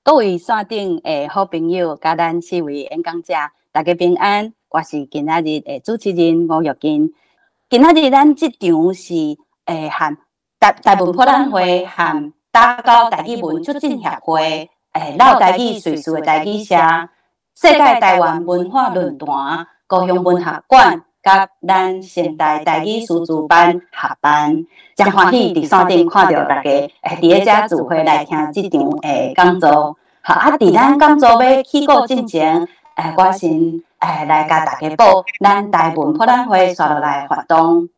各位線頂的好朋友，佮咱四位演講者，大家平安。我是今仔日的主持人吳玉金。今仔日咱這場是和台文博覽會和打狗台語文促進協會老台語瑞士的台語社、世界台灣文化論壇、高雄文學館佮咱現代台語師資班合辦，誠歡喜佇線頂看著大家佇咧遮聚會來聽這場的講座。好，啊，佇咱講座欲起鼓進前，我先來共大家報咱台文博覽會紲落來的活動。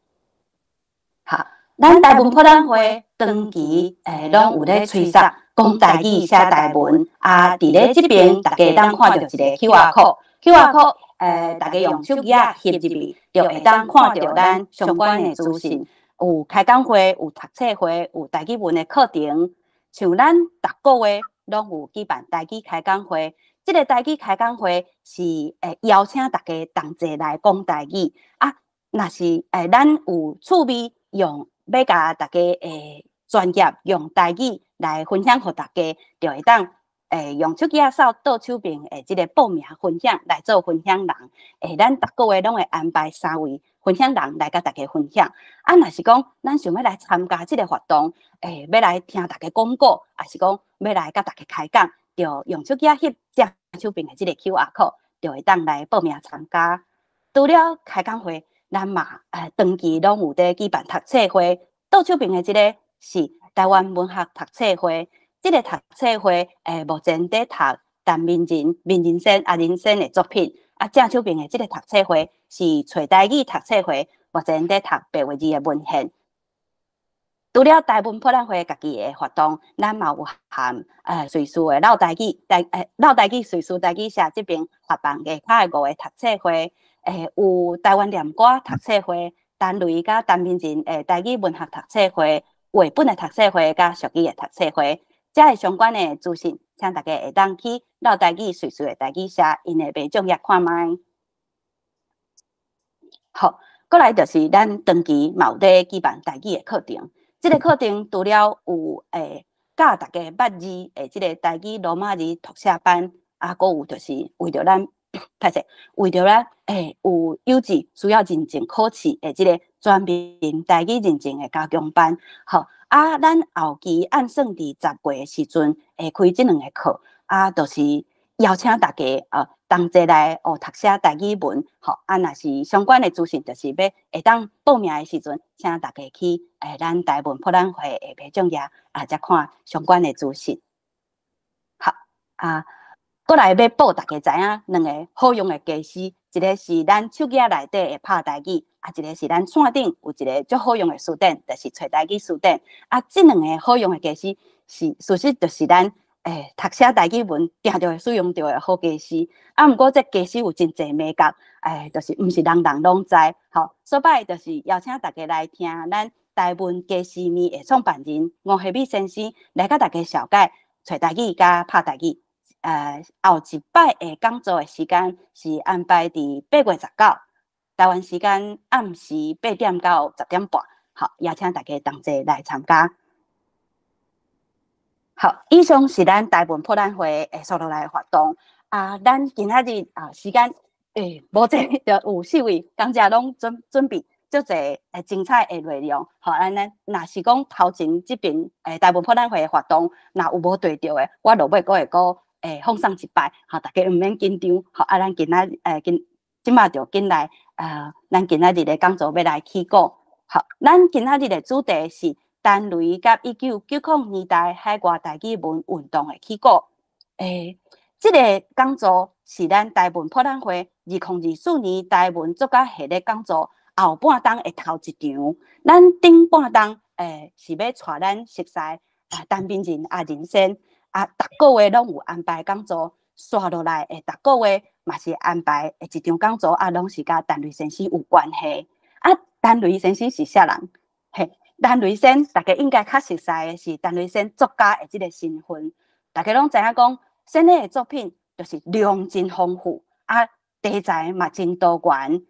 好，咱台文博覽會長期攏有咧催促講台語、寫台文。啊，佇咧這邊大家會當看著一個 QR code，QR code 大家用手機仔翕入去，就會當看著咱相關的資訊。有開講會，有讀冊會，有台語文的課程。像咱逐個月攏有舉辦台語開講會，這個台語開講會是邀請大家同齊來講台語。啊，若是咱有趣味用欲共大家專業用台語來分享予大家，就會當用手機仔掃倒手邊的這个報名分享來做分享人。咱逐個月攏會安排三位分享人來共大家分享。啊，若是講咱想欲來參加這个活動，欲來聽大家講古，抑是講欲來共大家開講，就用手機仔翕正手邊的這个 QR code，就會當來報名參加。除了開講會，咱嘛長期攏有佇舉辦讀冊會。倒手邊的這个是台灣文學讀冊會。這个讀冊會目前佇讀陳明仁、明仁先、阿仁先的作品。啊，正手邊的這个讀冊會是揣台語讀冊會，目前佇讀白話字的文獻。除了台文博覽會家己的活動，咱嘛有和瑞士的老台語老台語瑞士台語社這邊合辦下跤的五个讀冊會，有台灣念歌讀冊會、陳雷佮陳明仁的台語文學讀冊會、繪本的讀冊會佮俗語的讀冊會。遮的相關的資訊，請大家會當去老台語瑞士的台語社𪜶的網頁看覓。好，過來就是咱長期嘛有咧舉辦台語的課程。這个課程除了有教大家捌字的這个台語羅馬字讀寫班，啊，閣有就是為著咱歹勢，為著咱有有志需要認證考試的這个全民台語認證的加強班。好，啊，咱後期按算佇10月的時陣會開這兩个課，啊，就是邀請大家同齊來學讀寫台語文。吼，啊，若是相關的資訊，就是欲會當報名的時陣，請大家去咱台文博覽會的網頁啊，才看相關的資訊。好，啊，過來欲報大家知影兩个好用的家私，一个是咱手機仔內底的拍台語，啊，一个是咱線頂有一个足好用的辭典，就是揣台語辭典。啊，這兩个好用的家私是事實就是咱讀寫台語文定著會使用著的好家私。啊，毋過這家私有真濟眉角，就是毋是人人攏知。吼，所擺就是邀請大家來聽咱台文家私咪的創辦人吳惠美先生來共大家紹介揣台語佮拍台語。後一擺的講座的時間是安排佇8月19，台灣時間暗時8點到10點半。好，邀請大家同齊來參加。好，以上是咱台文博覽會的紲落來的活動。啊，咱今仔日啊時間無濟，就有四位講者攏準備足濟精彩的內容。好，按呢若是講頭前這邊台文博覽會的活動，若有無對著的，我落尾閣會閣放送一擺，吼，大家毋免緊張。好，啊，咱今仔今這馬就緊來，咱今仔日的講座欲來起鼓。好，咱今仔日的主題是陳雷佮1990年代海外台語文運動的起鼓。這个講座是咱台文博覽會2024年台文作家系列講座後半冬的頭一場。咱頂半冬是欲帶咱熟似陳明仁阿仁先啊，逐个月攏有安排講座，紲落來逐个月嘛是安排一場講座啊，攏是佮陳雷先生有關係。啊，陳雷先生是啥人？嘿，陳雷先大家應該較熟悉的是陳雷先作家的這个身份。大家攏知影講，先生的作品就是量真豐富，啊，題材嘛真多元。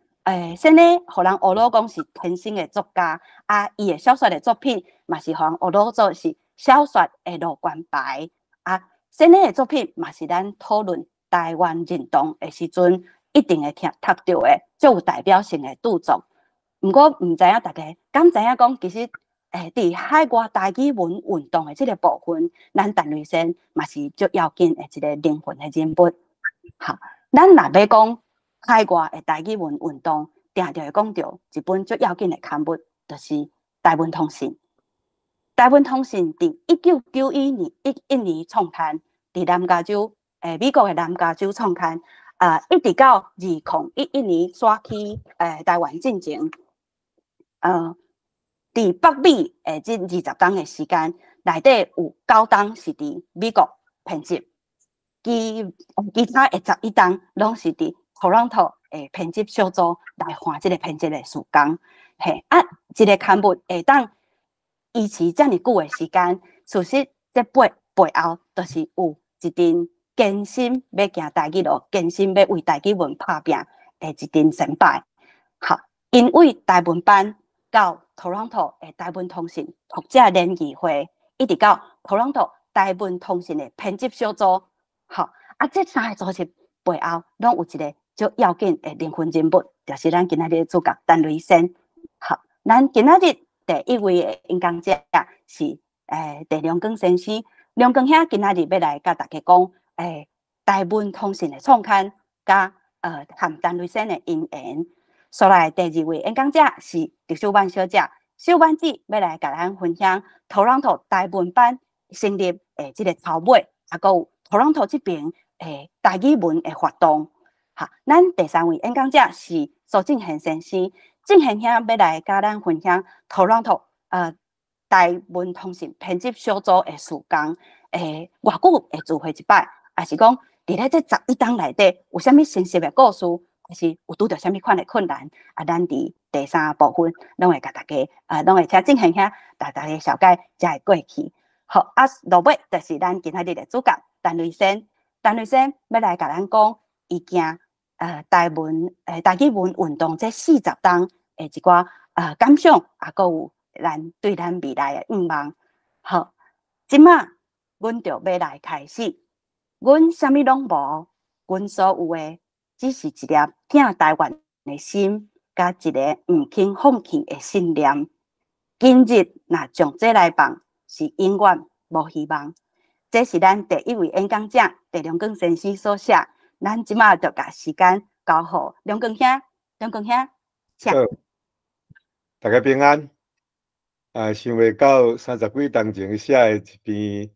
先生予人呵咾講是天生的作家，啊，伊的小說的作品嘛是予人呵咾做是小說的路關牌。啊，先的作品嘛是咱討論台灣認同的時陣，一定會聽讀著的，足有代表性的著作。毋過毋知影大家敢知影講，其實佇海外台語文運動的這個部分，咱陳雷先嘛是足要緊的一個靈魂的人物。好，咱若欲講海外的台語文運動，定定會講著一本足要緊的刊物，就是《台文通信》。《台文通信》佇1991年11年創刊，佇南加州，美國的南加州創刊，一直到2011年徙去台灣進前，佇北美的這20冬的時間內底有9冬是佇美國編輯，其他的11冬攏是佇 Toronto 的編輯小組來換這个編輯的時工。嘿，啊，一个刊物會當維持遮爾久的時間，事實這背後，就是有一陣堅心欲行台語路，堅心欲為台語文拍拚的一陣先輩。好，𪜶為台文班到 Toronto 的台文通信讀者聯誼會，一直到 Toronto 台文通信的編輯小組。好，啊，這三个組織背後，攏有一個足要緊的靈魂人物，就是咱今仔日的主角陳雷先。好，咱今仔日第一位的演講者是鄭良光先生。良光兄今仔日欲來佮大家講，台文通信的創刊，佮和陳雷先的姻緣。紲來第二位演講者是狄秀曼小姐，秀曼姊欲來共咱分享 Toronto 台文班成立的這个頭尾，啊，閣有 Toronto 這爿台語文的活動。好，咱第三位演講者是蘇正賢先生，正賢兄欲來佮咱分享 Toronto 台文通信編輯小組的事工，偌久會聚會一擺，抑是講佇咧這11冬內底有啥物真實的故事，抑是有拄著啥物款的困難，啊，咱佇第三部分攏會共大家，攏會請正賢兄帶大家紹介遮的過去。好，啊，落尾就是咱今仔日的主角陳雷先，陳雷先欲來共咱講伊行台語文運動這40冬的一寡感想，啊，閣有咱對咱未來的願望。好，這馬阮就欲來開始。阮啥物攏無，阮所有的只是一粒疼台灣的心，佮一个毋肯放棄的信念。今日若將這來放，是永遠無希望。這是咱第一位演講者鄭良光先生所寫。咱這馬就共時間交予良光兄，良光兄，請。好，大家平安。啊，想袂到30幾冬前寫的一篇，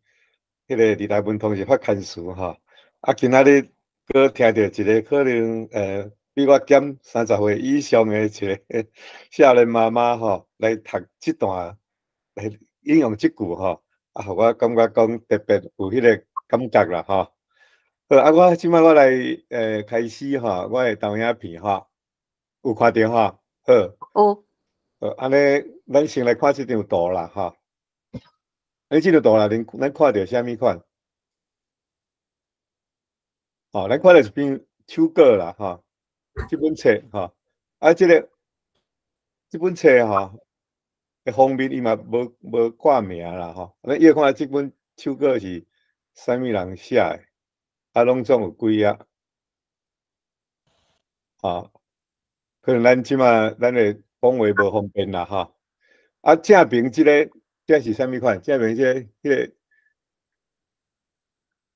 彼个佇台文通信發刊詞吼，啊，今仔日閣聽著一個可能比我減30歲以上的一个少年媽媽吼，來讀這段，來引用這句吼，啊，予我感覺講特別有彼个感覺啦吼。好，啊，我這擺我來開始吼，我的投影片吼，有看著吼？好。有。好，按呢，咱先來看這張圖啦吼。你這張圖內面，咱看著啥物款？吼，咱看著一篇手稿啦吼，這本冊吼，啊，這本冊吼，的封面伊嘛無掛名啦吼。咱伊看這本手稿是啥物人寫的？啊，攏總有幾頁？吼，可能咱這馬咱的講話無方便啦吼。啊，正爿這个這是啥物款？正爿這个、彼个，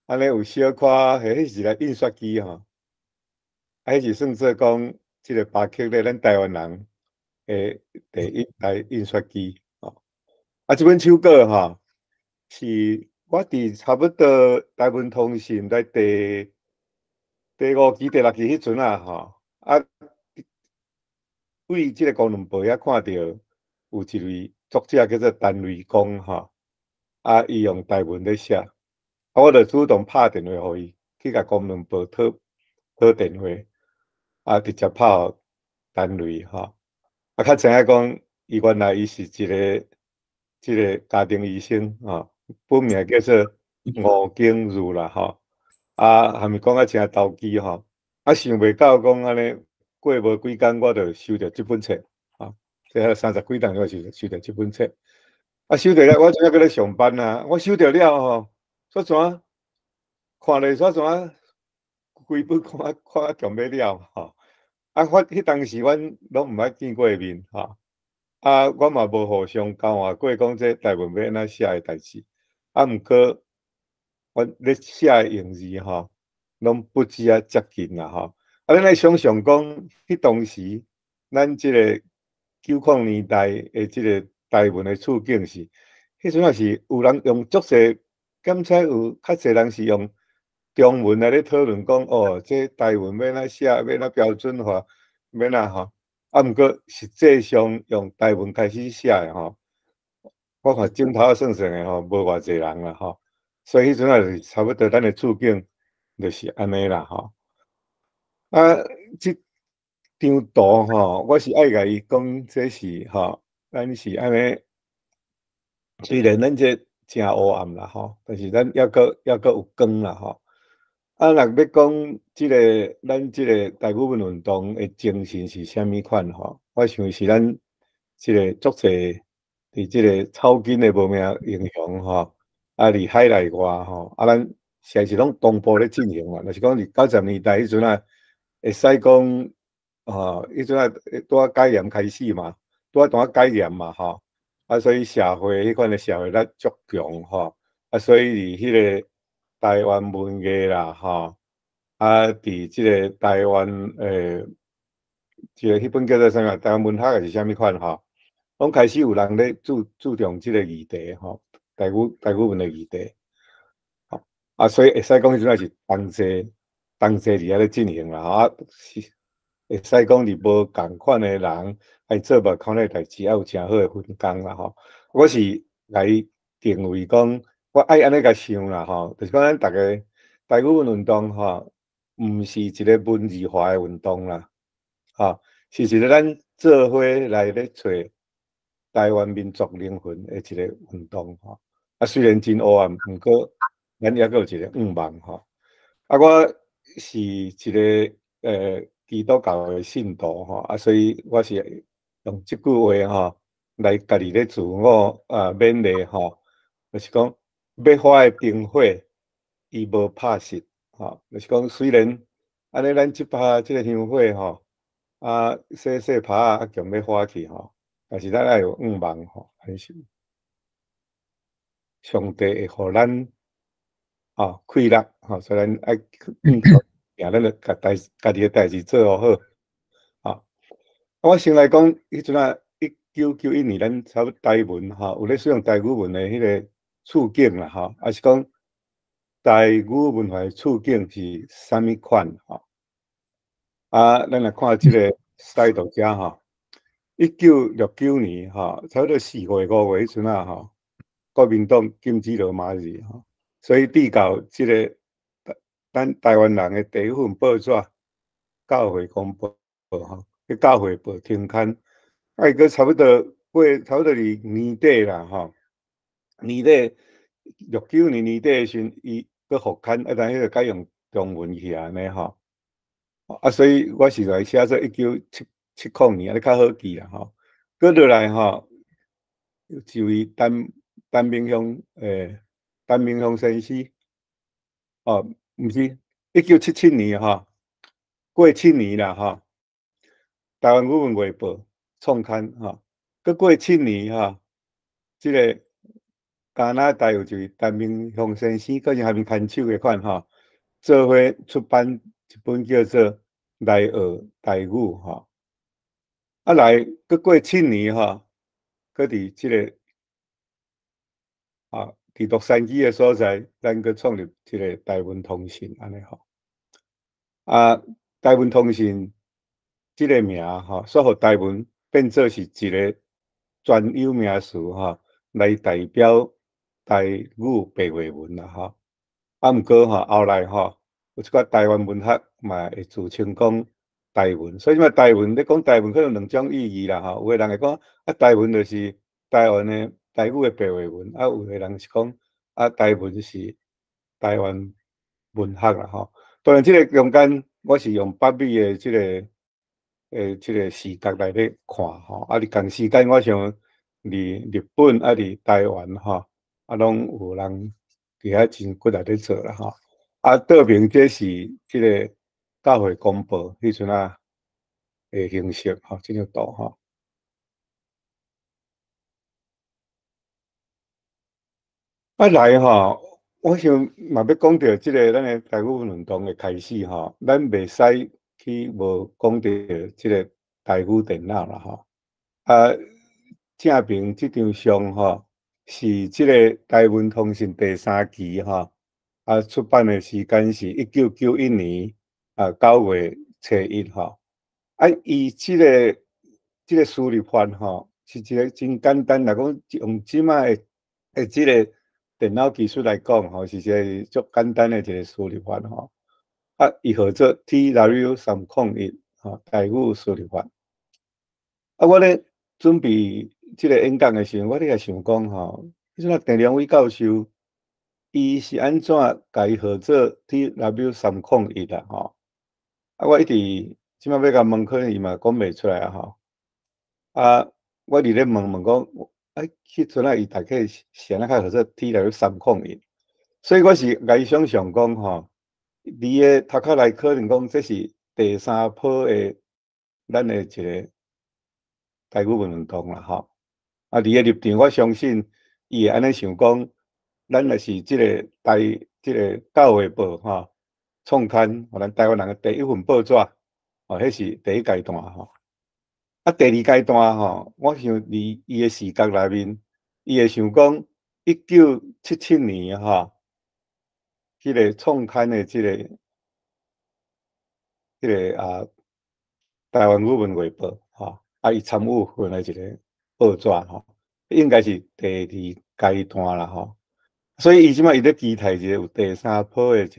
按呢有小可，彼是一个印刷機吼。啊，彼是算做講，這个巴克咧，咱台灣人的第一台印刷機吼。啊，這本手稿吼，是我佇差不多台文通信在第五期、第六期彼陣啊吼，啊，對這个公論報遐看著有一位作者叫做陳雷光吼，啊，伊用台文咧寫，啊，我就主動拍電話予伊，去共公論報討討電話，啊，直接拍予陳雷吼，啊，較知影講，伊原來伊是一个這个家庭醫生吼，本名叫做吳景如啦吼，啊，含伊講甲誠投機吼，啊，想袂到講按呢過無幾工，我就收著這本冊，吼，這30幾冬我收著這本冊，啊，收著了，我這猶閣咧上班啊，我收著了吼，煞怎？看咧煞怎啊，規本看看啊強欲了吼。啊，我彼當時阮攏毋捌見過面吼，啊，我嘛無互相交換過講這台文欲按怎寫的代誌。啊，毋過阮咧寫的用字吼，攏不止啊接近啦吼。啊，咱來想像講，彼當時咱這个90年代的這个台文的處境是，彼陣仔是有人用足濟，敢猜有較濟人是用中文來咧討論講，哦，這台文欲按怎寫，欲按怎標準化，欲按怎吼。啊，毋過實際上用台文開始寫的吼，我看指頭算算的吼，無偌濟人啦吼。所以彼陣仔就是差不多，咱的處境就是按呢啦吼。啊，這張圖吼，我是愛共伊講，這是吼，咱是按呢。雖然咱這誠烏暗啦吼，但是咱猶閣有光啦吼。啊，若欲講這个咱這个台語文運動的精神是啥物款吼？我想是咱這个足濟佇這个草根的無名英雄吼，啊，佇海內外吼，啊，咱實在是攏同步咧進行嘛。若是講佇90年代彼陣啊，會使講吼，彼陣啊拄仔解嚴開始嘛，拄仔解嚴嘛吼，啊，所以社會彼款的社會力足強吼，啊，所以佇彼个台灣文藝啦吼，啊，佇這个台灣這个彼本叫做啥物？台灣文學還是啥物款吼？攏開始有人咧注重這个議題吼，台語文的議題，吼啊，所以會使講彼陣仔是同齊佇遐咧進行啦，吼啊，是會使講佇無仝款的人來做無仝的代誌，也有誠好的分工啦吼。我是來定位講，我愛按呢共想啦吼，就是講咱逐个台語文運動吼，毋是一个文字化的運動啦，吼，是一个咱做伙來咧揣台灣民族靈魂的一个運動吼。啊，雖然真烏暗，毋過咱猶閣有一个願望吼。啊，我是一个基督教的信徒吼，啊，所以我是用這句話吼來家己咧自我勉勵吼，就是講欲發的燈火，伊無拍熄吼，就是講雖然按呢，咱這擺這个香火吼，啊，細細拍啊，強欲發去吼，但是咱愛有願望吼，還是上帝會予咱氣力吼，所以咱愛行，咱就共家己的代誌做好好。我先來講，彼陣啊，1991年，咱差不多台文吼，有咧使用台語文的彼个處境啦吼，抑是講台語文化的處境是啥物款吼？啊，咱來看這个 slide 遮吼，1969年吼，差不多4月5月彼陣啊吼，國民黨禁止羅馬字吼，所以直到這个咱台灣人的第一份報紙《教會公報》吼，彼教會報停刊，啊，伊閣差不多過差不多佇年底啦吼，年底69年年底的時陣，伊閣復刊，啊，但彼個改用中文去按呢吼，啊，所以我是來寫做1970年，按呢較好記啦吼。閣落來吼，有一位陳明雄先生，哦，毋是1977年吼，過7年啦吼，台灣語文月報創刊吼，閣過七年吼，這个加拿大有一位陳明雄先生，閣是下面牽手的款吼，做伙出版一本叫做《來學台語》吼，啊來閣過七年吼，閣佇這个佇洛杉磯的所在，咱閣創立這个台文通信按呢吼。啊，台文通信這个名吼，煞予台文變做是一个專有名詞吼，來代表台語白話文啦吼。啊，毋過吼，後來吼，有一寡台灣文學嘛會自稱講台文，所以這擺台文，你講台文可能兩種意義啦吼。有的人會講啊，台文就是台灣的台語的白話文，啊，有的人是講啊，台文是台灣文學啦吼。當然，這个中間我是用北美的這个視角來咧看吼。啊，佇仝時間，我想佇日本啊，佇台灣吼，啊，攏有人佇遐真骨力咧做啦吼。啊，倒爿這是這个教會公報彼陣仔的形式吼，這張圖吼。啊來吼，我想嘛欲講著這个咱的台語運動的開始吼，咱袂使去無講著這个台語電腦啦吼。啊，正爿這張相吼，是這个台文通訊第三期吼，啊，出版的時間是1991年9月初一吼。啊，伊這個輸入法吼，是一个真簡單，若講用這擺的這个電腦技術來講吼，是一个足簡單的一个輸入法吼。啊，伊號做 TW301吼，台語輸入法。啊，我咧準備這个演講的時陣，我咧也想講吼，彼陣啊鄭良偉教授，伊是按怎共伊號做 TW301啊？吼，啊，我一直這擺欲共問，可能伊嘛講袂出來啊！吼，啊，我佇咧問問講，啊，彼陣啊，伊大概是按怎較號做 TW301？所以我是共伊想像講吼，佇个頭殼內可能講這是第三波的咱的一个台語運動啦，吼。啊，佇个立場，我相信伊會按呢想講，咱若是這个台這个教會報吼創刊，予咱台灣人的第一份報紙，哦，彼是第一階段吼。啊，第二階段吼，我想佇伊的視角內面，伊會想講，1977年吼，彼个創刊的這個啊，台灣語文月報吼，啊，伊參與份的一个報紙吼，應該是第二階段啦吼。所以伊這擺伊咧期待一个有第三波的一個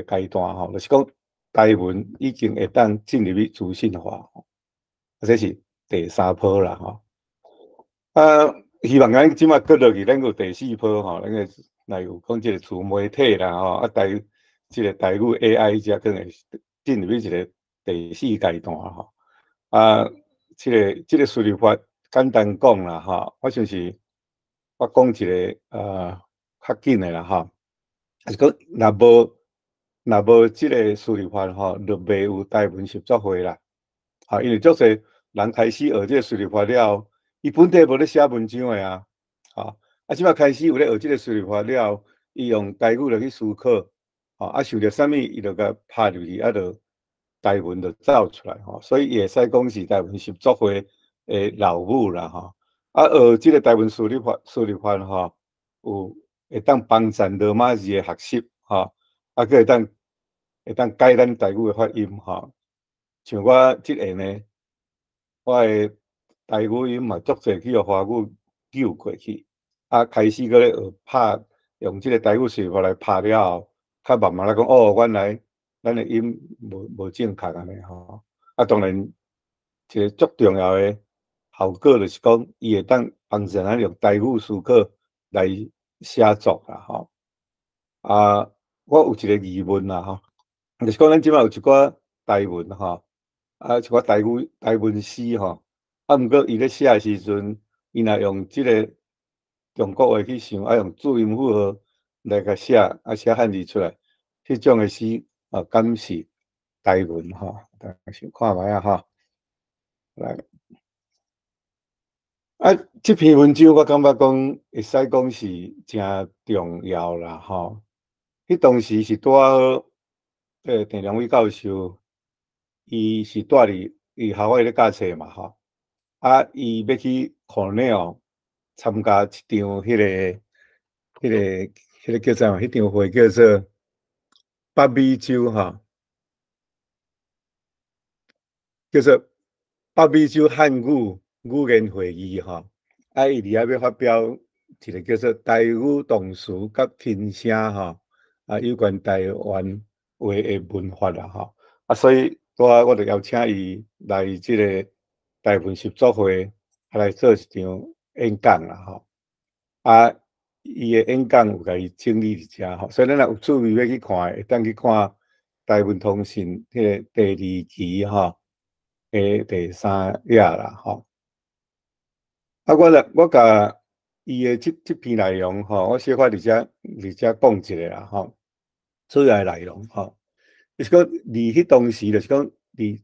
階段吼，就是講台文已經會當進入去資訊化吼，啊，這是第三波啦吼。啊，希望咱這擺閣落去，咱有第四波吼，咱個來有講這個自媒體啦吼，啊台這個台語 AI 這可能進入去一個第四階段吼。啊，這個輸入法簡單講啦吼，我想是我講一個較緊的啦吼，就是講若無這个輸入法吼，就袂有台文習作會啦。吼，因為足濟人開始學這个輸入法了後，伊本底無咧寫文章的啊，吼，啊，這擺開始有咧學這个輸入法了後，伊用台語來去思考，吼，啊，想著啥物，伊就共拍入去，啊，就台文就走出來吼，所以伊會使講是台文習作會的老母啦吼。啊，學這个台文輸入法吼，有會當幫助羅馬字的學習吼。啊，閣會當改咱台語的發音吼，像我這下呢，我的台語音嘛足濟去予華語救過去，啊，開始閣咧學拍，用這个台語輸入法來拍了後，較慢慢來講，哦，原來咱的音無正確按呢吼。啊，當然一个足重要的效果就是講，伊會當幫助咱用台語思考來寫作啦吼。啊，我有一个疑問啦吼，就是講咱這擺有一寡台文吼，啊，一寡台語台文詩吼，啊，毋過伊咧寫的時陣，伊若用這个中國話去想，啊，用注音符號來共寫，啊，寫漢字出來，彼種的詩啊，敢是台文吼？大家先看覓仔吼，來，啊，這篇文章我感覺講會使講是誠重要啦吼。彼當時是拄好，鄭良偉教授，伊是蹛佇伊夏威夷咧教冊嘛吼，啊，伊欲去 Cornell 參加一場彼個叫啥？彼場會叫做北美洲吼，叫做北美洲漢語語言會議吼，啊，伊佇遐欲發表一个叫做台語動詞佮輕聲吼。啊，有關台灣話的文法啦，吼，啊，所以拄仔我就邀請伊來這个台文習作會，啊，來做一場演講啦，吼，啊，伊的演講有共伊整理佇遮吼，所以咱若有趣味欲去看，會當去看台文通訊彼个第二期吼的第三頁啦，吼。啊，我共伊的這篇內容吼，我小可佇遮講一下啦，吼。主要的內容吼。就是講，佇彼當時，就是講佇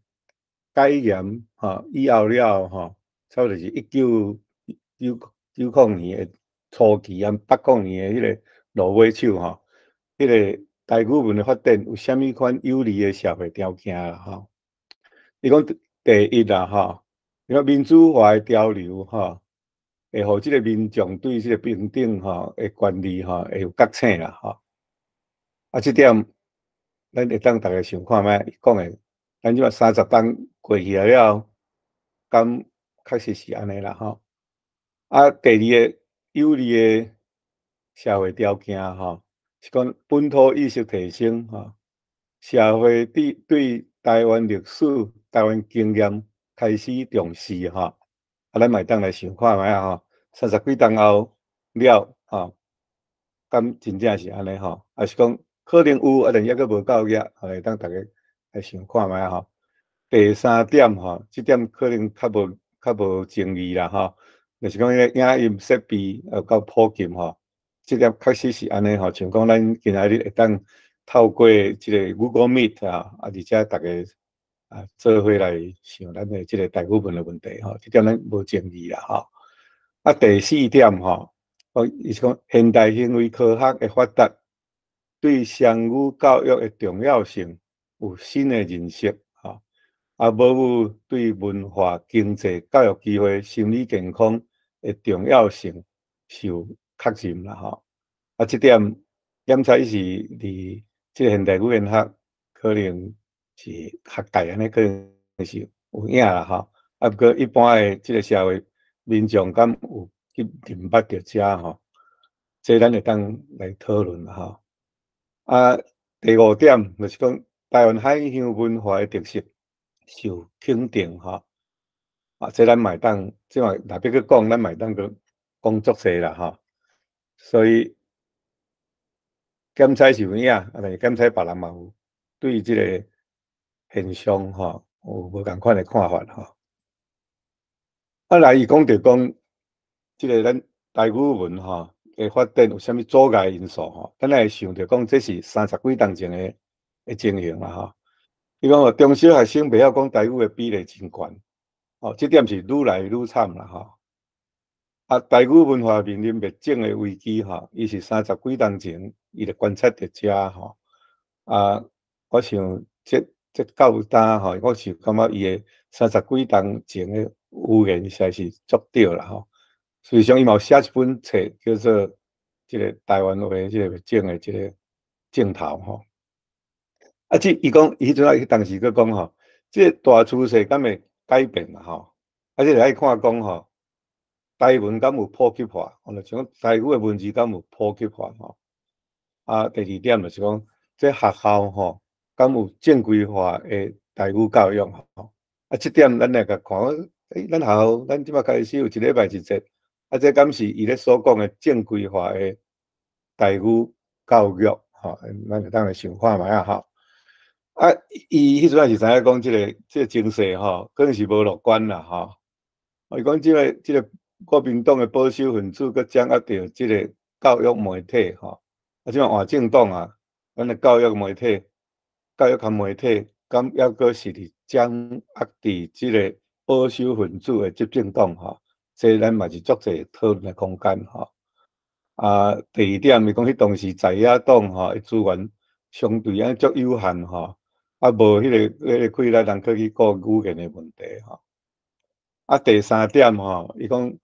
解嚴吼以後了吼，差不多是1990年的初期啊，80年的彼个落尾手吼，彼个台語文的發展有啥物款有利的社會條件啦吼？伊講第一啦吼，伊講民主化的潮流吼，會予這個民眾對這個平等吼的權利吼會有覺醒啦吼。啊，這點咱會當逐家想看覓，伊講的，咱這馬30冬過去啊了，敢確實是按呢啦吼。啊，第二個有利的社會條件吼，是講本土意識提升吼，社會對台灣歷史、台灣經驗開始重視吼。啊，咱嘛會當來想看覓啊吼，30幾冬後了吼，敢真正是按呢吼？抑是講可能有，啊，但抑閣無夠額，會當逐家來想看覓啊吼。第三點吼，這點可能較無爭議啦吼，就是講彼个影音設備有夠普及吼，這點確實是按呢吼。像講咱今仔日會當透過這个 Google Meet 啊，啊，而且逐家啊做伙來想咱的這个台語文的問題吼，這點咱無爭議啦吼。啊，第四點吼，哦，伊是講現代行為科學的發達，對雙語教育的重要性有新的認識吼。啊，母語對文化、經濟、教育機會、心理健康的重要性受確認啦吼。啊，這點檢採是佇這个現代語言學可能是學界按呢可能是有影啦吼。啊，毋過一般的這个社會民眾敢有去認捌著遮吼？這咱會當來討論啦吼。啊，第五點就是講台灣海鄉文化的特色受肯定吼。啊，這咱嘛會當，這嘛若欲閣講，咱嘛會當閣講足濟啦吼。所以檢採是有影，啊，但是檢採別人嘛有對這个現象吼有無仝款的看法吼。啊，來伊講著講，這个咱台語文吼的發展有啥物阻礙因素吼？咱會想著講，這是30幾冬前的情形啦吼。伊講哦，中小學生袂曉講台語的比例真懸，哦，這點是愈來愈慘啦吼。啊，台語文化面臨滅種的危機吼，伊是30幾冬前，伊就觀察著遮吼。啊，我想這到今吼，我是感覺伊的30幾冬前的預言實在是足對啦吼。事實上，伊嘛有寫一本冊，叫做這个台灣話這个滅種的這个症頭吼。啊，這伊講，伊彼陣啊，伊當時閣講吼，這個大趨勢敢會改變啦吼？啊，這個愛看講吼，台文敢有普及化，哦，就像台語的文字敢有普及化吼？啊，第二點就是講，這學校吼，敢有正規化的台語教育吼？啊，這點咱來共看，欸，咱學校咱這擺開始有一禮拜一節，啊，這敢是伊咧所講的正規化的台語教育吼？咱會當來想看覓啊吼？啊，伊彼陣也是知影講這个情勢吼，可能是無樂觀啦吼。伊講這個國民黨的保守分子閣掌握著這个教育媒體吼，啊，這擺換政黨啊，咱的教育媒體、教育佮媒體，敢猶閣是佇掌握佇這个保守分子的執政黨吼，這咱嘛是足濟討論的空間吼。啊，第二點，伊講彼當時在野黨吼，伊資源相對按足有限吼，啊，無彼个氣力通去顧語言的問題吼。啊，第三點吼，伊講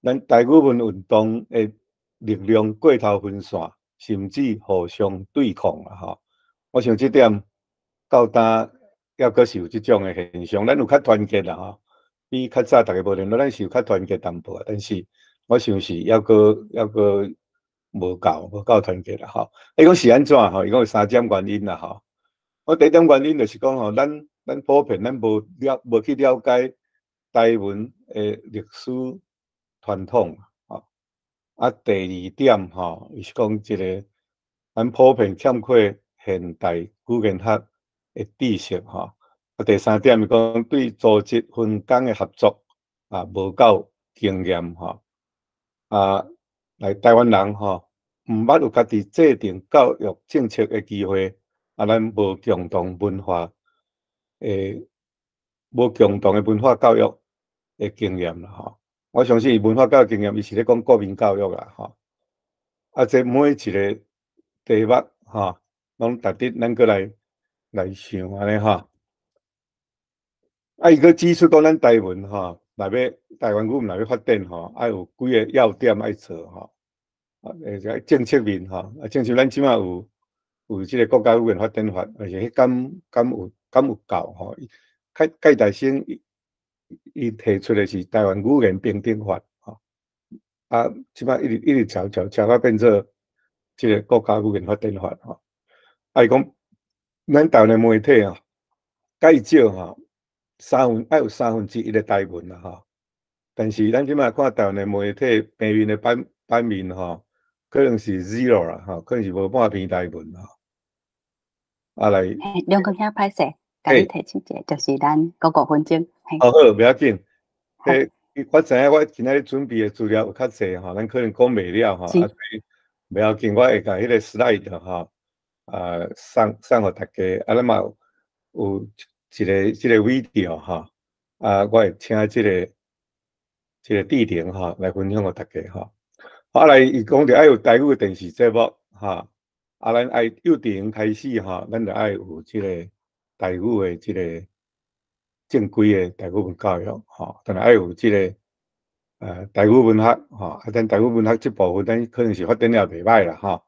咱台語文運動的力量過頭分散，甚至互相對抗啦吼。我想這點到今猶閣是有這種的現象，咱有較團結啦吼，比較早逐家無聯絡，咱是有較團結淡薄，但是我想是猶閣無夠團結啦吼。伊講是按怎吼？伊講有三點原因啦吼。我第一點原因就是講吼，咱普遍咱無去了解台文的歷史傳統吼。啊，第二點吼，伊是講這个咱普遍欠缺現代語言學的知識吼。啊，第三點是講對組織分工的合作啊，無夠經驗吼。啊，來台灣人吼，毋捌有家己制定教育政策的機會，啊，咱無共同文化的無共同的文化教育的經驗啦，吼。我相信伊文化教育經驗，伊是咧講國民教育啦，吼。啊，這每一個題目，吼，攏值得咱閣來想按呢吼。啊，伊閣指出講，咱台文吼，若欲台灣語文若欲發展吼，愛有幾个要點愛做吼。啊，這政策面吼，啊，政策咱這馬有這个國家語言發展法，而且彼敢有夠吼？蓋大生伊提出的是台灣語言平等法，吼。啊，這馬一直一直朝朝朝到變做這个國家語言發展法，吼。啊，伊講咱台灣的媒體啊，較少吼，愛有三分之一的台文啦，吼。但是咱這馬看台灣的媒體平面的版面吼，可能是 zero 啦，吼，可能是無半篇台文吼。啊來，梁國兄歹勢，共你提醒者，就是咱閣5分鐘。哦好，袂要緊。我知影我今仔日準備的資料有較濟吼，咱可能講袂了吼，啊，所以袂要緊，我會共彼个 slide 吼，啊送予大家，啊，咱嘛有一个這个 video 吼，啊，我會請這個志玲吼來分享予大家吼。啊來，伊講著愛有台語的電視節目，吼，啊，咱愛幼稚園開始吼，咱就愛有這个台語的這个正規的台語文教育，吼，當然愛有這个台語文學，吼，啊，咱台語文學這部分，咱可能是發展了袂䆀啦，吼，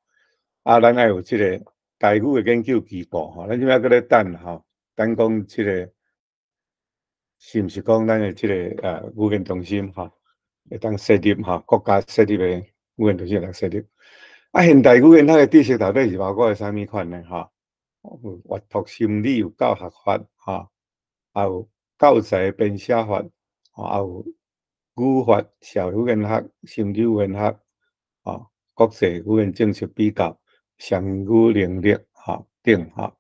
啊，咱愛有這个台語的研究機構，吼，咱這擺閣咧等，吼，等講這个是毋是講咱的這个語言中心，吼，會當設立，吼，國家設立的語言中心會當設立。啊，現代語言學的知識到底是包括啥物款呢？吼，有閱讀心理，有教學法，吼，也有教材編寫法，吼，也有語法、社會語言學、心理語言學，吼，國際語言政策比較、雙語能力，吼等，吼。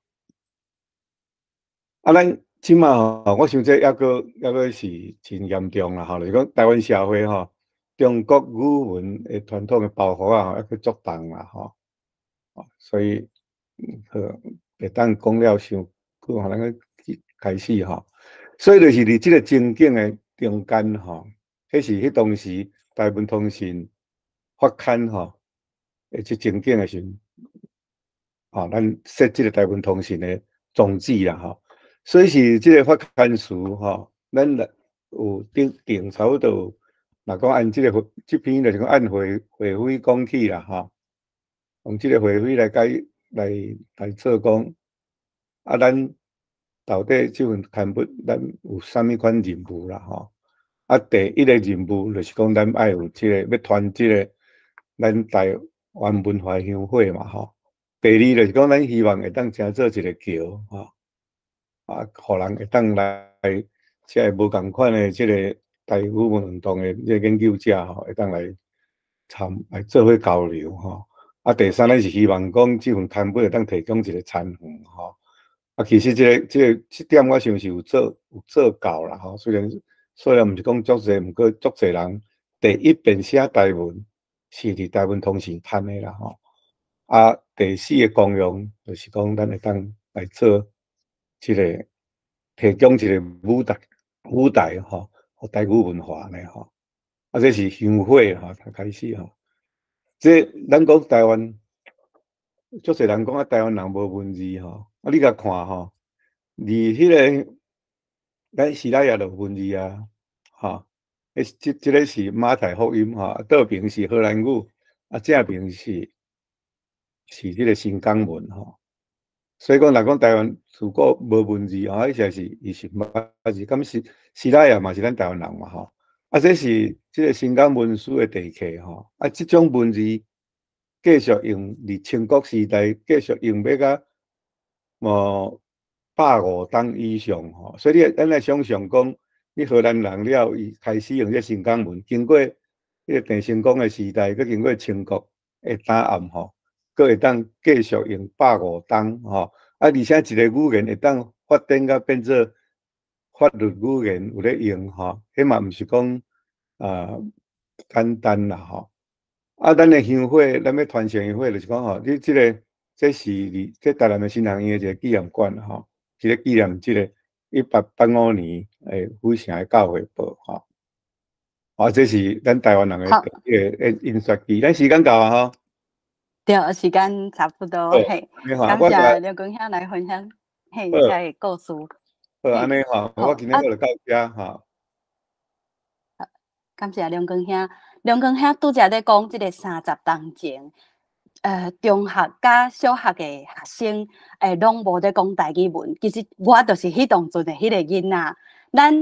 啊，咱這馬吼，我想這猶閣是真嚴重啦，吼，就是講台灣社會吼，中國語文的傳統的包袱啊，猶閣足重啦，吼，所以好會當講了傷久吼，咱閣開始吼，所以就是佇這个情景的中間吼，彼是彼當時台文通訊發刊吼，的這情景的時陣，吼，咱設這个台文通訊的宗旨啦，吼，所以是這个發刊詞吼，咱有定定差不多。若講按這个這篇就是講按會徽講起啦，吼，用這个會徽來解來做講，啊，咱到底這份刊物咱有啥物款任務啦，吼？啊，第一个任務就是講咱愛有這个欲傳這个咱台灣文化香火嘛，吼。第二就是講咱希望會當成做一个橋，吼，啊，予人會當來這个無仝款的這个台語文運動的這个研究者吼，會當來參來做伙交流吼。啊，第三，咱是希望講這份刊物會當提供一个田園吼。啊，其實這個這點我想是有做到啦吼。雖然毋是講足濟，毋過足濟人第一遍寫台文是佇台文通訊刊的啦吼。啊，第四个功用就是講咱會當來做這个提供一个舞台吼，予台語文化呢吼。啊，這是香火吼，才開始吼。這咱講台灣，足濟人講啊，台灣人無文字吼。啊，你共看吼，佇彼个咱西拉雅就有文字啊，吼。這个是馬太福音吼，倒爿是荷蘭語，啊正爿是這个新港文吼。所以講，若講台灣自古無文字吼，彼實是伊是毋捌字，敢是西拉雅嘛是咱台灣人嘛吼。啊，這是這个新港文書的地契吼。啊，這種文字繼續用佇清國時代繼續用欲甲150冬以上吼。所以你咱來想象講，你荷蘭人了伊開始用這新港文，經過彼个鄭成功的時代，閣經過清國的檔案吼，閣會當繼續用百五冬吼。啊，而且一个語言會當發展甲變做法律語言有咧用吼，彼嘛毋是講簡單啦吼。啊，啊，咱的香火，咱欲傳承香火，就是講吼，你這个這是佇這台南的新學院的一个紀念館吼，是咧紀念這个1885年的府城的教會報吼。啊，這是咱台灣人的這个印刷機，咱時間到啊吼。對，時間差不多，嘿，感謝劉光兄來分享，嘿，這个故事。好，按呢吼，我今仔日就到遮吼。感謝梁光兄，梁光兄拄才咧講這个30冬前，中學佮小學的學生，攏無咧講台語文。其實我就是彼當陣的彼个囡仔。咱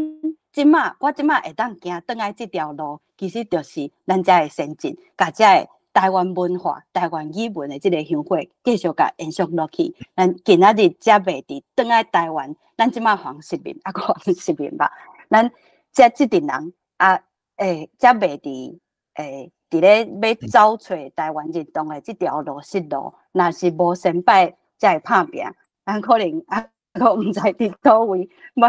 這馬，我這馬會當行轉來這條路，其實就是咱遮的先進，共遮的台灣文化、台灣語文的這个香火繼續共延續落去。咱今仔日才袂佇轉來台灣，咱這馬還殖民，猶閣還殖民吧。咱遮這陣人啊，才袂佇佇咧欲走揣台灣認同的這條路失路，若是無先擺才會拍拚，咱可能猶閣毋知佇佗位，無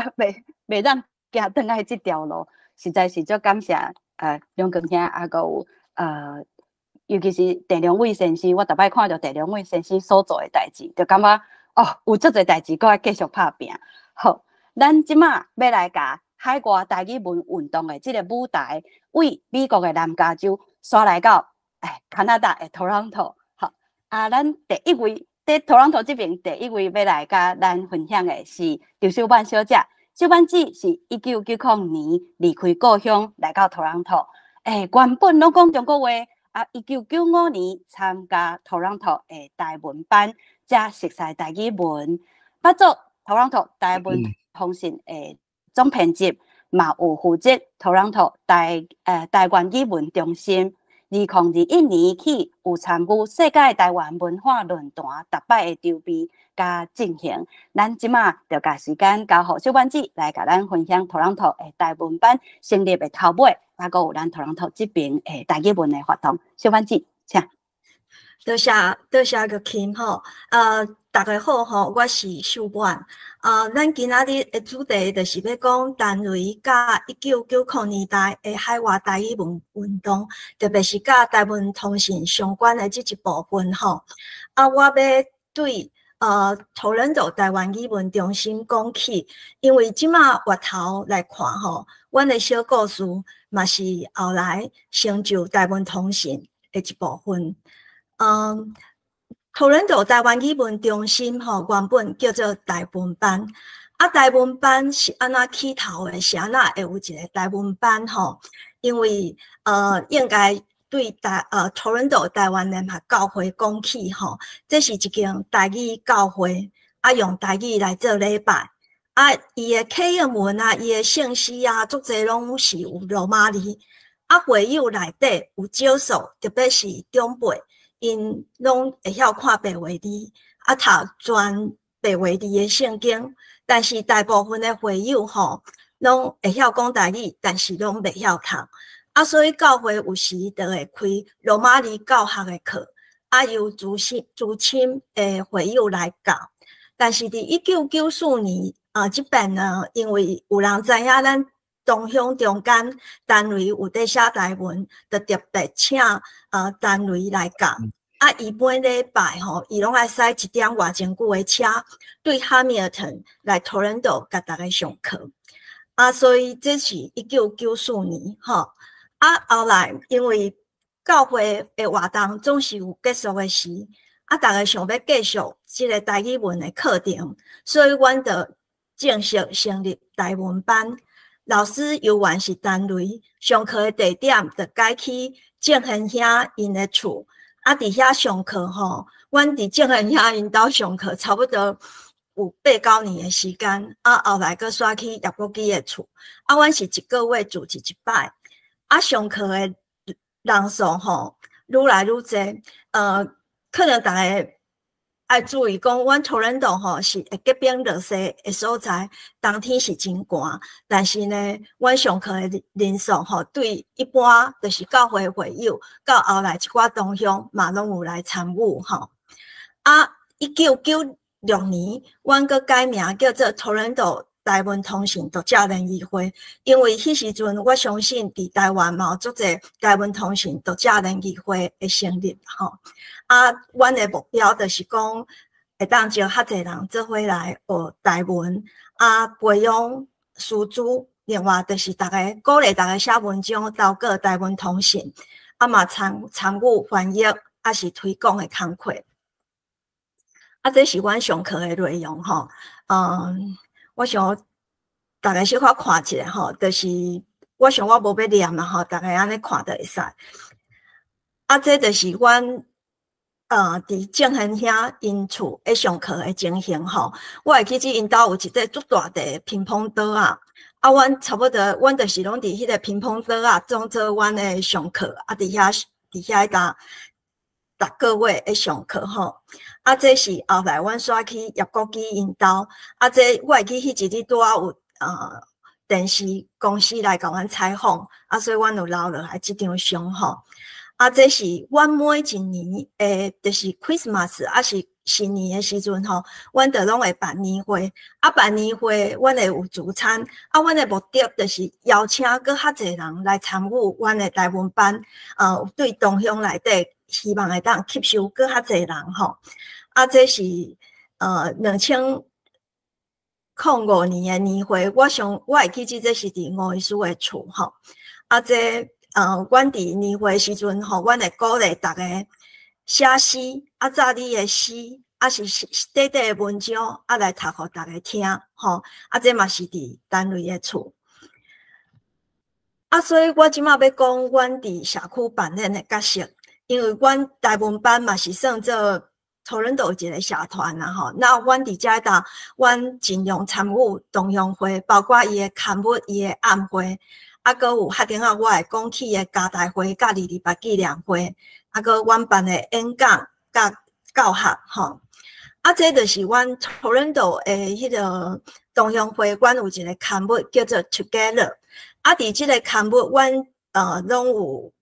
袂當行轉來這條路，實在是足感謝梁光兄，猶閣有尤其是鄭良偉先生，我逐擺看著鄭良偉先生所做的代誌，就感覺哦，有足濟代誌閣愛繼續拍拚。好，咱這馬欲來共海外台語文運動的這个舞台，為美國的南加州徙來到加拿大的 Toronto。好，啊，咱第一位佇 Toronto 這邊第一位欲來共咱分享的是劉秀曼小姐。秀曼姊是1990年離開故鄉來到 Toronto，原本攏講中國話。啊，1995年參加 Toronto 的台文班，才熟悉台語文。捌做 Toronto 台文通訊的總編輯，嘛有負責 Toronto 台灣語文中心。2021年起有參與世界台灣文化論壇逐擺的籌備佮進行。咱這馬就共時間交予秀曼姊來共咱分享 Toronto 的台文班成立的頭尾，猶閣有咱 Toronto 這邊的台語文的活動。秀曼姊，請。多謝多謝玉琴吼，逐家好吼，我是秀曼。咱今仔日的主題就是欲講陳雷佮1990年代的海外台語文運動，特別是佮台文通訊相關的這一部分吼。啊，我欲對多倫多台灣語文中心講起，因為這馬回頭來看吼，阮的小故事嘛是後來成就台文通訊的一部分。多倫多台灣語文中心吼，原本叫做台文班。啊，台文班是按怎起頭的？是按怎會有一个台文班吼？因為應該對多倫多台灣聯合教會講起吼，這是一間台語教會，啊，用台語來做禮拜。啊，伊的啟應文啊，伊的聖詩啊，足濟攏是有羅馬字。啊，會友內底有少數，特別是長輩，𪜶攏會曉看白話字，啊，讀全白話字的聖經。但是大部分的會友吼，攏會曉講台語，但是攏袂曉讀。啊，所以教會有時就會開羅馬字教學的課，啊，由資深的會友來教。但是佇1994年啊，這擺呢，因為有人知影咱同鄉中間陳雷有佇寫台文，就特別請陳雷來教。啊，伊每禮拜吼，伊攏愛駛一點外鐘久的車，對哈密爾頓來多倫多共逐家上課。啊，所以這是1994年吼。啊，後來因為教會的活動總是有結束的時，啊，逐家想欲繼續這个台語文的課程，所以阮就正式成立台文班。老師猶原是陳雷，上課的地點就改去鄭賢兄𪜶的厝。啊，佇遐上課吼，阮佇鄭賢兄𪜶兜上課，差不多有八九年的時間。啊，後來閣徙去葉國基的厝。啊，阮是一個月聚一擺。啊，上課的人數吼，愈來愈濟。可能逐家愛注意講，阮多倫多吼是會結冰落雪的所在，冬天是真寒。但是呢，阮上課的人數吼，對一般就是教會會友，到後來一寡同鄉嘛攏有來參與吼。啊，1996年，阮閣改名叫做多倫多台文通訊讀者聯誼會，因為彼時陣我相信佇台灣嘛有足濟台文通訊讀者聯誼會的成立吼。啊，阮的目標就是講會當招較濟人做伙來學台文，啊，培養師資，另外就是逐家鼓勵逐家寫文章投稿台文通訊，啊嘛參與翻譯，抑是推廣的工課。啊，這是阮上課的內容吼，我想逐家小可看一下吼，就是我想我無欲念啦吼，逐家按呢看就會使。啊，這就是阮佇鄭恆兄𪜶厝咧上課的情形吼。我會記得𪜶兜有一塊足大塊乒乓桌仔，啊，阮差不多，阮就是攏佇彼个乒乓桌仔當做阮的上課，啊，佇遐共逐個月咧上課吼。啊，這是後來阮煞去葉國基𪜶兜，啊，這我會記彼一日拄仔有電視公司來共阮採訪，啊，所以阮有留落來這張相吼。啊，這是阮每一年的，就是 Christmas，抑是新年的時陣吼，阮就攏會辦年會。啊，辦年會，阮會有聚餐。啊，阮的目的就是邀請閣較濟人來參與阮的台文班。對同鄉內底，希望會當吸收閣較濟人吼。啊，這是2005年的年會，我想我會記得這是佇吳醫師的厝吼。啊，這阮佇年會時陣吼，阮會鼓勵逐家寫詩，啊，早你的詩，抑是短短的文章，啊，來讀予逐家聽吼。啊，這嘛是佇單位的厝。啊，所以我這馬欲講阮佇社區扮演的角色，因為阮台文班嘛是算做多倫多一个社團啦吼。那阮佇遮搭，阮盡量參與同鄉會，包括伊的刊物、伊的暗會，啊，閣有較頂仔我會講起的家大會、佮228紀念會，啊，閣阮辦的演講佮教學吼。啊，這就是阮多倫多的彼个同鄉會，阮有一个刊物叫做 Together。啊，佇這个刊物，阮攏有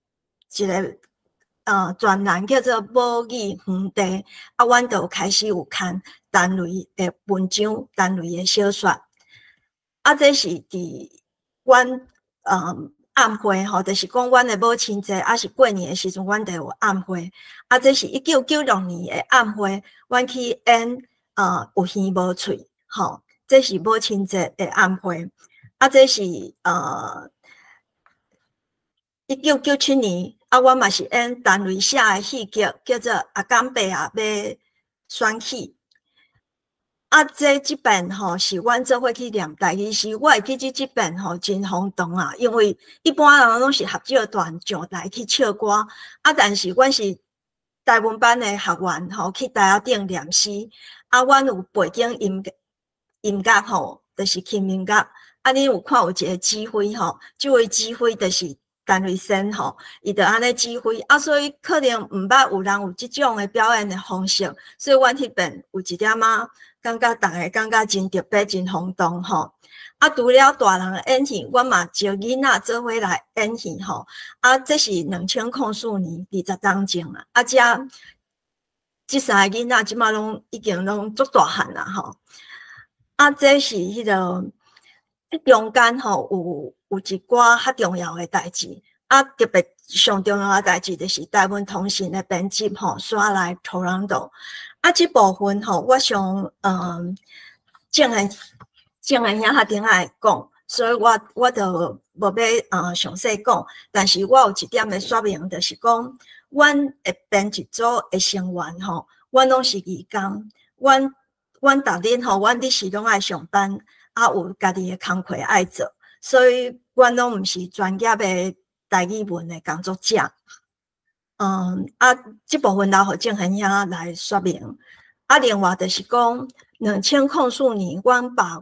一个專欄叫做母語園地，啊，阮就開始有刊陳雷的文章、陳雷的小說。啊，這是佇阮暗會吼，就是講阮的母親節，抑是過年的時陣，阮就有暗會。啊，這是1996年的暗會，阮去演有耳無喙，吼，這是母親節的暗會。啊，這是1997年。啊，阮嘛是演陳雷寫的戲劇，叫做《阿甘伯仔欲選舉》。啊，這擺吼是阮做伙去念台語詩，我會記得這擺吼真轟動啊，因為一般人攏是合唱團上台去唱歌，啊，但是阮是台文班的學員吼去台仔頂念詩，啊，阮有背景音樂吼，就是輕音樂。啊，你有看有一个指揮吼，這位指揮就是陳瑞生吼，伊就按呢指揮，啊，所以可能毋捌有人有這種的表演的方式，所以阮彼擺有一點仔感覺，逐家感覺真特別、真轟動吼。啊，除了大人演戲，阮嘛招囡仔做伙來演戲吼。啊，這是2004年20冬前啊。啊，這這三个囡仔這馬攏已經攏足大漢啦吼。啊，這是彼个中間吼有一寡較重要的代誌，啊，特別上重要的代誌就是台文通訊的編輯吼，徙來多倫多。啊，這部分吼，我想，鄭賢兄較頂仔會講，所以我就無欲詳細講。但是我有一點的說明，就是講，阮的編輯組的成員吼，阮攏是義工，阮逐日吼，阮日時攏愛上班，啊，有家己的工課愛做，所以阮攏毋是專業的台語文的工作者。啊，這部分留予鄭賢兄來說明。啊，另外就是講，2004年，阮把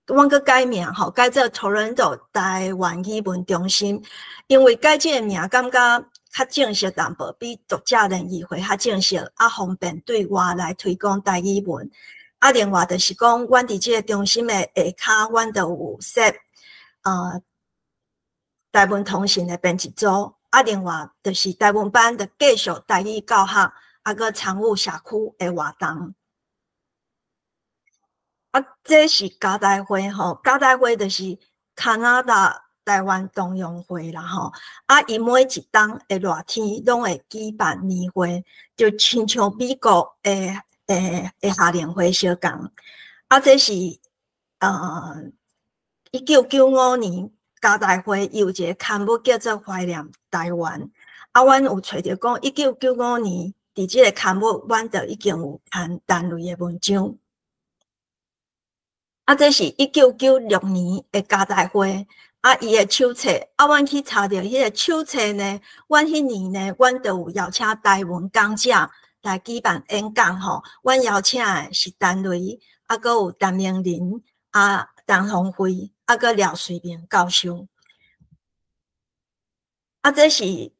阮閣改名吼，改做多倫多台灣語文中心，因為改這个名感覺較正式淡薄，比讀者聯誼會較正式，啊，方便對外來推廣台語文。啊，另外就是講，阮佇這個中心的下跤，阮就有設台文通訊的編輯組。啊，另外就是台文班就繼續台語教學，啊，閣參與社區的活動。啊，這是家大會吼，家大會就是加拿大台灣同鄉會啦吼。啊，伊每一冬的熱天攏會舉辦年會，就親像美國的夏令會相仝。啊，這是1995年家大會伊有一個刊物叫做《懷念台灣》。啊，阮有揣著講，1995年佇這个刊物，阮就已經有刊陳雷的文章。啊，這是1996年的家大會，啊，伊的手冊，啊，阮去查著彼个手冊呢，阮彼年呢，阮就有邀請台文講者來舉辦演講吼。阮邀請的是陳雷，啊，閣有陳明仁，啊，陳鴻輝，啊，閣廖瑞明教授。啊，這是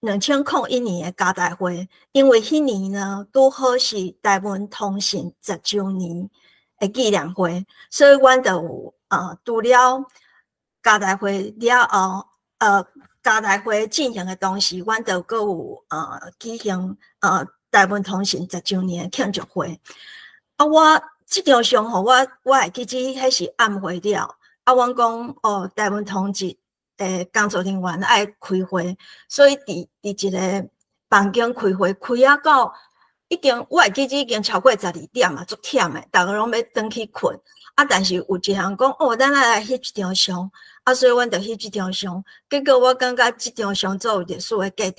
2001年的家大會，因為彼年呢，拄好是台文通信10週年的紀念會，所以阮就有除了家大會了後，家大會進行的同時，阮就閣有舉行台文通信十週年的慶祝會。啊，我這張相吼，我會記得彼是暗會了。啊，阮講哦，台文通信的工作人員愛開會，所以佇一个房間開會，開啊到已經，我會記得已經超過12點啊，足忝的，逐个攏欲轉去睏。啊，但是有一項講哦，咱愛來翕一張相，啊，所以阮就翕這張相。結果我感覺這張相足有歷史的價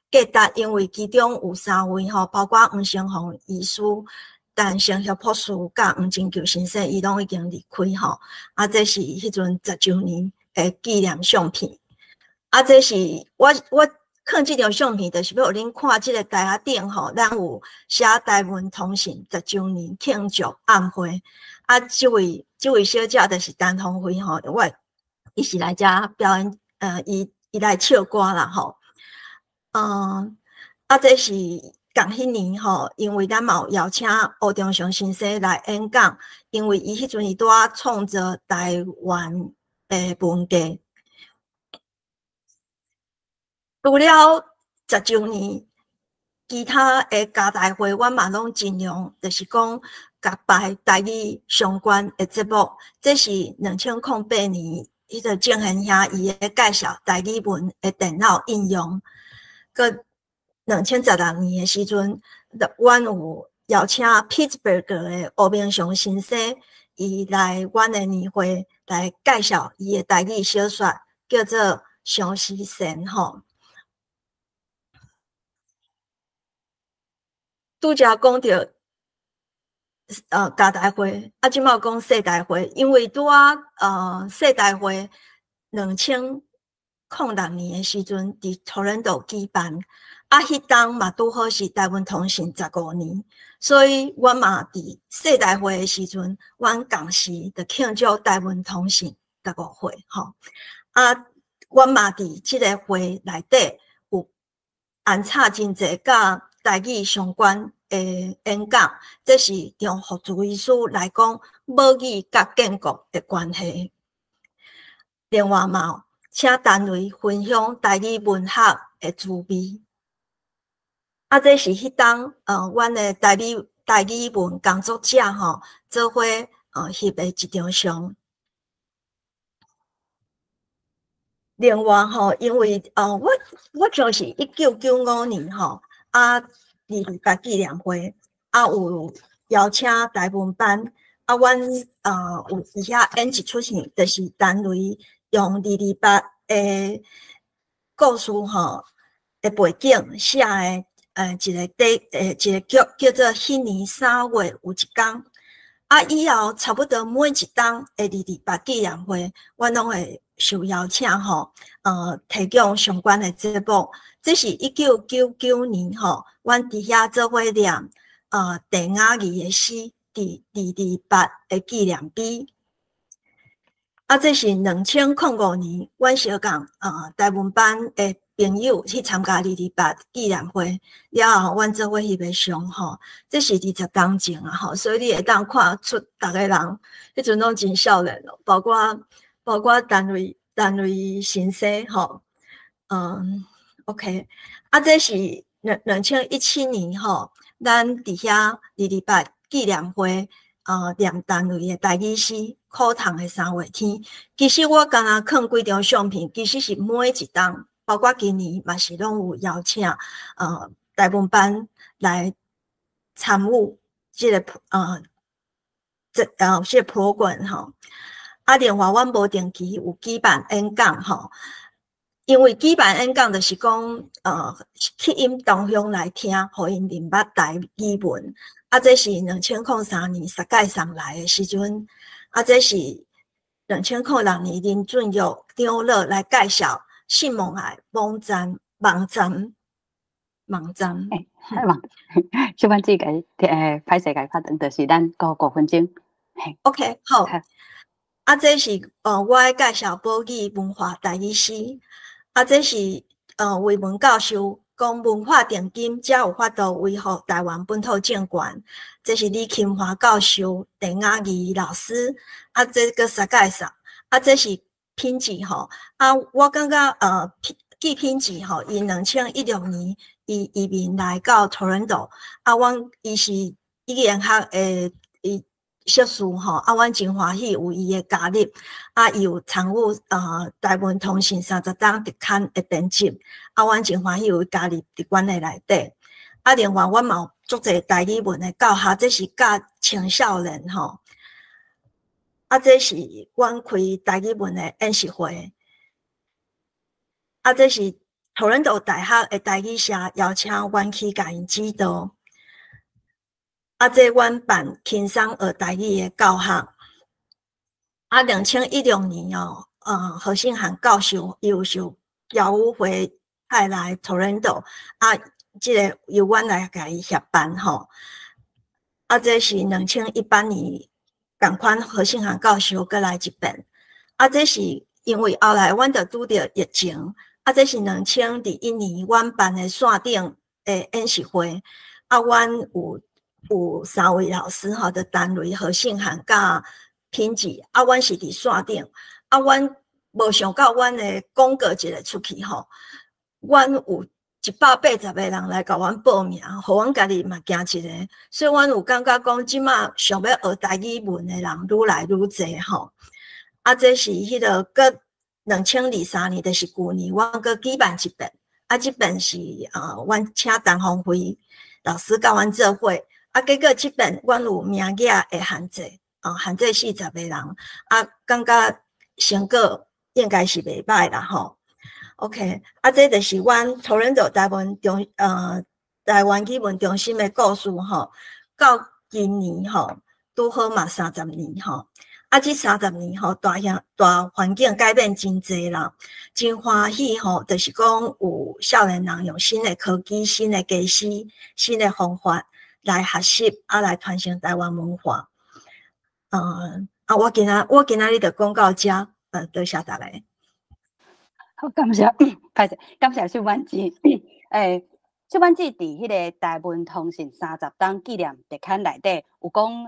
值，價值，因為其中有三位吼，包括黃成鴻醫師、陳成協博士佮黃金球先生，伊攏已經離開吼。啊，這是彼陣十週年的紀念相片。啊，這是我放這張相片，就是欲予恁看這个台仔頂吼，咱有寫台文通信十週年慶祝晚會。啊，這位小姐就是陳鴻輝吼，我伊是來遮表演，伊來唱歌啦吼。啊，這是仝彼年吼，因為咱嘛有邀請吳中祥先生來演講，因為伊彼陣伊拄仔創造台灣的文藝。除了十週年，其他的家大會，阮嘛攏盡量，就是講共排台語相關的節目。這是2008年，彼个鄭賢兄伊咧介紹台語文的電腦應用。閣2016年的時陣，阮有邀請 Pittsburgh 的吳明雄先生，伊來阮的年會來介紹伊的台語小說，叫做《相思神》吼。拄才講著，家大會，啊，這擺講世大會，因為拄仔世大會2006年的時陣，佇多倫多舉辦，啊，彼當嘛拄好是台文通信15年，所以阮嘛佇世大會的時陣，阮仝時就慶祝台文通信15歲吼。啊，阮嘛佇這个會內底有安插真濟佮台語相關的演講，這是張福柱醫師來講母語佮建國的關係。另外嘛，請陳雷分享台語文學的滋味。啊，這是彼當阮的台語文工作者吼，做伙翕的一張相。另外吼，因為我就是1995年吼，啊，228紀念會，啊，有邀請台文班，啊，阮有佇遐演一齣戲，就是陳雷用228的故事吼的背景寫的，一个短，一个劇叫做《彼年三月有一工》。啊，以後差不多每一冬的228紀念會，阮攏會受邀請吼，提供相關的節目。這是1999年吼，阮佇遐做伙念鄭雅儀的詩，佇228的紀念碑。啊，這是2005年，阮小港台文班的朋友去參加228紀念會了後，阮做伙翕的相吼，這是20冬前啊吼，所以你會當看出逐个人彼陣攏真少年咯，包括陳雷先生吼，OK，啊，這是2017年吼，咱佇遐228紀念會。念單位的台語詩，苦痛的三月天。其實我敢若囥幾張相片，其實是每一冬，包括今年嘛是攏有邀請台文班來參與這個 program 吼。啊，另外阮無定期有舉辦演講吼，因為舉辦演講就是講，去𪜶同鄉來聽，予𪜶認捌台語文。啊，這是2003年十屆上來的時陣，啊，這是2006年林俊玉長老來介紹信望愛網站網站網站。欸，網，小婉姊共歹勢共拍斷，就是咱閣5分鐘。 OK，好。啊，這是我愛介紹寶語文化台語詩。啊，這是魏文教授講文化定金才有法度維護台灣本土政權。這是李琴華教授、鄭雅儀老師。啊，這閣煞介紹。啊，這是品質吼。啊，我感覺紀品質吼，伊2016年伊移民來到多倫多。啊，阮伊是語言學的伊碩士吼，啊，阮真歡喜有伊的加入，啊，伊有參與台文通訊30冬特刊的編輯，啊，阮真歡喜有伊加入佇阮的內底。啊，另外阮嘛有足濟台語文的教學，這是教青少年吼。啊，這是阮開台語文的演習會。啊，這是多倫多大學的台語社邀請阮去共𪜶指導。啊，這阮辦輕鬆學台語的教學。啊，2016年哦，何信涵教授伊有受僑委會派來多倫多，啊，這個由阮來共伊協辦吼。啊，這是2018年仝款何信涵教授閣來一遍。啊，這是因為後來阮就拄著疫情，啊，這是2021年阮辦的線頂的演習會，啊，阮有三位老師吼，就陳雷、何信涵佮品質，啊，阮是佇線頂，啊，阮無想到阮的廣告一个出去吼，阮有180個人來共阮報名，予阮家己嘛驚一个，所以阮有感覺講，這馬想欲學台語文的人愈來愈濟吼。啊，這是彼个閣2023年，就是舊年，阮閣舉辦一遍，啊，這遍是阮請陳芳輝老師佮阮做伙。啊，結果這遍阮有名額的限制，限制40個人，啊，感覺成果應該是袂䆀啦吼。OK，啊，這就是阮多倫多台灣語文中心的故事吼。到今年吼，拄好嘛三十年吼。啊，這三十年吼，大環境改變真濟啦，真歡喜吼，就是講有少年人用新的科技、新的家私、新的方法來學習，啊，來傳承台灣文化。啊，我今仔日就講到這，多謝大家。好，感謝，歹勢，感謝秀婉姊。秀婉姊佇彼个台文通訊30冬紀念特刊內底有講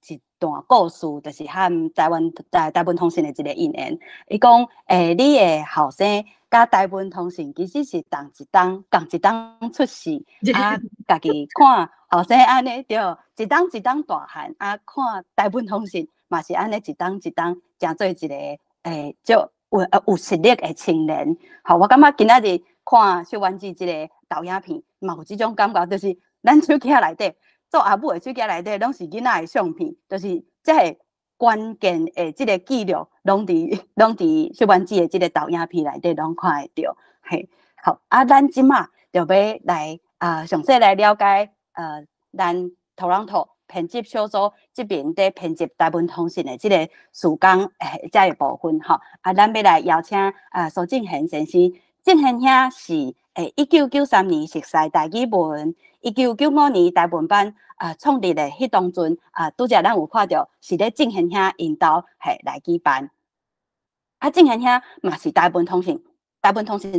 一段故事，就是和台灣台文通訊的一個因緣。伊講，你的後生佮台文通訊其實是仝一冬，仝一冬出世，啊，家己看後生按呢，對，一冬一冬大漢，啊，看台文通訊嘛是按呢一冬一冬，成做一個足有實力的青年。好，我感覺今仔日看秀婉姊這個投影片，嘛有這種感覺，就是咱手機內底做阿母的手機內底，攏是囡仔的相片，就是這個關鍵的這個記錄，攏佇秀婉姊的這個投影片內底攏看會著。嘿，好，啊，咱這馬就欲來詳細來了解咱多倫多編輯小組這邊佇編輯台文通訊的這個事工，這个部分吼。啊，咱欲來邀請蘇正賢先生，正賢兄是1993年熟似台語文，1995年台文班創立的彼當陣啊，拄才咱有看著是咧正賢兄𪜶兜嘿來舉辦。啊，正賢兄嘛是台文通訊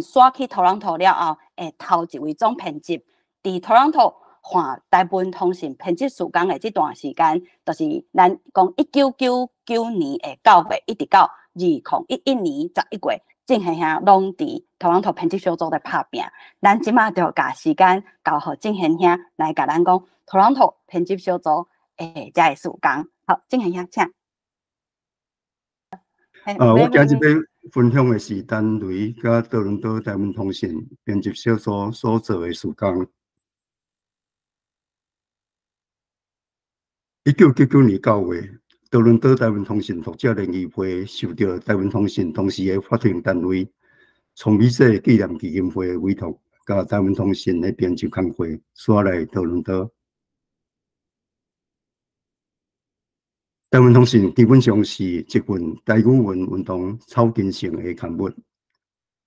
徙去多倫多了後，頭一位總編輯，佇多倫多換台文通訊編輯事工的這段時間，就是咱講1999年的9月，一直到2011年11月，正賢兄攏佇多倫多編輯小組咧拍拚。咱這馬就共時間交予正賢兄來共咱講多倫多編輯小組。遮个事工。好，正贤兄，請。啊，我今日欲分享的是陳雷佮多倫多台文通訊編輯小組所做的事工。1999年9月，多倫多台文通訊讀者聯誼會受著台文通訊當時的發行單位創美者紀念基金會的委託，共台文通訊的編輯工課徙來多倫多。台文通訊基本上是一份台語文運動草根性的刊物，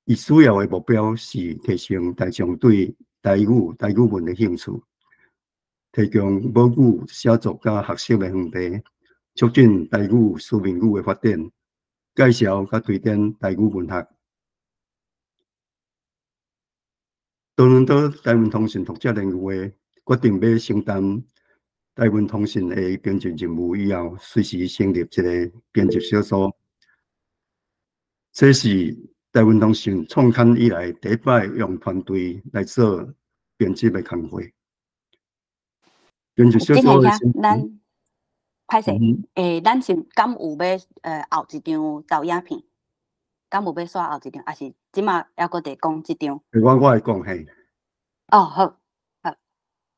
伊主要的目標是提升大眾對台語、台語文的興趣，提供母語寫作佮學習的園地，促進台語書面語的發展，介紹佮推展台語文學。多倫多台文通訊讀者聯誼會決定欲承擔台文通訊的編輯任務以後，隨時成立一個編輯小組。這是台文通訊創刊以來第一擺用團隊來做編輯的工課。編輯小組的咱歹勢，咱是敢有欲後一張投影片？敢有欲煞後一張？抑是這馬猶閣佇講這張？我會講嘿。哦，好，好，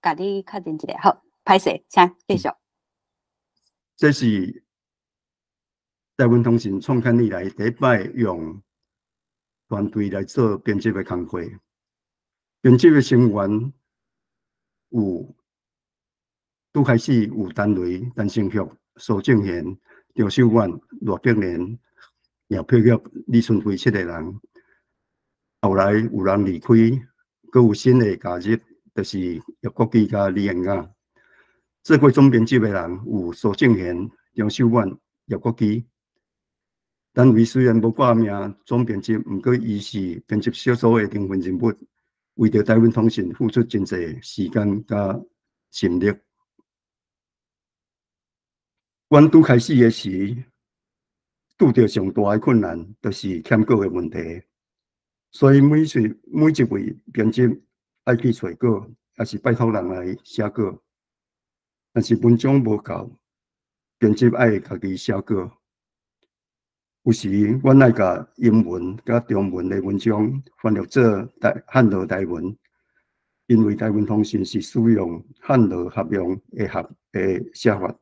共你確認一下，好。歹勢，請繼續。這是台文通訊創刊以來第一擺用團隊來做編輯的工課。編輯的成員有拄開始有陳雷、陳成玉、蘇正賢、張秀婉、賴碧蓮、葉佩玉、李春輝七個人。後來有人離開，閣有新的加入，就是葉國基佮李彦雅。做過總編輯的人有蘇正賢、張秀婉、葉國基。陳雷雖然無掛名總編輯，毋過伊是編輯小組的靈魂人物，為著台文通訊付出真濟時間佮心力。阮拄開始的時，拄著上大的困難，就是欠稿的問題。所以每次每一位編輯愛去揣稿，抑是拜託人來寫稿。但是文章無夠，編輯愛家己寫稿。有時阮愛共英文佮中文的文章翻譯做台漢羅台文，因為台文通訊是使用漢羅合用的合的寫法。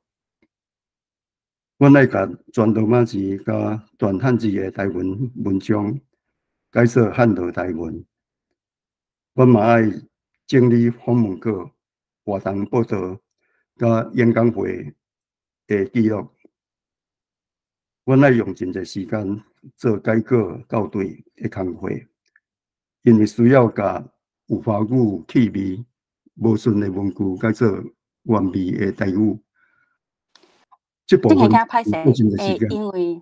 阮愛共全羅馬字佮全漢字的台文文章改做漢羅台文。阮嘛愛整理訪問稿、活動報導佮演講會的記錄。阮愛用真濟時間做改稿校對的工課，因為需要共有華語氣味無順的文句改做原味的台語。這部分歹勢，因為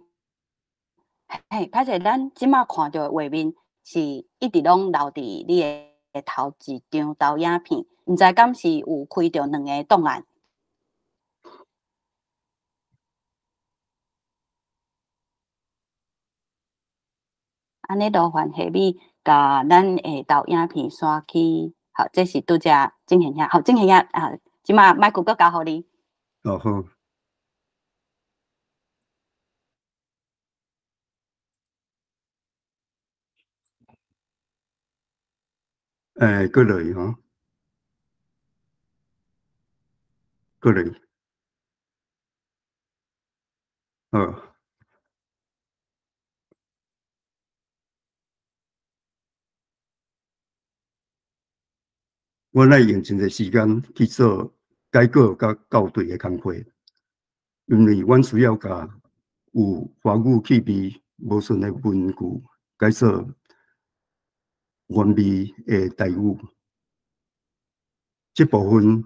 嘿，歹勢，咱這馬看著的畫面是一直攏留佇你的頭一張投影片，毋知敢是有開著兩個檔案？按呢勞煩下米，共咱的投影片刷去，好，這是拄才正賢兄，好，正賢兄啊，這馬麥克閣交予你。哦好。閣落去吼，閣落去，好。阮愛用真濟時間去做改稿佮校對的工課，因為阮需要共有華語氣味無順的文句改做原味的台語。這部分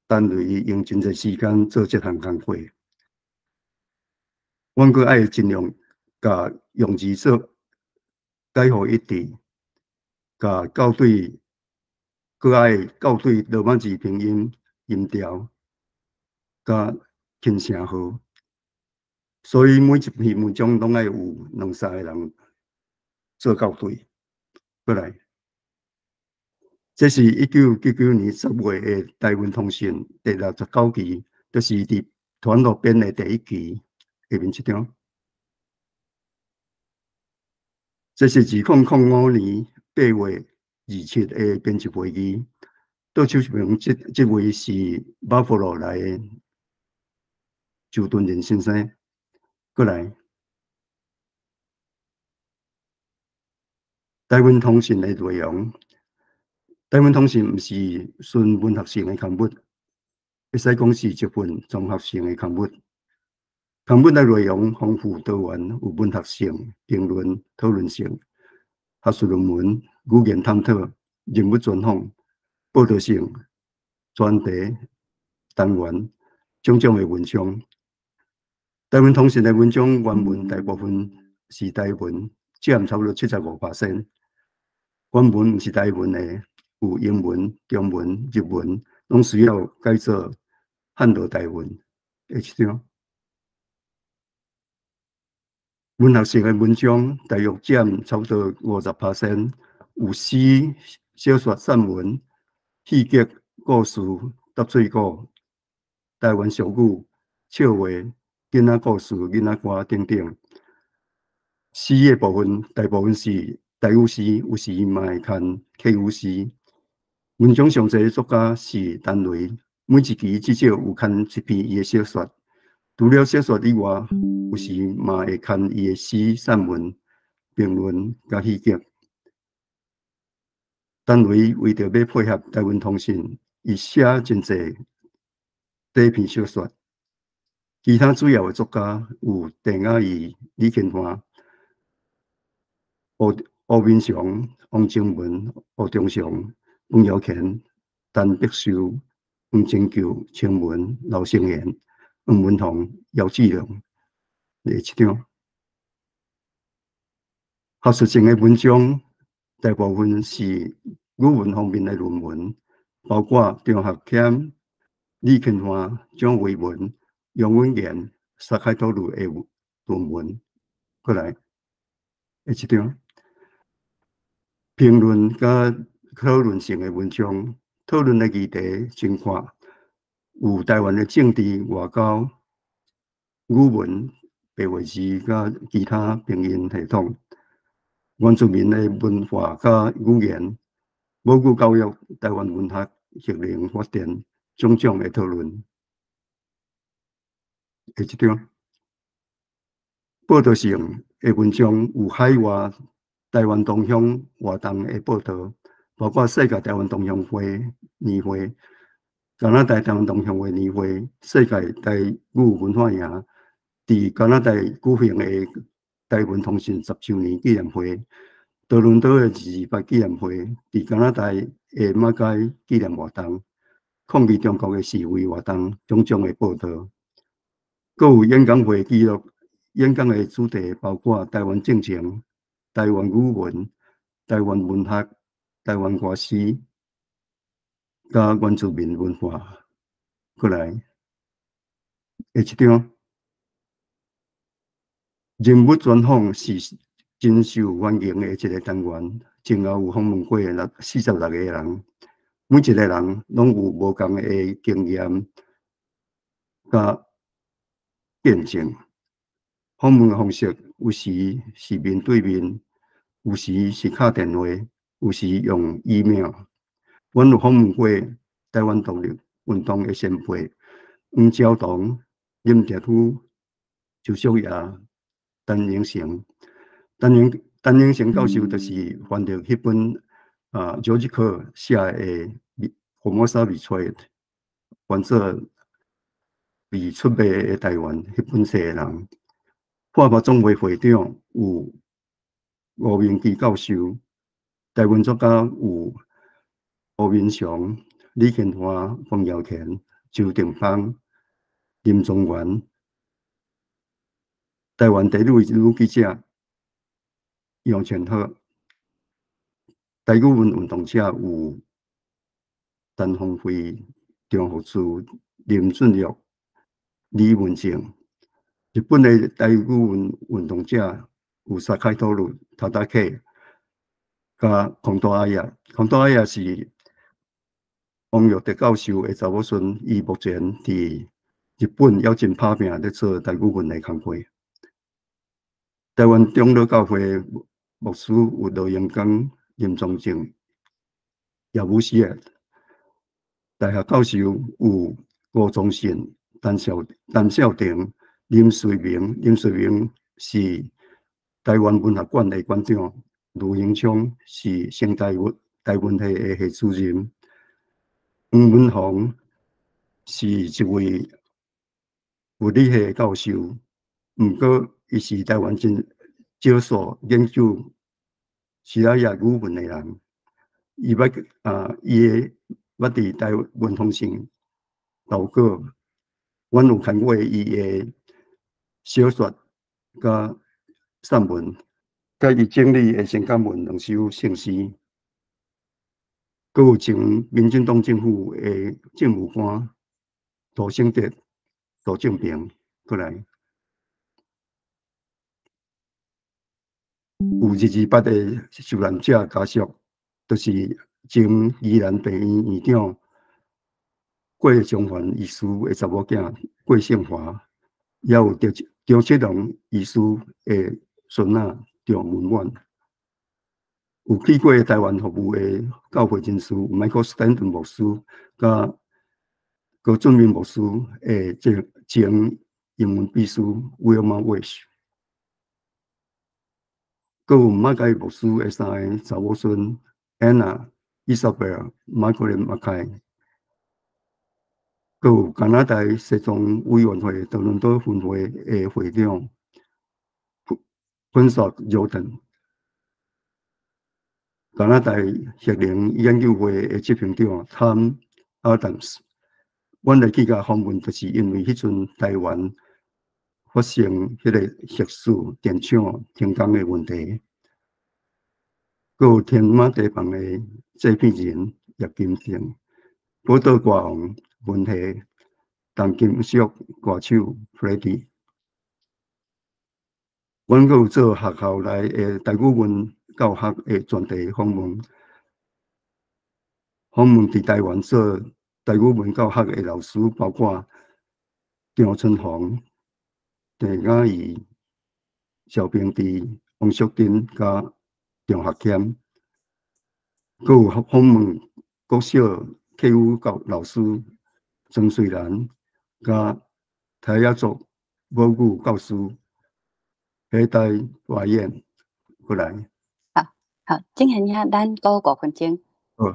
陳雷用真濟時間做這項工課，阮閣愛盡量共用字做改予一致，共校對。閣愛校對羅馬字拼音、音調，佮輕聲號，所以每一篇文章攏愛有兩三個人做校對。過來，這是1999年10月的台文通訊第69期、第就是佇團路編的第一期下面這張。這是2005年8月27的編輯會議，倒手邊這位是 Buffalo 來的周敦仁先生，過來。台灣通訊的內容，台灣通訊毋是純文學性的刊物，會使講是一份綜合性的刊物。刊物的內容豐富多元，有文學性、評論、討論性、學術論文、語言探討、人物專訪、報導性、專題、單元，種種的文章。台灣通訊的文章原文大部分是台文，佔差不多75%。原文毋是台文的，有英文、中文、日文，攏需要改做漢羅台文。下一張，文學性的文章大約佔差不多50%，有詩、小說、散文、戲劇、故事、答嘴鼓、台灣俗語、笑話、囡仔故事、囡仔歌等等。詩的部分大部分是台語詩，有時嘛會刊客語詩。文章上濟作家是陳雷，每一期至少有刊一篇伊的小說。除了小說以外，有時嘛會刊伊的詩、散文、評論佮戲劇。陳雷為著欲配合台灣通訊，伊寫真濟短篇小說。其他主要的作家有鄭雅儀、李勤華、吳明雄、王靜文、吳忠祥、彭耀乾、陳碧秀、黃金球、清文、劉成賢、黃文宏、姚志良。下一張，學術性的文章大部分是語文方面的論文，包括張學謙、李勤華、蔣維文、楊文賢、沙開多魯的論文。過來，下一張。評論佮討論性的文章，討論的議題真闊，有台灣的政治、外交、語文、白話字佮其他拼音系統，原住民的文化佮語言、母語教育、台灣文學、核能發電種種的討論。下一張，報導性的文章有海外台灣同鄉活動的報導，包括世界台灣同鄉會年會、加拿大台灣同鄉會年會、世界台語文化營，佇加拿大舉行的台灣通訊10週年紀念會、多倫多的228紀念會、佇加拿大的馬偕紀念活動、抗議中國的示威活動，種種的報導。閣有演講會記錄，演講的主題包括台灣政情、台灣語文、台灣文學、台灣歌詩、佮原住民文化。過來，下一張，人物專訪是真受歡迎的一個單元。前後有訪問過46個人，每一個人攏有無仝的經驗佮見證。訪問的方式有時是面對面，有時是敲電話，有時用 email。阮有訪問過台灣獨立運動的前輩黃昭堂、林哲夫、周淑雅、陳榮成。陳榮成教授就是翻著彼本蔣志克寫的《福摩沙未出》，翻做未出賣的台灣彼本冊的人。破百總會會長有吳明基教授，台灣作家有吳明雄、李勤華、馮耀乾、周定芳、林宗元。台灣第一位女記者楊千鶴。台語文運動者有陳鳳飛、張福柱、林俊玉、李文正。日本的台語文運動者有沙開多魯、塔達克、佮孔多阿亞。孔多阿亞是王育德教授的查某孫，伊目前佇日本猶真拍拚咧做台語文的工課。台灣長老教會牧師有羅榮光、林宗正、葉武燮，大學教授有吳宗信、陳少廷、林瑞明。林瑞明是台灣文學館的館長，盧榮昌是成大台文系的系主任，黃文宏是一位物理系教授，毋過伊是台灣真少數研究西拉雅語文的人。伊捌啊，伊的捌佇台灣通訊投稿，阮有看過伊的小說佮散文，佮伊整理的聖感文兩首聖詩，閣有前民進黨政府的政務官涂醒哲、涂正平過來。有228的受難者家屬，就是前宜蘭病院院長郭松環醫師的查某囝郭勝華，也有張七龍醫師的孫仔張文滿，有去過台灣服務的教會人士 Michael Stanton 牧師，佮高俊明牧師的這前英文秘書 Wilma Wish。閣有馬凱牧師的三个查某孫 Anna、Isabel、Margaret 馬凱，閣有加拿大西藏委員會多倫多分會的會長芬索尤頓，加拿大核能研究會的執行長 Tom Adams。阮來去共訪問，就是因為彼陣台灣發生彼個核四電廠停工的問題，閣有天馬地房的製片人葉金勝、寶島歌王文系重金屬歌手 Freddie。阮閣有做學校內的台語文教學的專題訪問，訪問佇台灣做台語文教學的老師，包括張春紅、鄭雅儀、邵平治、王淑珍佮張學謙，閣有訪問國小客語教老師曾瑞蘭，佮泰雅族母語教師彼代華燕過來。好，好，正賢兄，咱閣5分鐘。好，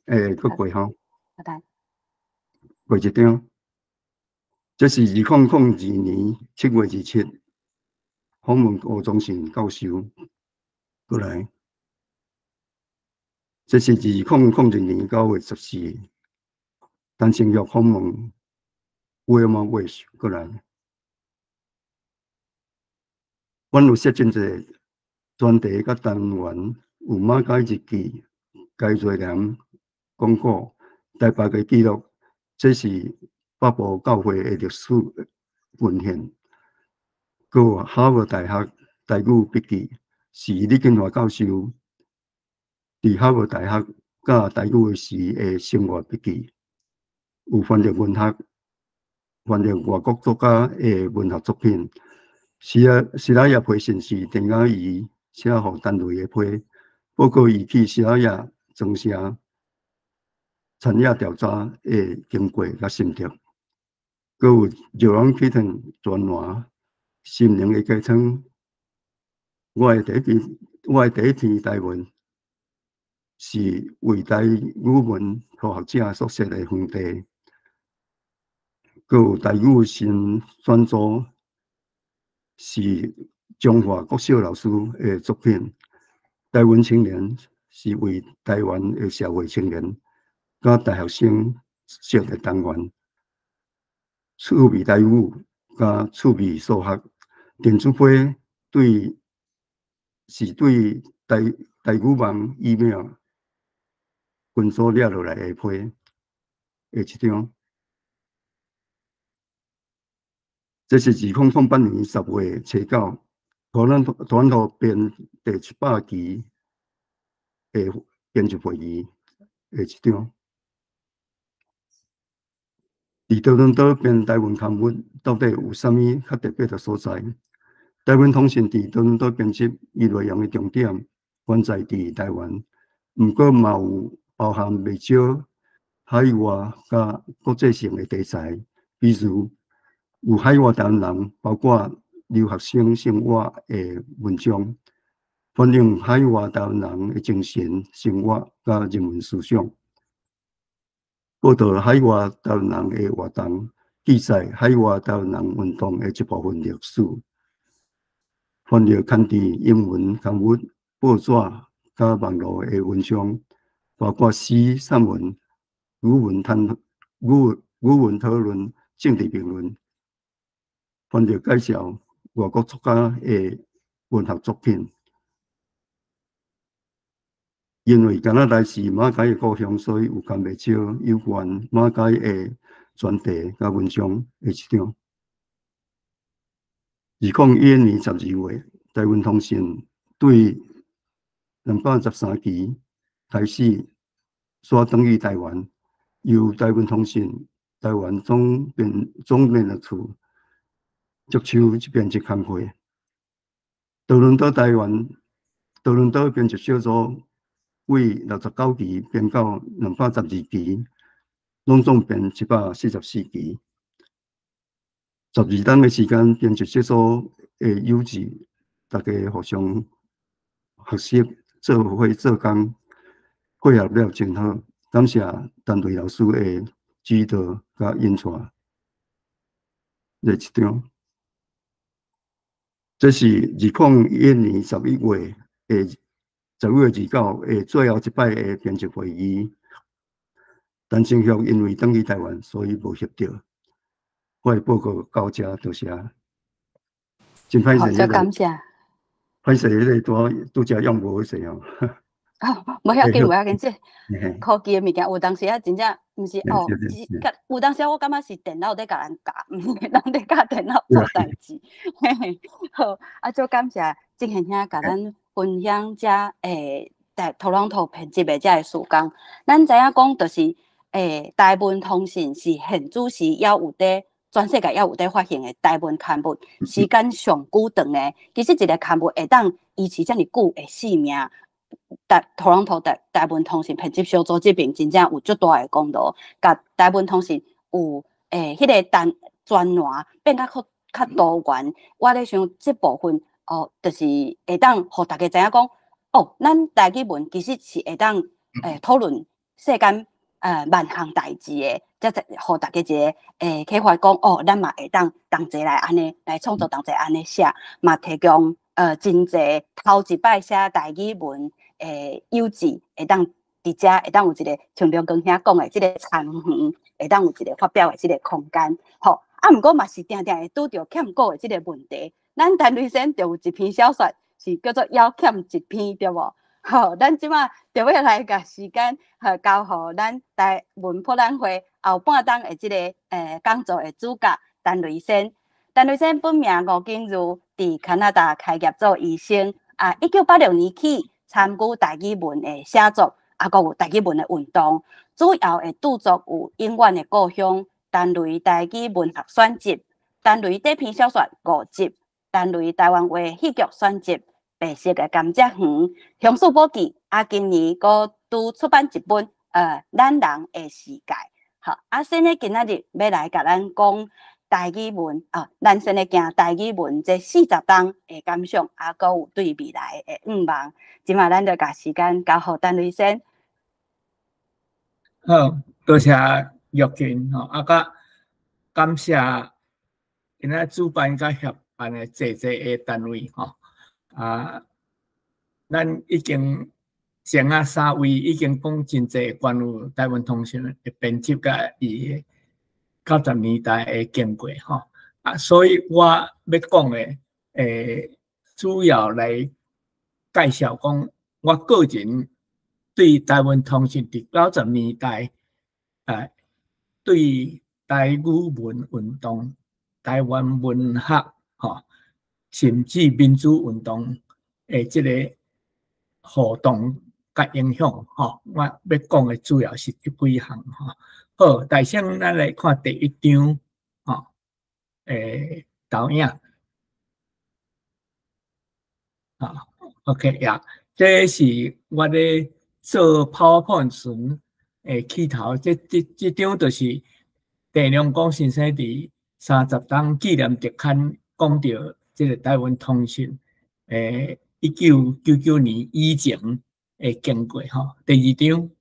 欸，閣過吼。好的。過一張。這是2002年7月27，訪問吳宗信教授過來。這是2002年9月14，陳成玉訪問 Wilma Wish 過來。阮有設真濟專題佮單元，有馬偕日記、解瑞蓮講古、台北的記錄，這是北部教會的歷史文獻。閣有哈佛大學台語筆記，是李金華教授佇哈佛大學教台語時的生活筆記。有翻譯文學、翻譯外國作家的文學作品。西拉雅批信是鄭雅儀寫予陳雷的批，報告伊去西拉雅莊社田野調查的經過佮心得。閣有饒朗啟騰專欄心靈的雞湯，我的第一篇台文是為台語文初學者所設的園地。閣有台語新選組，是彰化國小老師的作品。台灣青年是為台灣的社會青年佮大學生設的單元。趣味台語佮趣味數學，電子批對是對台語網 email 群組掠落來的批的一張。這是2008年10月初9，多倫多編第700期的編輯會議的一張。佇多倫多編台文刊物到底有啥物較特別的所在？台文通訊佇多倫多編輯，伊內容的重點關在佇台灣，毋過嘛有包含袂少海外佮國際性的題材，比如有海外台灣人，包括留學生生活的文章，反映海外台灣人的精神生活佮人文思想。報導海外台灣人的活動，記載海外台灣人運動的一部分歷史，翻譯刊佇英文刊物、報紙佮網路的文章，包括詩、散文、語文討論、政治評論，翻譯介紹外國作家的文學作品。因為加拿大是馬偕的故鄉，所以有刊袂少有關馬偕的專題佮文章的一張。2011年12月，台文通訊對213期開始徙轉去台灣，由台文通訊台灣總編輯處接手編輯工課。多倫多編輯小組為69期編到212期，攏總編744期。12冬的時間，編輯小組的友誼，大家互相學習、做伙做工，配合了真好。感謝陳雷老師的指導佮引帶。這一張，這是2011年11月的11月29的最後一擺的編輯會議。陳清玉因為轉去台灣，所以無翕著。我的報告到這，多謝。真歹勢，這感謝。歹勢，彼个拄拄才用無好勢哦。哦，無要緊，無要緊，這科技的物件有當時啊，真正毋是哦，有當時我感覺是電腦咧共人教，毋是人咧教電腦做代誌。好，啊，足感謝正賢兄共咱分享遮佇多倫多編輯的遮个時間。咱知影講，就是台文通訊是現主時猶有佇全世界猶有佇發行的台文刊物，時間上久長的。其實一個刊物會當維持遮爾久的生命，佇多倫多台文通訊編輯小組這邊真正有足大的功勞，共台文通訊有彼个單專欄變較較多元。我咧想這部分哦，就是會當予大家知影講，哦，咱台語文其實是會當討論世間萬項代誌的，才才予大家一个啟發講，哦，咱嘛會當同齊來按呢來創作，同齊按呢寫，嘛提供真濟頭一擺寫台語文的幼稚，會當佇遮會當有一個像梁光兄講的這个田園，會當有一個發表的這个空間，吼。啊，毋過嘛是定定會拄著欠稿的這个問題。咱陳雷先就有一篇小說是叫做《猶欠一篇》，對無？好，咱這馬就欲來共時間，交予咱台文博覽會後半冬的這个講座的主角陳雷先。陳雷先本名吳景如，佇加拿大開業做醫生。啊，1986年起參與台語文的寫作，啊，閣有台語文的運動。主要的著作有《永遠的故鄉》、陳雷台語文學選集、陳雷短篇小說五集、陳雷台灣話戲劇選集、白色的甘蔗園、鄉事簿記。啊，今年閣拄出版一本《咱人的世界》。好，啊，先咧今仔日欲來共咱講台語文啊，咱先咧行台語文這40冬的感想，啊，閣有對未來的願望。這馬咱就共時間交予陳雷先。好，多謝玉琴吼，啊，佮感謝今仔主辦佮協辦的濟濟的單位吼，啊，咱已經前仔三位已經講真濟關於台文通訊的編輯佮伊90年代的經過吼，啊，所以我欲講的，主要來介紹講我個人對台文通訊佇九十年代，對台語文運動、台灣文學，吼，甚至民主運動的這个活動，佮影響吼。我欲講的主要是這幾項吼。好，大先咱來看第一張吼，投影。啊，OK 呀，這是我咧做 PowerPoint 時起頭，這張就是鄭良光先生佇30冬紀念特刊講著這個台灣通訊，1999年以前的經過吼。第二張，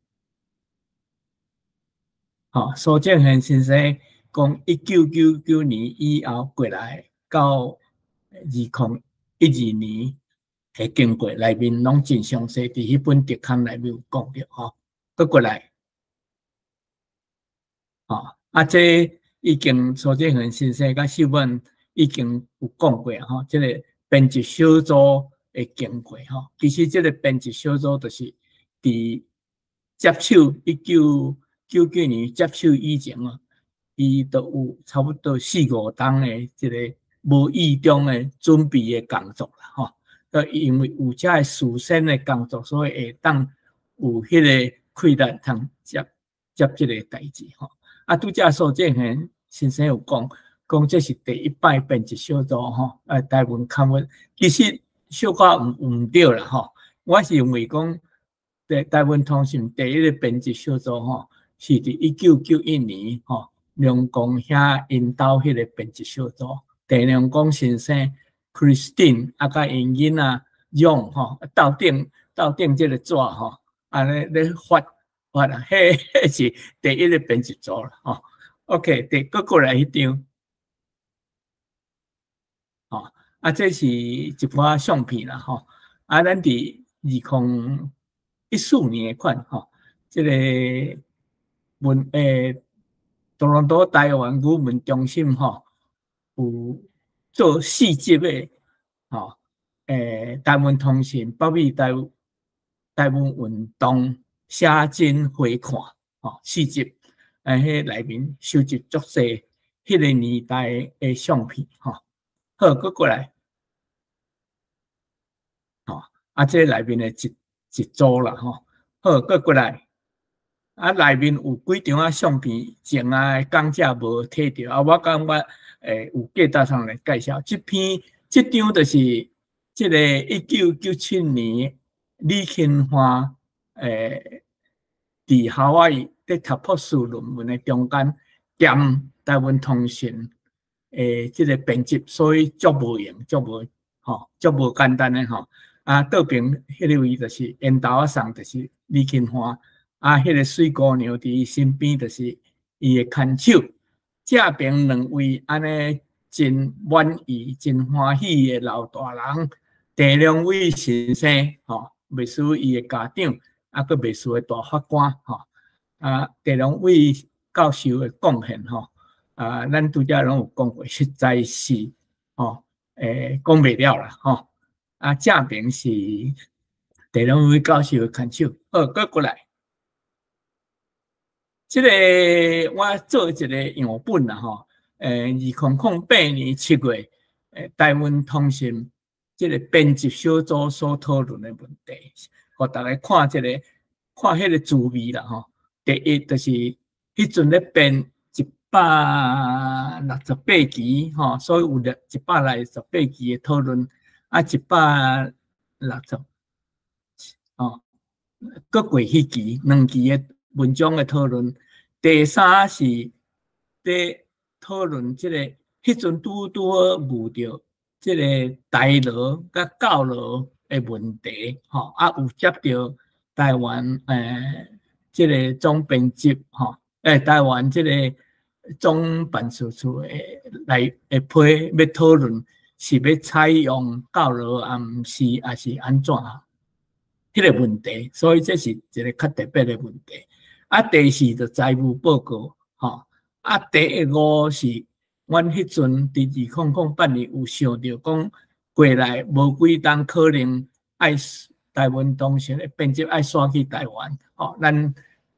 吼，蘇正賢先生講1999年以後過來到2012年的經過內面攏真詳細，佇彼本特刊內面有講著吼。閣過來，吼，啊，這已經蘇正賢先生佮秀敏已經有講過吼，這個編輯小組的經過吼。其實這個編輯小組就是佇接手1999年接手以前啊，伊就有差不多四五冬的這個無意中的準備的工作啦吼。因為有這个事先的工作，所以會當有彼個氣力通接接這個代誌吼。啊，拄才蘇正賢先生有講，講這是第一擺編輯小組吼，台灣刊物，其實小可毋對啦吼。我是認為講，台灣通訊第一个編輯小組吼，是佇1991年吼，梁公兄𪜶兜彼個編輯小組，鄭良光先生、Christine 啊，佮𪜶囡仔用吼，鬥頂這个紙吼，按呢咧發發啊，彼是第一个編輯組啦吼。OK，第閣過來彼張，吼，啊，這是一寡相片啦吼。啊，咱佇2014年的款吼，這个文多倫多台灣語文中心吼，有做四集的吼，台灣通訊北美台灣運動寫真回看吼，四集，彼內面收集足濟彼个年代的相片吼。好，閣過來，吼，啊，這內面的一組啦吼。好，閣過來，啊，內面有幾張仔相片，前仔講者無提著，啊，我感覺有價值通來介紹。這篇這張就是這个1997年李芹華佇夏威夷佇讀博士論文的中間，兼台灣通訊的這个編輯，所以足無閒，足無吼，足無簡單的吼。啊，倒爿彼个位就是緣投仔送，就是李芹華，啊，彼个水姑娘佇伊身邊，就是伊的牽手。這爿兩位按呢真滿意、真歡喜的老大人，鄭良偉先生吼，袂輸伊的家長，啊，閣袂輸的大法官吼。啊，鄭良偉教授的貢獻吼，啊，咱拄才攏有講過，實在是吼，講袂了啦吼。啊，正爿是鄭良偉教授的牽手。好，閣過來，這个我做一个樣本啦吼。2008年7月，台灣通訊這个編輯小組所討論的問題，予大家看這个，看彼个滋味啦吼。第一就是彼陣咧編168期吼，所以有168期的討論，啊，一百六十哦，閣過彼期兩期的文章的討論。第三是佇討論這个，彼陣拄拄好遇著這个台羅佮教羅的問題，吼，啊，有接著台灣這个總編輯吼，台灣這个總辦事處的來的批欲討論，是欲採用教羅，啊，毋是，抑是按怎？彼个問題，所以這是一个較特別的問題。啊，第四就財務報告，吼。啊，第五是，阮彼陣佇2008年有想著講，過來無幾冬可能愛台灣通訊的編輯愛徙去台灣，吼，咱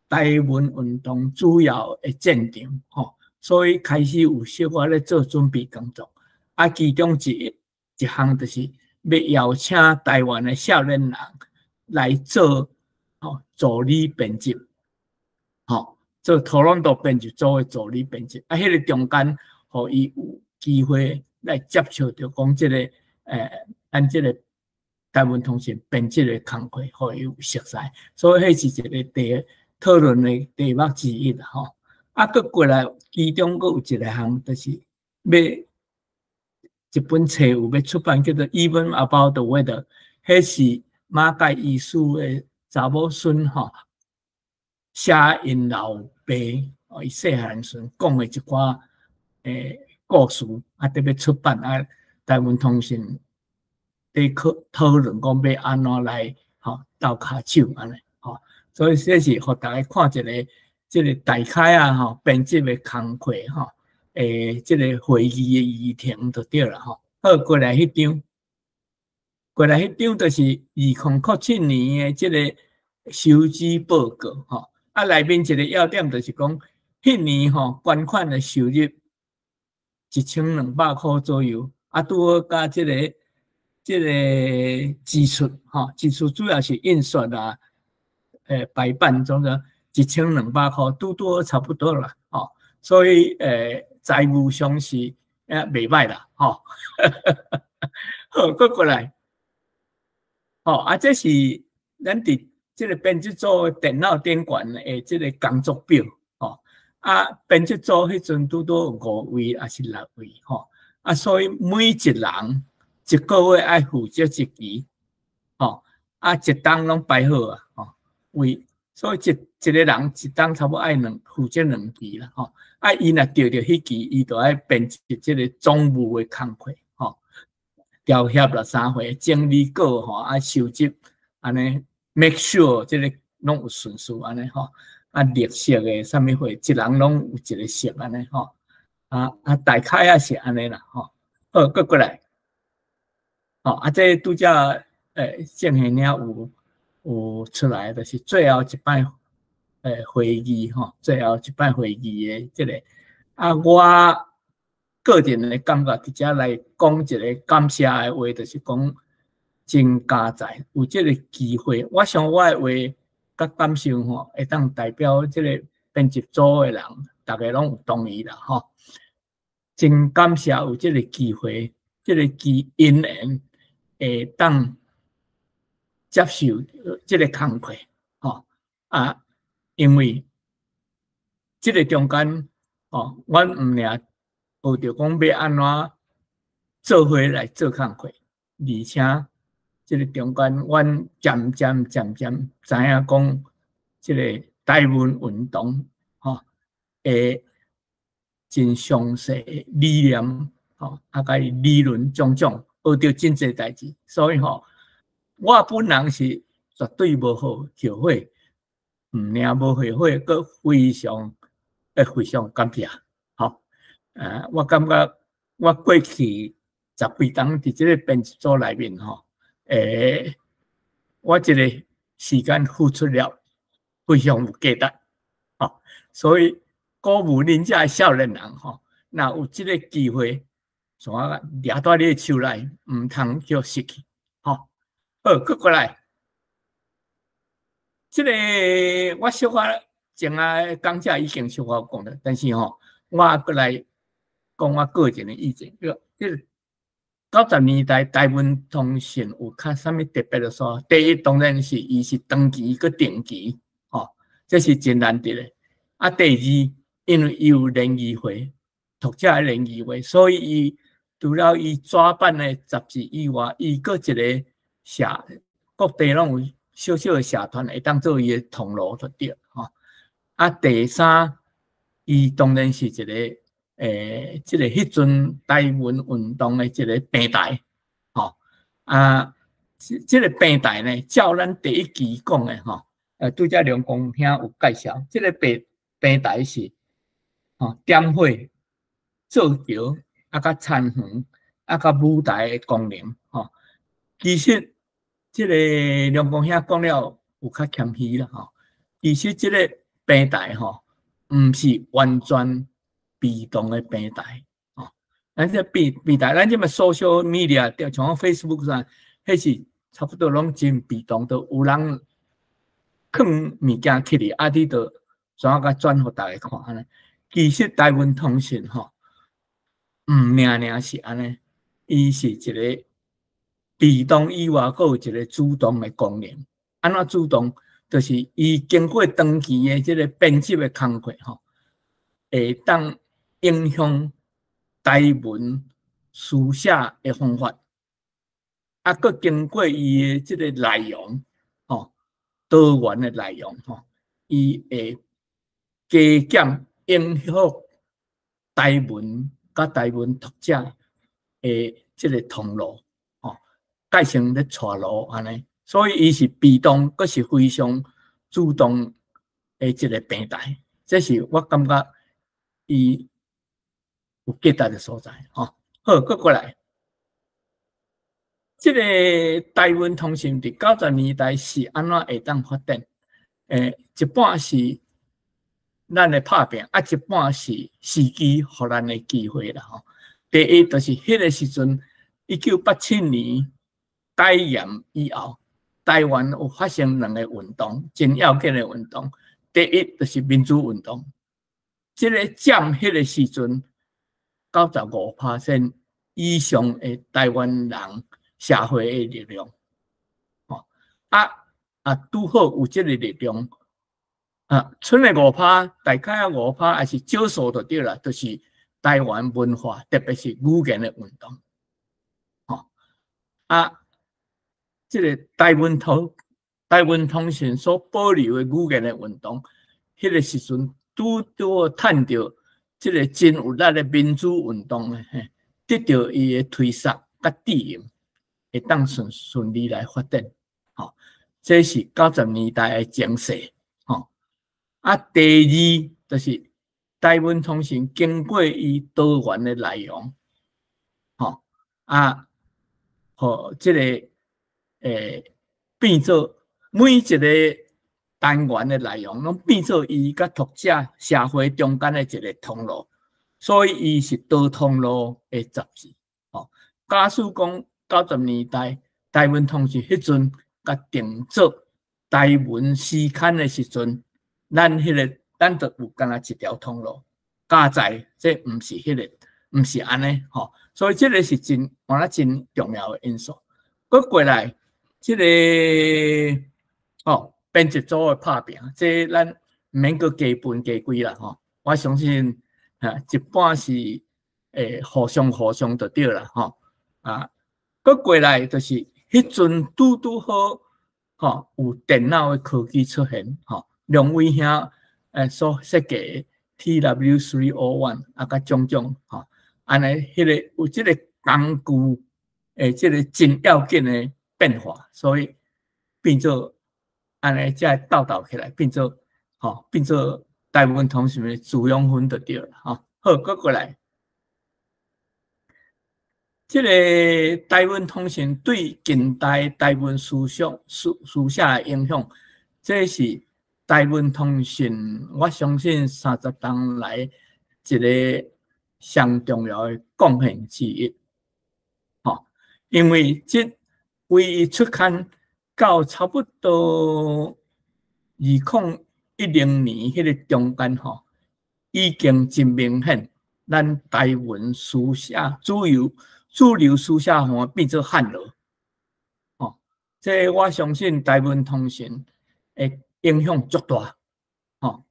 台灣運動主要的戰場，吼，所以開始有小可咧做準備工作。啊，其中一項就是欲邀請台灣的少年人來做吼助理編輯，吼做多倫多編輯組的助理編輯。啊，彼個中間，予伊有機會來接觸著講這個咱這個台文通訊編輯的工課，予伊有熟似，所以彼是一個題討論的題目之一啦吼。啊，閣過來，其中閣有一個項，就是欲一本冊有欲出版，叫做《Even About the Weather》，彼是馬偕醫師的查某孫吼，寫𪜶老爸哦，伊細漢時陣講的一寡故事，啊，得欲出版啊，台文通訊佇討討論講欲按怎來吼鬥跤手按呢吼，所以這是予大家看一个這个大概啊吼編輯的工課吼，這个會議的議程就對啦吼。好，過來彼張，過來彼張就是2007年的這个收支報告吼。啊，內面一个要點就是講，彼年吼捐款的收入1200箍左右，啊，拄好佮這個支出吼，支出主要是印刷啊，排版總之1200箍，拄拄好差不多啦，吼，所以財務上是袂䆀啦，吼。好，閣過來，吼，啊，這是咱佇這个編輯組電腦頂懸的這个工作表，吼，啊，編輯組彼陣拄拄五位抑是六位，吼，啊，所以每一人一个月愛負責一期，吼，啊，一冬攏排好啊，吼，為所以一一个人一冬差不多愛負責兩期啦，吼，啊，伊若著著彼期，伊就愛編輯這个總務的工課，吼，調協啦啥貨，整理稿吼，啊，收集按呢。make sure 這个攏有順序按呢吼，啊，綠色的啥物貨，一人攏有一个色按呢吼，啊啊，大概也是按呢啦吼。好，閣過來，吼，啊，這拄才鄭賢領有出來，就是最後一擺會議吼，最後一擺會議的這个，啊，我個人的感覺，佇遮來講一个感謝的話，就是講真佳哉有這个機會，我想我的話佮感受吼，會當代表這个編輯組的人，逐家攏有同意啦吼。真感謝有這个機會，這个機因緣會當接受這个工課吼啊，因為這个中間吼，阮毋爾學著講欲按怎做伙來做工課，而且這个中間，阮漸漸漸漸知影講，這个台文運動吼，會真詳細的理念吼，啊，佮理論種種，學著真濟代誌，所以吼，我本人是絕對無好後悔，毋爾無後悔，閣非常非常感謝，吼，我感覺我過去十幾冬佇這个編輯組內面吼。我這個時間付出了非常有價值，吼，所以鼓舞恁遮的少年人吼，若有這个機會，怎啊掠佇你的手內，毋通予失去，吼。好，閣過來，這个我小可前仔講者已經小可講了，但是吼，我閣來講我個人的意見，這個90年代台文通訊有較啥物特別的所？第一當然是伊是長期閣定期，吼，這是真難得的。啊，第二，因為伊有聯誼會，讀者的聯誼會，所以伊除了伊紙版的雜誌以外，伊閣一个社各地攏有小小的社團會當做伊的通路就對，吼。啊，第三，伊當然是一个這个彼陣台文運動的一个平台，吼啊，這個平台呢，照咱第一期講的吼，拄才梁公兄有介紹，這个平台是吼點火、造橋啊，佮田園啊，佮舞台的功能，吼。其實這个梁公兄講了有較謙虛啦，吼。其實這个平台吼，毋是完全被動的平台，吼。咱這平台，咱這麼 social media，像 Facebook 上，彼是差不多攏真被動，都有人囥物件起嚟，啊，你就怎啊共轉予大家看按呢？其實大文通訊吼，毋爾爾是按呢，伊是一個被動以外，閣有一個主動的功能。按怎主動？就是伊經過長期的這個編輯的工課吼，會當影響台文書寫的方法，啊，閣經過伊的這個內容，吼，多元的內容，吼，伊會加減影響台文佮台文讀者的這個通路，吼，改成咧帶路按呢，所以伊是被動，閣是非常主動的一個平台，這是我感覺伊有價值的所在，吼。好，閣過來，這個台文通訊佇90年代是按怎會當發展？一半是咱的拍拚，啊，一半是時機予咱的機會啦，吼。第一，就是彼個時陣，1987年解嚴以後，台灣有發生兩個運動，真要緊的運動。第一，就是民主運動，這個佔彼個時陣95% 以上的台灣人社會的力量，吼啊啊，拄好有這個力量，啊，賰的五趴，大概啊五趴，還是少數就對啦，就是台灣文化，特別是語言的運動，吼啊，這個台文通訊所保留的語言的運動，彼個時陣拄拄好趁著這個真有力的民主運動咧，得著伊的推捒佮支援，會當順順利來發展，吼，這是90年代的情勢，吼。啊，第二就是台文通訊經過伊多元的內容，吼，啊，予這個變做每一個單元的內容，攏變做伊佮讀者社會中間的一個通路，所以伊是多通路的雜誌，吼。假使講90年代台文通訊彼陣共定做台文詩刊的時陣，咱彼個咱就有干焦一條通路，佳哉這毋是彼個，毋是按呢，吼。所以這個是真，我諗真重要的因素。閣過來，這個吼編輯組的拍拚，這咱毋免閣加分加幾啦，吼。我相信啊，一般是會互相就對啦，吼。啊，閣過來就是彼陣拄拄好，吼有電腦的科技出現，吼，兩位兄所設計 TW301 啊，佮種種吼，按呢，彼個有這個工具的這個真要緊的變化，所以變做按呢，才會鬥鬥起來，變做吼，變做台文通訊的滋養分就對了，吼。好，閣過來，這個台文通訊對近代台文思想思書寫的影響，這是台文通訊，我相信30冬來一個上重要的貢獻之一。吼，因為這唯一出刊到差不多2010年彼個中間吼，已經真明顯，咱台文書寫主流書寫方變做漢羅。吼，這我相信台文通訊會影響足大。吼，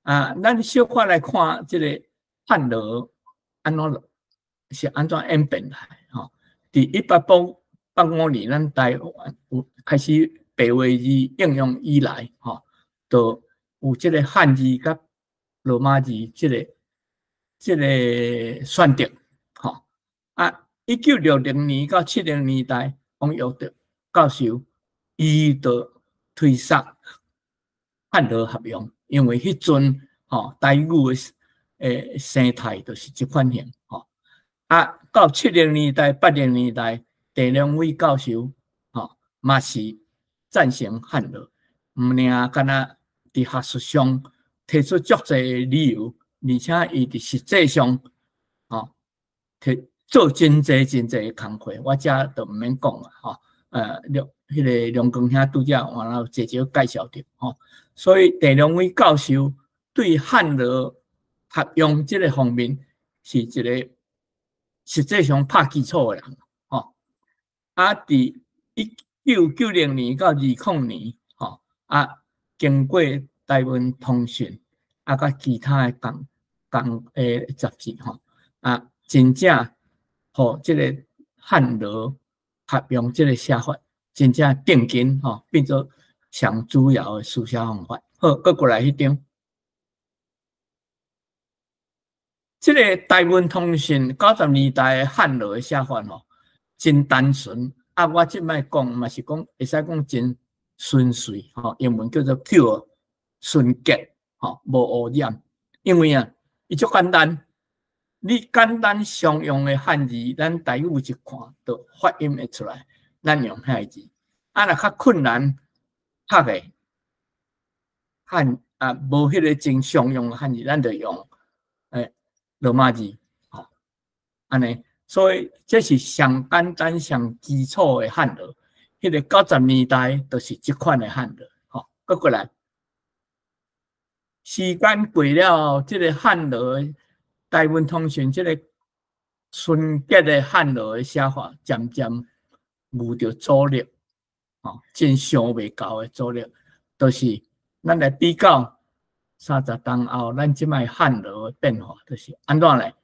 啊，咱小可來看這個漢羅按怎是按怎演變來？吼，佇1885年，咱台灣有開始白話字應用以來，吼，就有這個漢字佮羅馬字這個選擇，吼。啊，1960年到70年代，王育德教授伊就推捒漢羅合用，因為彼陣吼台語的生態就是這款型，吼。啊，到70年代、80年代，鄭良偉教授吼嘛是贊成漢羅，毋爾干焦佇學術上提出足濟理由，而且伊佇實際上吼提做真濟真濟的工課，我遮就毋免講啦，吼。梁彼个梁光兄拄才原來有濟少介紹著吼，所以鄭良偉教授對漢羅合用這個方面是一個實際上拍基礎的人吼。啊，佇1990年到20年吼，啊，經過台文通訊啊，佮其他的共共的雜誌吼，啊，真正予這個漢羅合用這個寫法，真正定根吼，變做上主要的書寫方法。好，閣過來彼張，這個台文通訊90年代的漢羅的寫法吼，真單純。啊，我這擺講嘛是講會使講真純粹吼，英文叫做 pure 純潔吼，無污染。因為啊，伊足簡單，你簡單常用的漢字，咱台語一看就發音會出來，咱用彼个字。啊，若較困難讀的漢啊，無彼个真常用的漢字，咱就用羅馬字吼，按呢。所以這是上簡單、上基礎的漢羅。彼个90年代就是這款的漢羅，吼。閣過來，時間過了後，這個漢羅台文通訊，這個純潔的漢羅的寫法，漸漸遇著阻力，吼，真想袂到的阻力，就是咱來比較30冬後，咱這擺漢羅的變化，就是按怎咧？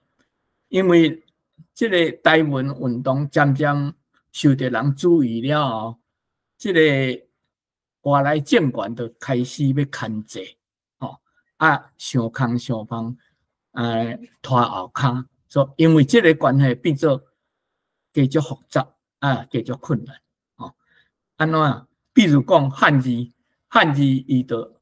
因為這個台文運動漸漸受著人注意了後，這個外來政權就開始欲牽制，吼啊，想空想方，拖後跤，所以因為這個關係變做加足複雜啊，加足困難，吼。按怎？比如講漢字，漢字伊就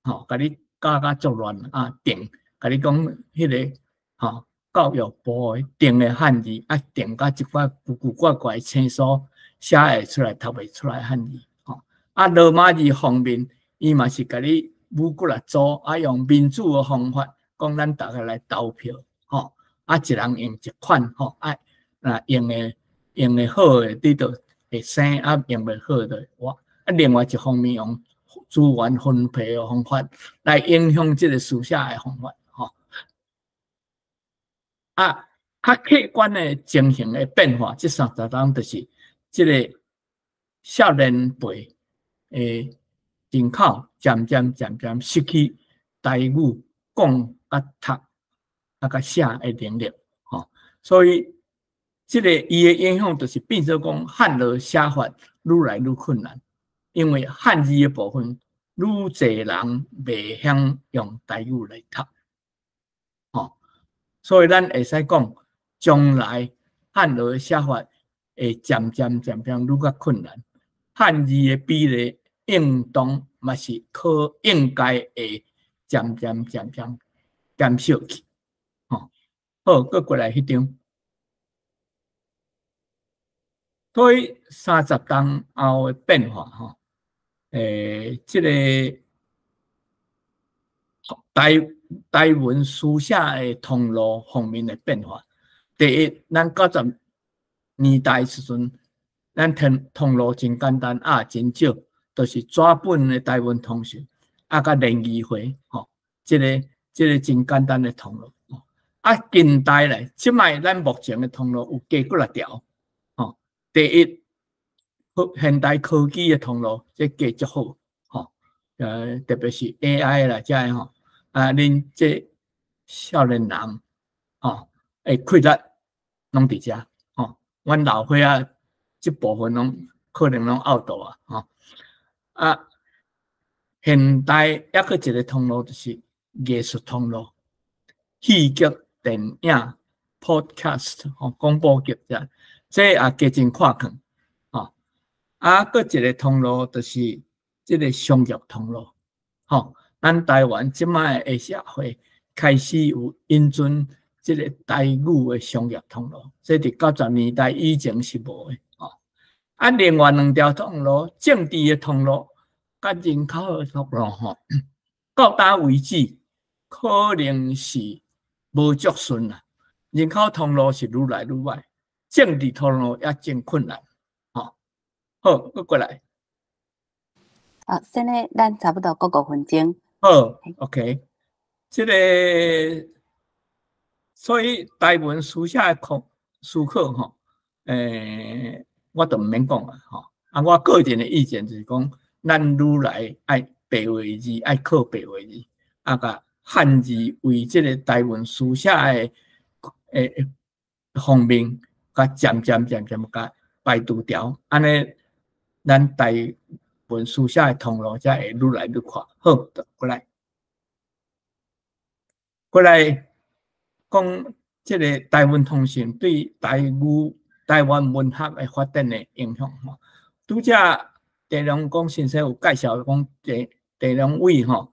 吼，共你搞甲足亂啊，定，共你講彼個吼。教育部定的漢字啊，定甲這款古古怪怪生疏寫會出來、讀袂出來漢字，吼啊，羅馬字方面，伊嘛是共你舞幾若組，啊，用民主的方法，講咱逐家來投票，吼啊，一人用一款，吼啊，若用的好的，你就會生，啊，用袂好的就活。啊，另外一方面用資源分配的方法來影響這個書寫的方法。啊，較客觀的情形的變化，這30冬就是這個少年輩的人口漸漸漸漸失去台語講佮讀啊佮寫的能力，吼，所以這個伊的影響就是變做講漢羅寫法愈來愈困難，因為漢字的部分愈濟人袂曉用台語來讀。所以咱會使講，將來漢羅的寫法會漸漸漸漸愈較困難，漢字的比例應當嘛是可應該會漸漸漸漸減少去。吼，好，閣過來彼張。所以30冬後的變化，吼，這個台文書寫的通路方面的變化。第一，咱90年代時陣，咱通路真簡單啊，真少，就是紙本的台文通訊，啊，佮聯誼會，吼，這個真簡單的通路。啊，近代咧，這擺咱目前的通路有加幾若條，吼。第一，現代科技的通路，這加足好，吼，特別是 AI 啦，這个吼。啊，恁這少年人，吼，會氣力攏佇遮，吼，阮老歲仔這部分攏可能攏 out 啊，吼。啊，現代抑閣一個通路就是藝術通路，戲劇、電影、podcast 吼，廣播劇這，這也加真闊闊，吼。啊，閣一個通路就是這個商業通路，吼。咱台灣這擺的社會開始有引進這個台語的商業通路，這佇90年代以前是無的，吼。啊，另外兩條通路，政治的通路，佮人口的通路，吼，到今為止可能是無足順啦。人口通路是愈來愈歹，政治通路也真困難，吼。好，閣過來。好，現在咱差不多閣5分鐘。好，OK，這个，所以台文書寫的考思考吼，我就毋免講啊，吼。啊，我個人的意見就是講，咱愈來愛白話字，愛靠白話字，啊，共漢字為這个台文書寫的方面，共漸漸漸漸共排除掉，按呢，咱台文書寫的通路才會愈來愈闊。好，過來，過來講這个台文通訊對台語、台灣文學的發展的影響吼。拄才鄭良光先生有介紹講，鄭良偉吼，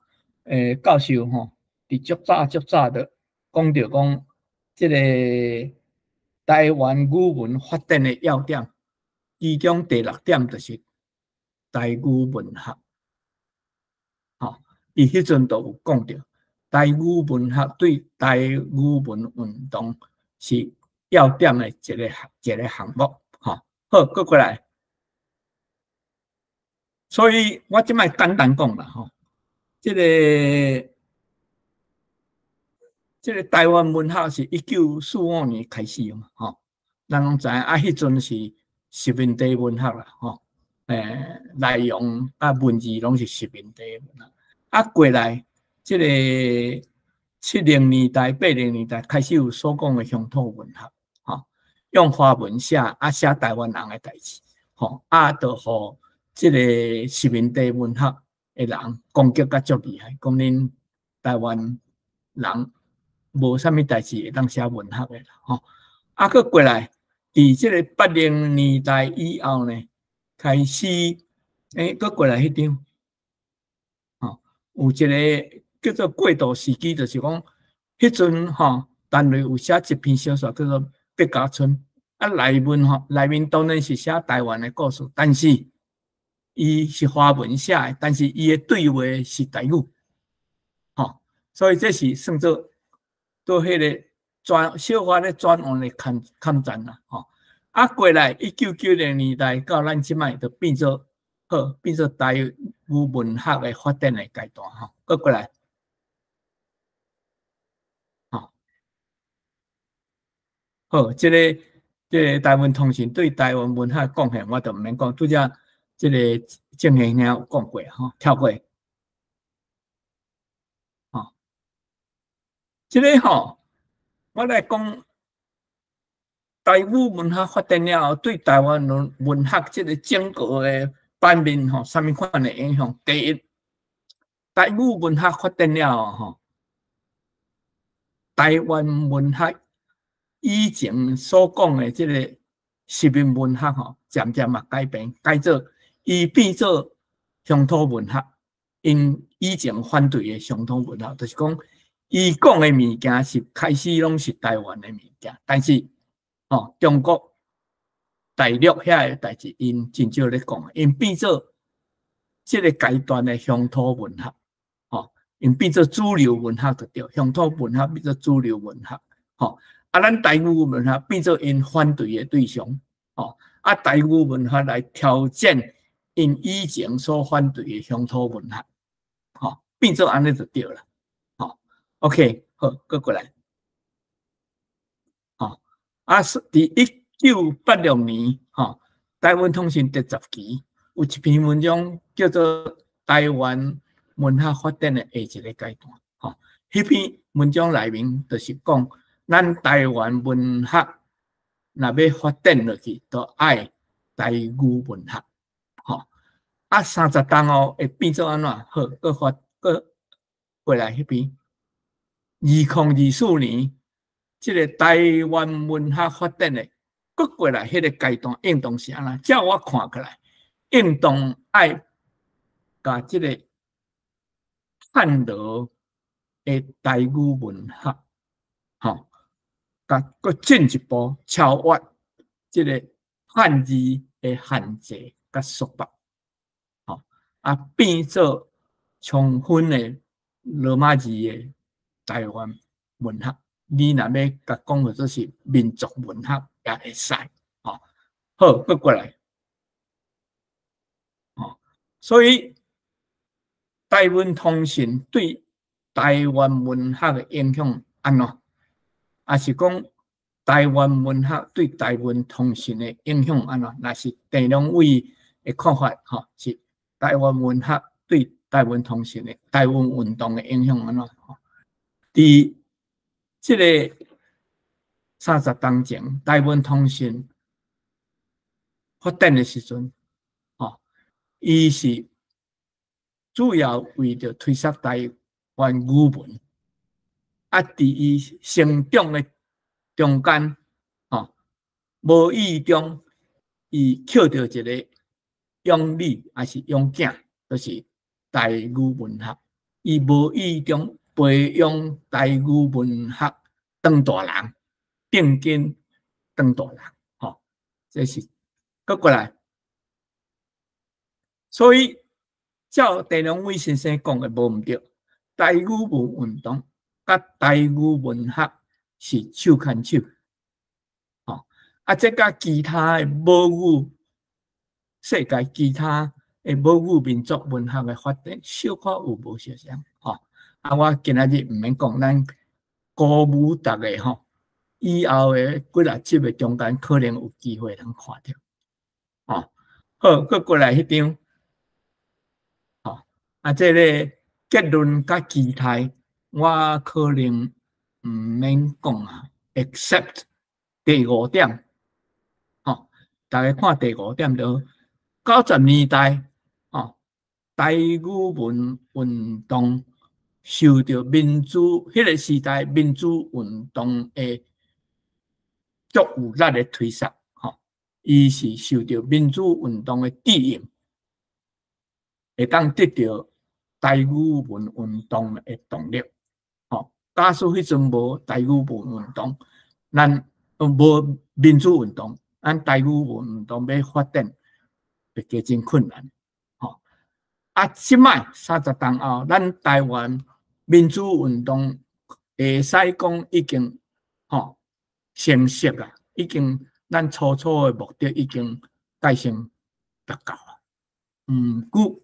教授吼，佇足早足早就講著講，這个台灣語文發展的要點，其中第六點就是台語文學。吼，伊彼陣就有講著，台語文學對台語文運動是要點的一个項目。吼，好，閣過來。所以我這擺簡單講啦，吼，這个台灣文學是1945年開始的嘛，吼，咱攏知影啊，彼陣是殖民地文學啦，吼，內容啊文字攏是殖民地文學。啊，過來這个70年代、80年代開始有所講的鄉土文學，吼，用華文寫啊寫台灣人的代誌，吼，啊，就予這个殖民地文學的人攻擊甲足厲害，講恁台灣人無啥物代誌會當寫文學的啦，吼。啊，閣過來，佇這个80年代以後呢，開始，閣過來彼張，吼，有一个叫做過渡時期，就是講，彼陣吼，陳雷有寫一篇小說叫做《客家村》，啊，內面吼，內面當然是寫台灣的故事，但是伊是華文寫的，但是伊的對話是台語，吼，所以這是算做做彼个轉小可咧轉換的坎站啦，吼。啊，過來1990年代到咱這擺，就變做好，變做台語文學的發展的階段，吼。閣過來，吼，好，這个台文通訊對台灣文學貢獻，我就毋免講，拄才這个鄭先生有講過，吼，跳過，吼，這个吼，我來講。台語文學發展了後，對台灣文學這个整個的版面吼，啥物款的影響？第一，台語文學發展了後吼，台灣文學以前所講的這个殖民文學吼，漸漸嘛改變，改做伊變做鄉土文學，𪜶以前反對的鄉土文學，就是講伊講的物件是開始攏是台灣的物件，但是吼，中國大陸遐个代誌，𪜶真少咧講，𪜶變做這个階段的鄉土文學，吼，𪜶變做主流文學就對，鄉土文學變做主流文學，吼，啊，咱台語文學變做𪜶反對的對象，吼，啊，台語文學來挑戰𪜶以前所反對的鄉土文學，吼，變做按呢就對啦，吼，OK，好，閣過來。啊，是佇1986年，吼，台灣通訊第10期有一篇文章叫做《台灣文學發展的下一个階段》，吼，彼篇文章內面就是講，咱台灣文學若欲發展落去，就愛台語文學，吼。啊，30冬後會變做按怎？好，閣發閣過來彼篇，2024年。這个台灣文學發展的，閣過來彼个階段，應當是按怎？照我看起來，應當愛共這个漢羅的台語文學，吼，共閣進一步超越這个漢字的限制佮束縛，吼，啊，變做充分的羅馬字的台灣文學。你若欲共講做是民族文學也會使，吼。好，閣過來，所以台文通訊對台灣文學的影響按怎？抑是講台灣文學對台文通訊的影響按怎？若是鄭良偉的看法，吼，是台灣文學對台文通訊的台灣運動的影響按怎？佇這个30冬前，台文通訊發展的時陣，吼，伊是主要為著推捒台灣語文，啊，佇伊成長的中間，吼，無意中伊抾著一个養女，抑是養囝，就是台語文學。伊無意中培養台語文學當大人，定根當大人，吼，這是閣過來。所以照鄭良偉先生講的無毋對，台語文運動佮台語文學是手牽手，吼，啊，這佮其他的母語世界其他的母語民族文學的發展，小可有無相像，吼。啊，我今仔日毋免講，咱鼓舞逐家吼，以後的幾若集的中間，可能有機會通看著，吼。好，閣過來彼張，吼，啊，這個結論佮期待，我可能毋免講啊，except 第五點，吼，逐家看第五點就90年代，吼，台語文運動受著民主，彼个時代民主運動的足有力的推捒，吼，伊是受著民主運動的指引，會當得著台語文運動的動力，吼。假使彼陣無台語文運動，咱無民主運動，咱台語文運動欲發展，會加真困難，吼。啊，這擺30冬後，咱台灣民主運動會使講已經吼成熟啊，已經咱初初的目的已經達成達到啊。毋過，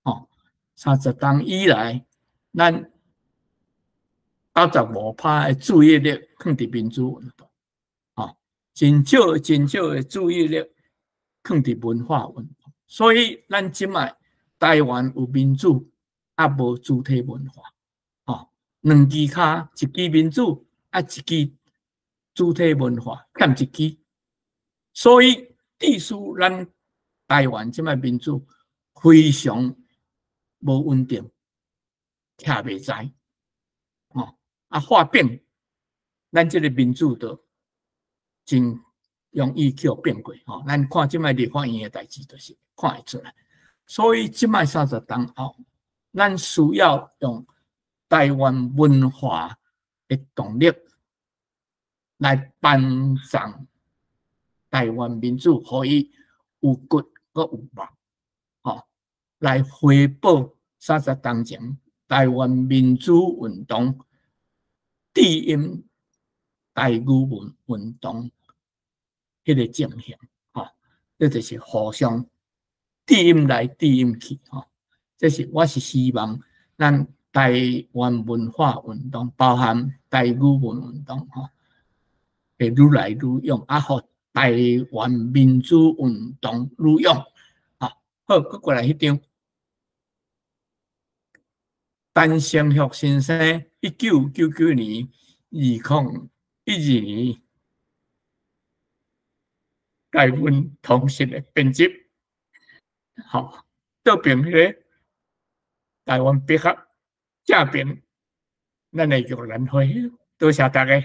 吼，30冬以來，咱95%的注意力放佇民主運動，吼，真少真少的注意力放佇文化運動，所以咱這擺台灣有民主，啊無主體文化，吼，兩支跤，一支民主，啊一支主體文化，欠一支，所以致使咱台灣這擺民主非常無穩定，徛袂在，吼，啊話變，咱這个民主就真容易去變過，吼，咱看這擺立法院的代誌，就是看會出來。所以這擺30冬後，咱需要用台灣文化的動力來幫助台灣民主，予伊有骨閣有肉，吼，來回報30冬前台灣民主運動指引台語文運動彼个情形，吼，這就是互相指引來指引去，吼。這是我是希望咱台灣文化運動，包含台語文運動，吼，會愈來愈勇，啊，予台灣民主運動愈勇，吼。好，閣過來彼張，陳成學先生，1999年、2012年，台文通訊的編輯，吼，倒爿彼个台灣筆學正爿，咱的玉蘭會，多謝大家。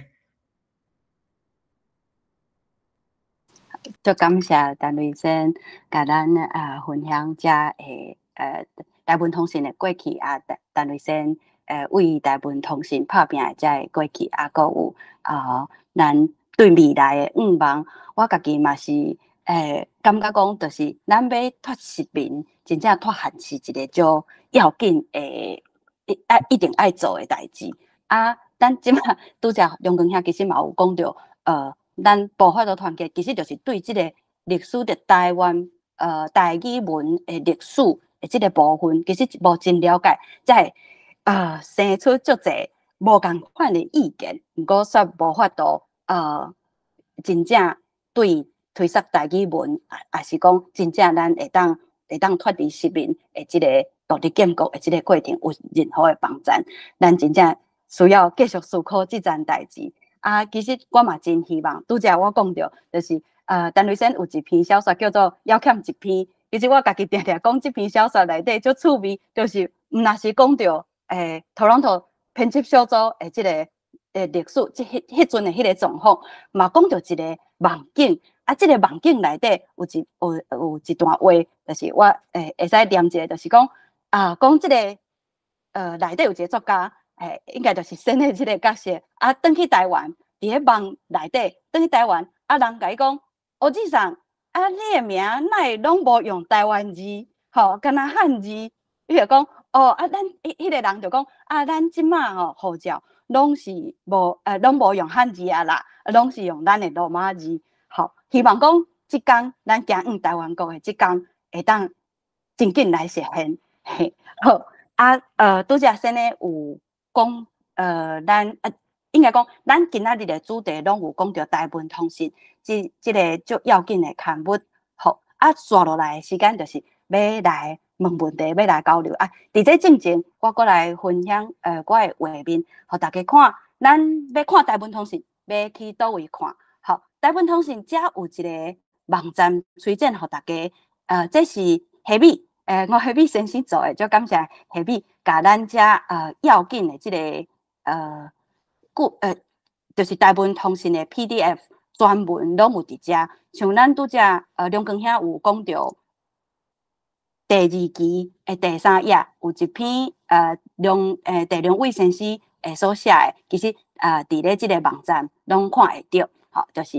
足感謝陳瑞先共咱啊分享遮个台文通訊的過去啊，陳陳瑞先為台文通訊拍拚的遮个過去啊，閣有啊，咱對未來的願望，我家己嘛是感覺講，就是咱欲脫殖民，真正脫限是一个足要緊的，一一定愛做的代誌。啊，咱這擺拄才梁光兄其實嘛有講著，咱無法度團結，其實就是對這个歷史佇台灣台語文的歷史的這个部分，其實無真了解，才會生出足濟無仝款的意見，毋過煞無法度真正對推捒台語文，抑是講真正咱會當脫離殖民的這个獨立建國的這个過程有任何的幫助，咱真正需要繼續思考這件代誌。啊，其實我嘛真希望，拄才我講著，就是陳瑞先有一篇小說叫做《猶欠一篇》，其實我家己定定講這篇小說內底足趣味，就是毋若是講著多倫多編輯小組的這个歷史，這彼陣的彼个狀況，嘛講著一个夢境。啊，這个夢境內底有一段話，就是我會使念一下，就是講啊，講這个內底有一个作家，應該就是先的這个角色，啊，轉去台灣，佇咧夢內底轉去台灣，啊，人共伊講，歐吉桑，啊，你的名哪會攏無用台灣字，吼，干焦漢字，伊就講，哦，啊，咱彼个人就講，啊，咱這馬吼護照攏無用漢字啊啦，攏是用咱的羅馬字，吼，希望講這工咱行向台灣國的這工會當真緊來實現，嘿，好，啊，拄才先的有講，咱應該講，咱今仔日的主題攏有講著台文通訊，這个足要緊的刊物，好，啊，紲落來的時間就是欲來問問題，欲來交流啊。佇這進前，我閣來分享我的畫面，予大家看。咱欲看台文通訊，欲去佗位看？好，台文通訊遮有一个網站推薦予大家，這是夏美，吳夏美先生做的，足感謝夏美，共咱遮要緊的這个就是台文通訊的 PDF 全文攏有佇遮。像咱拄才梁光兄有講著第二期的第三頁有一篇鄭良偉先生所寫的，其實佇咧這个網站攏看會著，吼，就是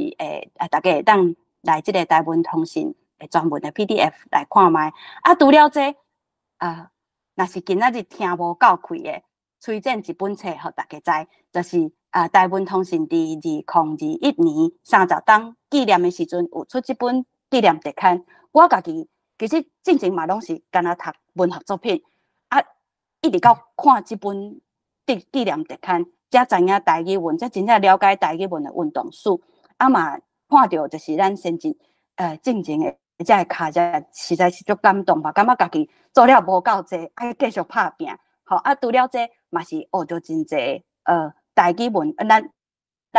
大家會當來這个台文通訊的專文的 PDF 來看覓。啊，除了這，若是今仔日聽無夠氣的，推薦一本冊予大家知，就是台文通訊佇2021年30冬紀念的時陣，有出這本紀念特刊。我家己其實進前嘛攏是干焦讀文學作品，啊，一直到看這本紀念特刊，才知影台語文，才真正了解台語文的運動史。啊嘛看著就是咱先進進前的這个跤跡，實在是足感動吧，感覺家己做了無夠濟，愛繼續拍拚。吼，啊，除了這嘛是學著真濟台語文，咱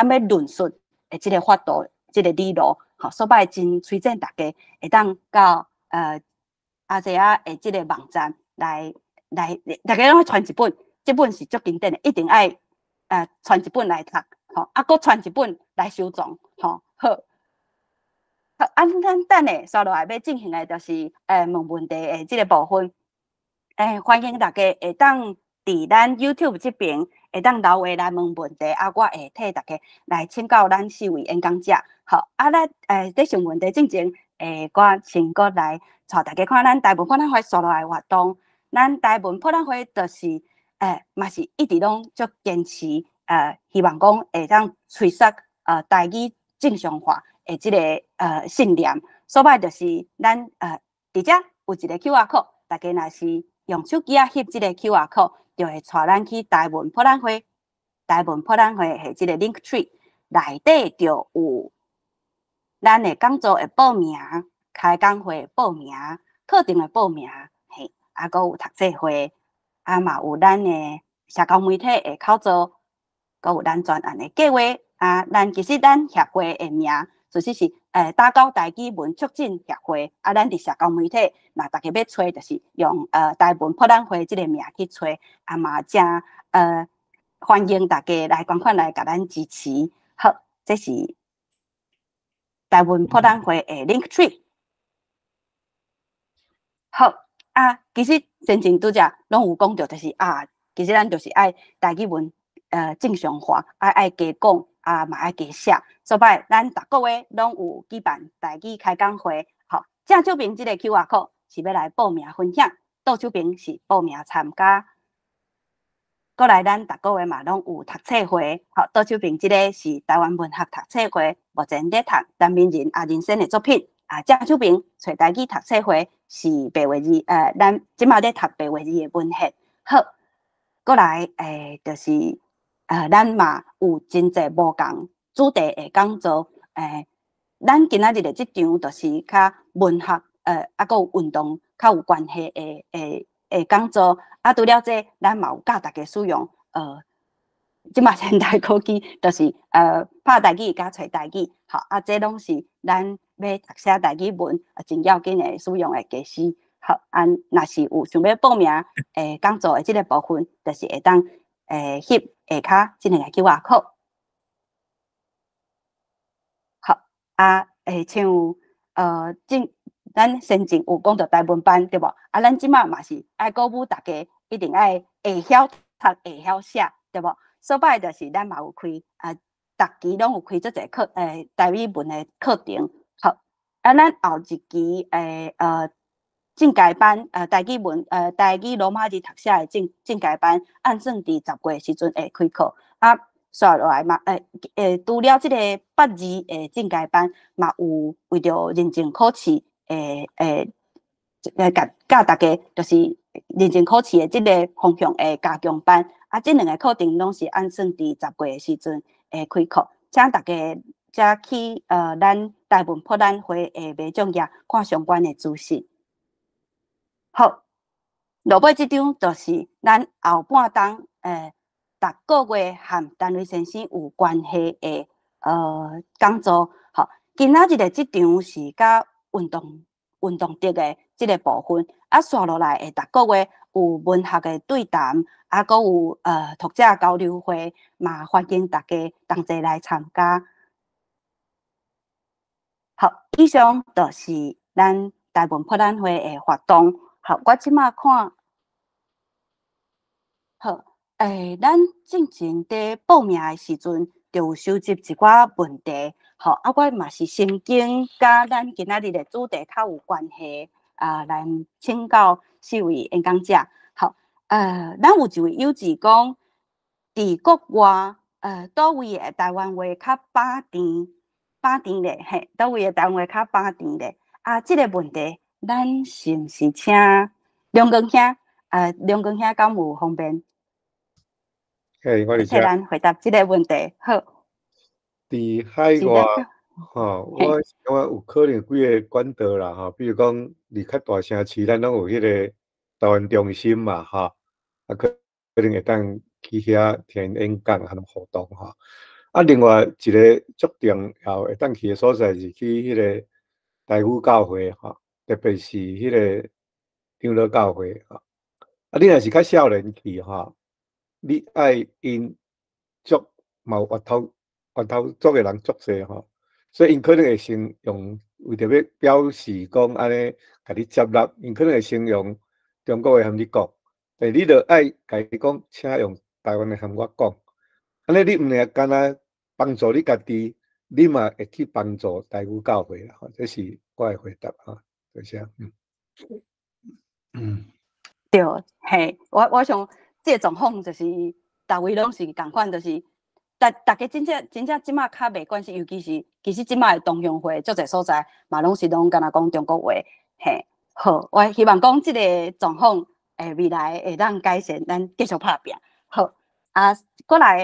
欲論述的這个法度，這个理路，吼，所以真推薦大家會當到阿濟仔的這个網站來，大家攏愛傳一本，這本是足經典的，一定愛傳一本來讀，吼，啊，閣傳一本來收藏，吼，好。好，啊，咱等下紲落來欲進行的就是問問題的這个部分，歡迎大家會當佇咱 YouTube 這邊會當留話來問問題，啊，我會替大家來請教咱四位演講者。好，啊，咱佇問問題進前，我先閣來帶大家看咱台文博覽會紲落來活動。咱台文博覽會就是嘛是一直攏足堅持，希望講會當催促台語正常化的這个信念。所以就是咱佇遮有一个 QR code，大家若是用手機仔翕這个 QR code，就會帶咱去台文博覽會。台文博覽會的這个 link tree 內底就有咱的講座的報名、開講會的報名、課程的報名，嘿，啊，閣有讀冊會，啊嘛有咱的社交媒體的口座，閣有咱專案的計劃。啊，咱其實咱協會的名，其實是打狗台語文促進協會。啊，咱佇社交媒體，若大家欲揣，就是用台文博覽會這个名去揣，啊嘛誠歡迎大家來捐款來共咱支持。好，這是台文博覽會的 link tree。好啊，其實先前拄才攏有講著，就是啊，其實咱就是愛台語文正常化，愛加講，啊嘛愛加寫。所以咱逐个月攏有舉辦台語開講會。好，正手邊這个 QR code 是欲來報名分享，倒手邊是報名參加。過來，咱逐个月嘛攏有讀冊會，好，倒手邊這个是台灣文學讀冊會，目前咧讀陳明仁、阿仁先的作品。啊，正手爿揣台語讀冊會是白話字，咱這馬咧讀白話字的文獻。好，閣來就是，咱嘛有真濟無仝主題的講座，咱今仔日的這場就是較文學，啊，閣有運動較有關係的講座。啊，除了這，咱嘛有教大家使用，這馬現代科技，就是拍台語佮揣台語，好，啊，這攏是咱欲讀寫台語文真要緊的使用的技術。好，啊，若是有想欲報名講座的這个部分，就是會當翕下跤這兩個 QR code。好，啊，像進咱先前有講著台文班對無？啊，咱這馬嘛是愛鼓舞大家，一定愛會曉讀會曉寫對無？所擺就是咱嘛有開啊，逐期攏有開足濟課台語文的課程。好，啊，咱後一期進階班，台語文，台語羅馬字讀寫的進階班，按算佇10月時陣會開課。啊，煞落來嘛，除了這个八字的進階班，嘛有為著認證考試，教教大家就是認證考試的這个方向的加強班。啊，這兩个課程攏是按算佇10月的時陣會開課，請大家才去咱台文博覽會的網站頁看相關的資訊。好，落尾這張就是咱後半冬逐個月和陳雷先生有關係的講座。好，今仔日的這場是佮運動的的這个部分，啊，紲落來會逐個月有文學的對談，啊，閣有讀者交流會，嘛歡迎大家同齊來參加。好，以上就是咱台文博覽會的活動。好，我這馬看，好，咱進前佇報名的時陣，就有收集一寡問題。好，啊，我嘛是先經佮咱今仔日的主題較有關係，啊，來請教四位演講者。好，咱有一位友姊講，佇國外，佗位的台灣話較飽甜，飽甜咧，嘿，佗位的台灣話較飽甜咧。啊，這个問題，咱是毋是請梁光兄？梁光兄敢有方便？嘿，我佇替咱回答這个問題。好。佇海外，吼，我是感覺有可能有幾个管道啦，吼，比如講，佇較大城市，咱攏有彼个台灣中心嘛，吼，啊，可能會當去遐聽演講和互動，吼。啊，另外一个足重要會當去的所在是去彼个台語教會，吼，特別是彼个長老教會，吼。啊，你若是較少年去，吼，你愛𪜶足嘛有越頭越頭族的人足濟吼，所以𪜶可能會先用為著欲表示講按呢，共你接納，𪜶可能會先用中國話和你講，但你著愛共伊講，請用台灣話和我講，按呢你毋爾干焦幫助你家己，你嘛會去幫助台語教會啦，這是我的回答哈，多謝。對，嘿，我想這個狀況就是，逐位攏是仝款，就是逐家真正真正這馬較袂關係，尤其是其實這馬的同鄉會足濟所在嘛，攏是攏干焦講中國話，嘿，好，我希望講這个狀況，未來會當改善，咱繼續拍拚。好，啊，閣來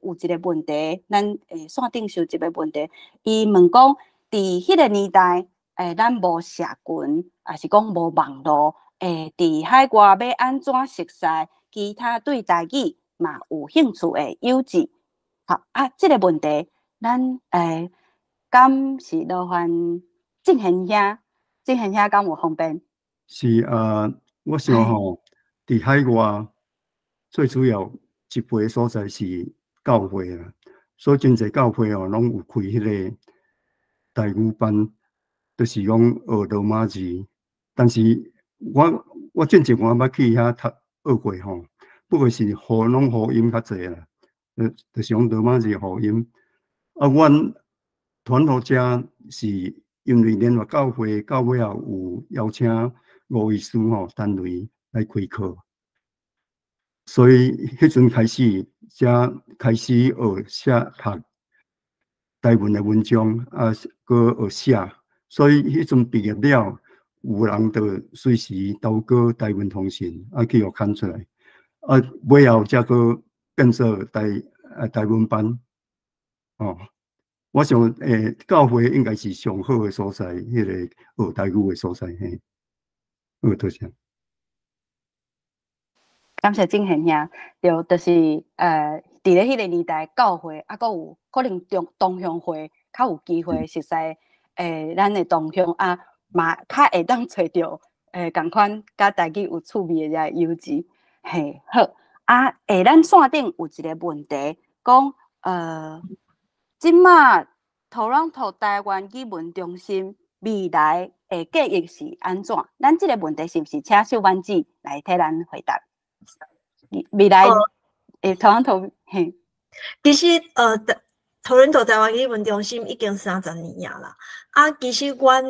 有一个問題，咱線頂收集的問題，伊問講，佇彼个年代，咱無社群，抑是講無網路，佇海外欲按怎熟似其他對台語嘛有興趣的友姊？好啊，這个問題，咱敢是勞煩正賢兄，正賢兄敢有方便？是啊，我想吼，佇海外最主要集會所在是教會啦，所以真濟教會哦，攏有開彼个台語班，就是講學羅馬字。但是我進前我捌去遐讀學過吼，不過是攏和音較濟啦。就是講羅馬字和音。啊，阮傳道者是因為聯合教會到尾後有邀請吳醫師吼單位來開課，所以彼陣開始才開始學寫讀台文的文章，啊，閣學寫。所以彼陣畢業了，有人就隨時投稿台文通訊，啊去予刊出來，啊尾後才閣變做台文班，哦，我想教會應該是上好的所在，彼個學台語的所在，嘿，好，多謝。感謝正賢兄，對，就是佇咧彼個年代，教會啊，閣有可能同鄉會較有機會熟似咱的同鄉啊，嘛較會當揣著仝款佮台語有趣味的遮個友誼，嘿，好啊，咱線頂有一個問題，講這馬 Toronto 台灣語文中心未來的計劃是按怎？咱這個問題是毋是請秀婉姊來替咱回答？未來Toronto 嘿，其實Toronto 台灣語文中心已經30年啊啦。啊，其實阮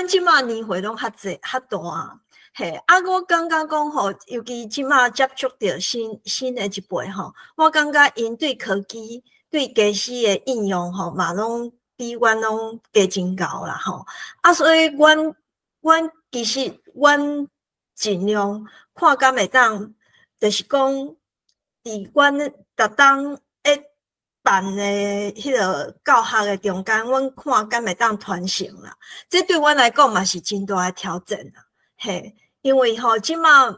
這馬年歲攏較濟較大，嘿，啊，我感覺講吼，尤其這馬接觸著新的一輩吼，我感覺𪜶對科技、對家私的應用吼，嘛攏比阮攏加真𠢕啦吼。啊，所以阮其實阮盡量看敢會當，就是講佇阮逐冬咧辦的彼個教學的中間，阮看敢會當傳承啦。這對阮來講嘛是真大的挑戰啦，嘿，因為吼，這馬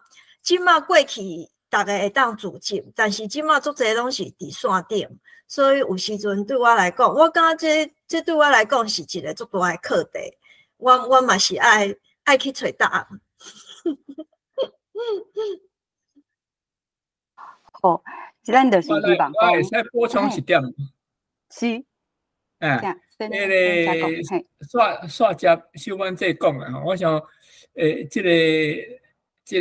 過去逐个會當組織，但是這馬足濟攏是佇線頂，所以有時陣對我來講，我感覺這對我來講是一個足大的課題。我嘛是愛去揣答案。好，咱就是希望我會使補充一點。是。哎，彼個煞接秀婉姐講的吼，我想，這個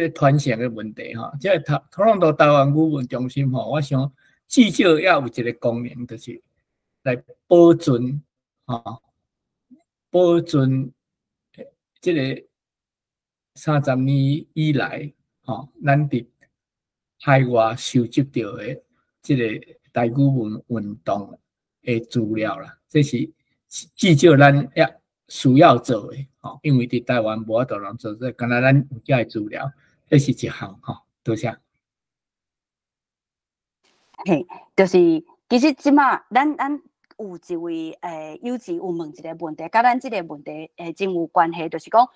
傳承的問題吼，這個多倫多台灣語文中心吼，我想至少也有一個功能，就是來保存吼，保存這個30年以來吼，咱佇海外收集著的這個台語文運動的資料啦，這是至少咱也需要做的吼，因為佇台灣無法度人做，這敢若咱有遮的資料，這是一項吼，多謝。嘿，就是其實這馬咱有一位友誼有問一個問題，佮咱這個問題真有關係，就是講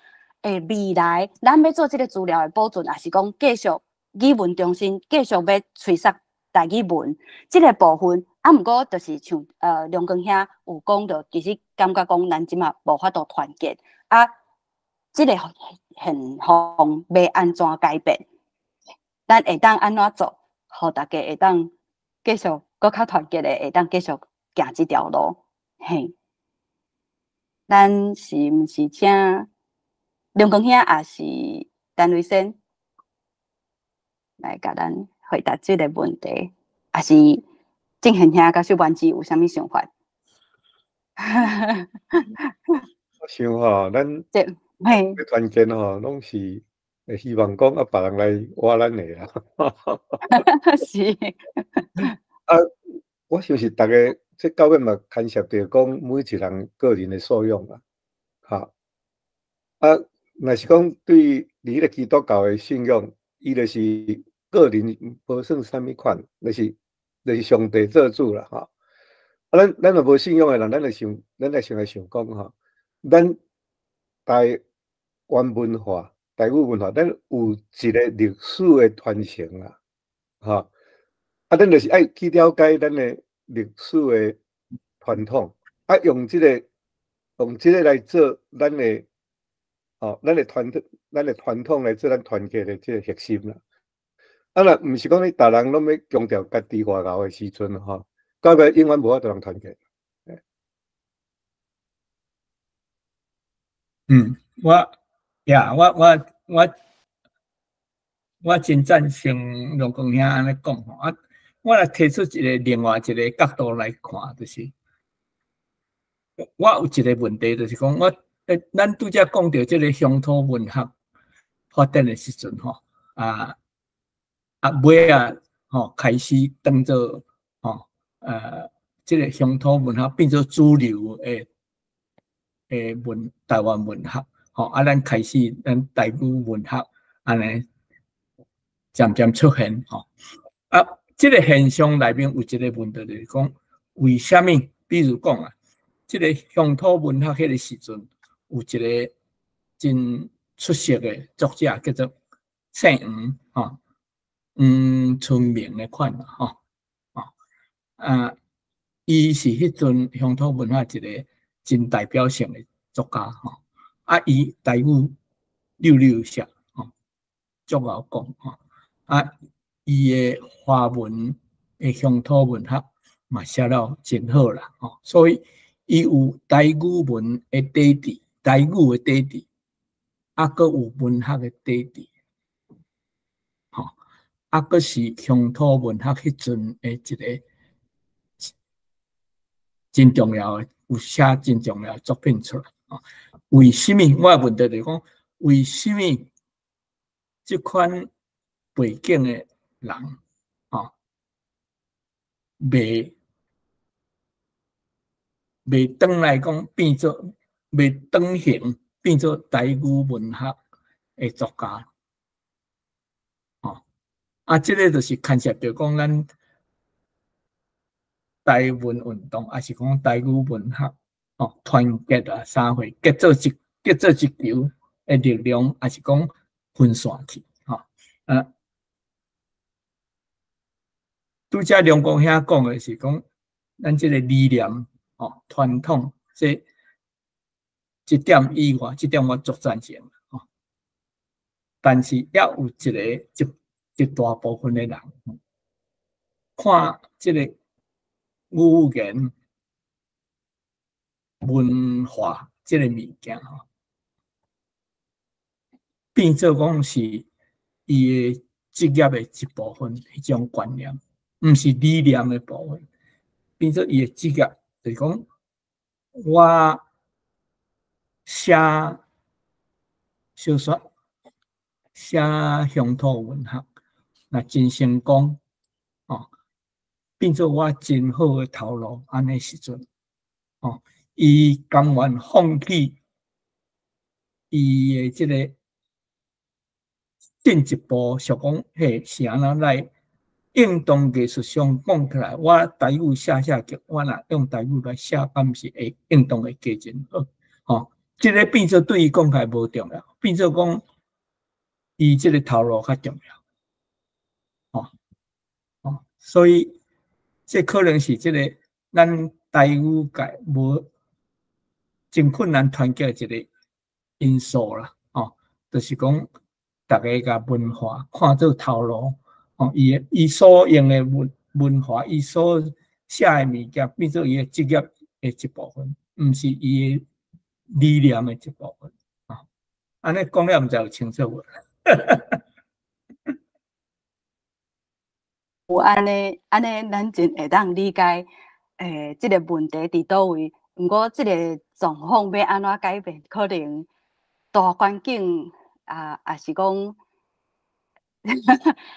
未來咱欲做這個資料的保存，抑是講繼續語文中心繼續欲催促台語文這個部分，啊，毋過就是像梁光兄有講著，其實感覺講咱這馬無法度團結，啊，這個現況欲按怎改變？咱會當按怎做，予大家會當繼續閣較團結的，會當繼續行這條路？嘿，咱是毋是請梁光兄，抑是陳瑞先來共咱回答這個問題？抑是正賢兄佮秀婉姊有啥物想法？我想吼，咱團結吼，攏是希望講啊，別人來挖咱的啦。是。啊，我想是逐个，這到尾嘛牽涉著講每一人個人的素養啦，哈。啊，若是講對你彼個基督教的信仰，伊就是個人無算啥物款，就是上帝做主啦，吼。啊，咱若無信仰的人，咱就想，咱來想來想講吼，咱台灣文化、台語文化，咱有一個歷史的傳承啦，吼。啊，咱就是愛去了解咱的歷史的傳統，啊，用這個來做咱的，吼，咱的傳統來做咱團結的這個核心啦。啊，若毋是講你逐人攏欲強調家己偌𠢕的時陣吼，到尾永遠無法度人團結。嗯，我呀，我真贊成龍光兄按呢講吼，啊，我來提出一個另外一個角度來看，就是我有一個問題，就是講我，咱拄才講著這個鄉土文學發展的時陣吼，啊，尾仔吼開始當做吼，這個鄉土文學變做主流的的文台灣文學，吼，啊，咱開始咱台語文學按呢漸漸出現，吼，啊，這個現象內面有一個問題，就是講為啥物？比如講啊，這個鄉土文學彼個時陣，有一個真出色的作者叫做姓黃，吼，黃春明的款吼，啊，伊是彼陣鄉土文學一個真代表性的作家，吼，啊，伊台語溜溜寫，吼，足𠢕講，吼，啊，伊的華文的鄉土文學嘛寫了真好啦，吼，所以伊有台語文的底底，台語的底底，啊，閣有文學的底底，吼，啊，閣是鄉土文學彼陣的一個真重要的，有寫真重要的作品出來。為啥物？我的問題就是講，為啥物這款背景的人，吼，袂轉來講變做袂轉型變做台語文學的作家，吼，啊，這個就是牽涉著講咱台文運動，抑是講台語文學，吼，團結啊，啥貨結做一球的力量，抑是講分散去，吼，啊，拄才梁公兄講的是講，咱這個理念，吼，傳統，這這點以外，這點我足贊成，吼。但是也有一個一大部分的人，看這個語言文化這個物件，吼，變做講是伊的職業的一部分，彼種觀念，毋是理念的部分，變做伊的職業，就是講我寫小說、寫鄉土文學，若真成功，哦，變做我真好的頭路，按呢時陣，哦，伊甘願放棄伊的這個進一步，想講彼是按怎來應當藝術上講起來，我台語寫寫劇，我若用台語來寫，敢是會應當會加真好，吼，這個變做對伊講起來無重要，變做講伊這個頭路較重要，吼，吼，所以這可能是這個咱台語界無真困難團結的一個因素啦，吼，就是講逐家共文化看做頭路，吼，伊所用的文化，伊所寫的物件，變做伊的職業的一部分，毋是伊的理念的一部分，啊，按呢講了毋知有清楚無？有按呢，按呢，咱真會當理解，這個問題佇佗位。毋過，這個狀況欲按怎改變，可能大環境啊，抑是講，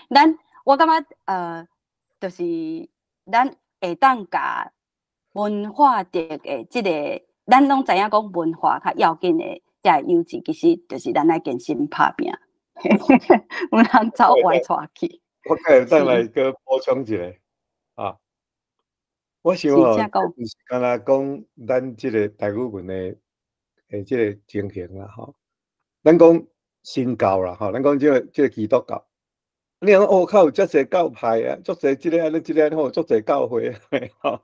咱我感覺，就是咱會當共文化的這個，咱攏知影講文化較要緊的，這個幼稚，其實就是咱愛堅心拍拚，毋通走歪帶去。我閣會當來閣補充一下啊，我想吼，毋是干焦講咱這個台語文的這個情形啦吼，咱講新教啦吼，咱講這個基督教，你講哦靠，有遮濟教派啊，足濟這個按呢，這個按呢吼，足濟教會吼，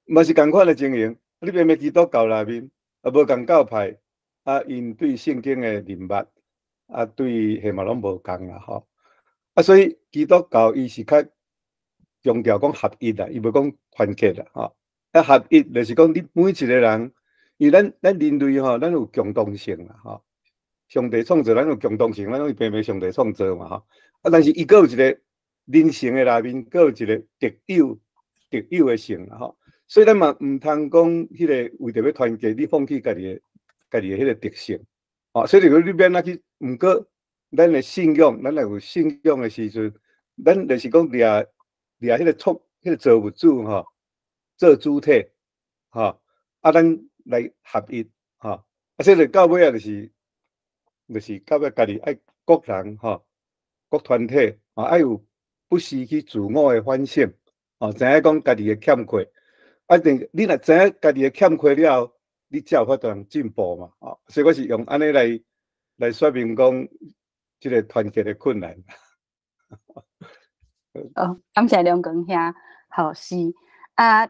嘛是仝款的情形。你偏偏基督教內面啊，無仝教派啊，𪜶對聖經的認捌啊，對彼嘛攏無仝啦吼。啊，所以基督教伊是較強調講合一啦，伊無講團結啦，吼。啊，合一就是講你每一個人，因為咱人類吼，咱有共同性啦，吼。上帝創造咱有共同性，咱攏是平平上帝創造嘛，吼。啊，但是伊閣有一個人性的內面，閣有一個特有的性啦，吼。所以咱嘛毋通講彼個為著欲團結，你放棄家己的彼個特性，吼。所以講你欲按怎去，毋過咱的信仰，咱若有信仰的時陣，咱就是講掠掠彼個創彼個造物主吼，做主體，吼。啊，咱來合一，吼。啊，所以到尾仔就是到尾家己愛各人吼，各團體啊，愛有不時去自我的反省，吼，知影講家己的欠缺，啊，定你若知影家己的欠缺了後，你才有法度進步嘛，吼。所以我是用按呢來說明講，這个團結的困難。哦，感謝梁光兄，好是啊，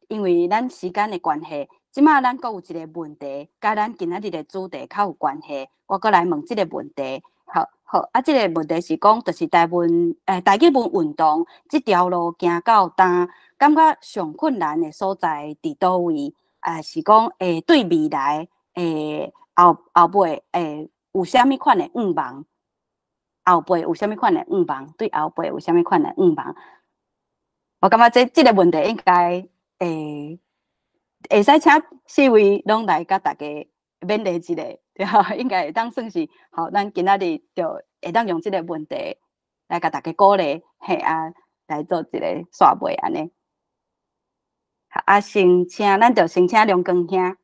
因為咱時間的關係，這馬咱閣有一个問題，佮咱今仔日的主題較有關係，我閣來問這个問題。好，好，啊，這个問題是講，就是台文台語文運動這條路行到今，感覺上困難的所在佇佗位？啊，是講對未來後後尾有啥物款的願望？後輩有啥物款的願望？對後輩有啥物款的願望？我感覺這个問題應該會使請四位攏來佮大家勉勵一下，對哈？應該會當算是吼，咱今仔日就會當用這个問題來共大家鼓勵，嘿啊，來做一个煞尾按呢。啊，先請咱就先請梁光兄。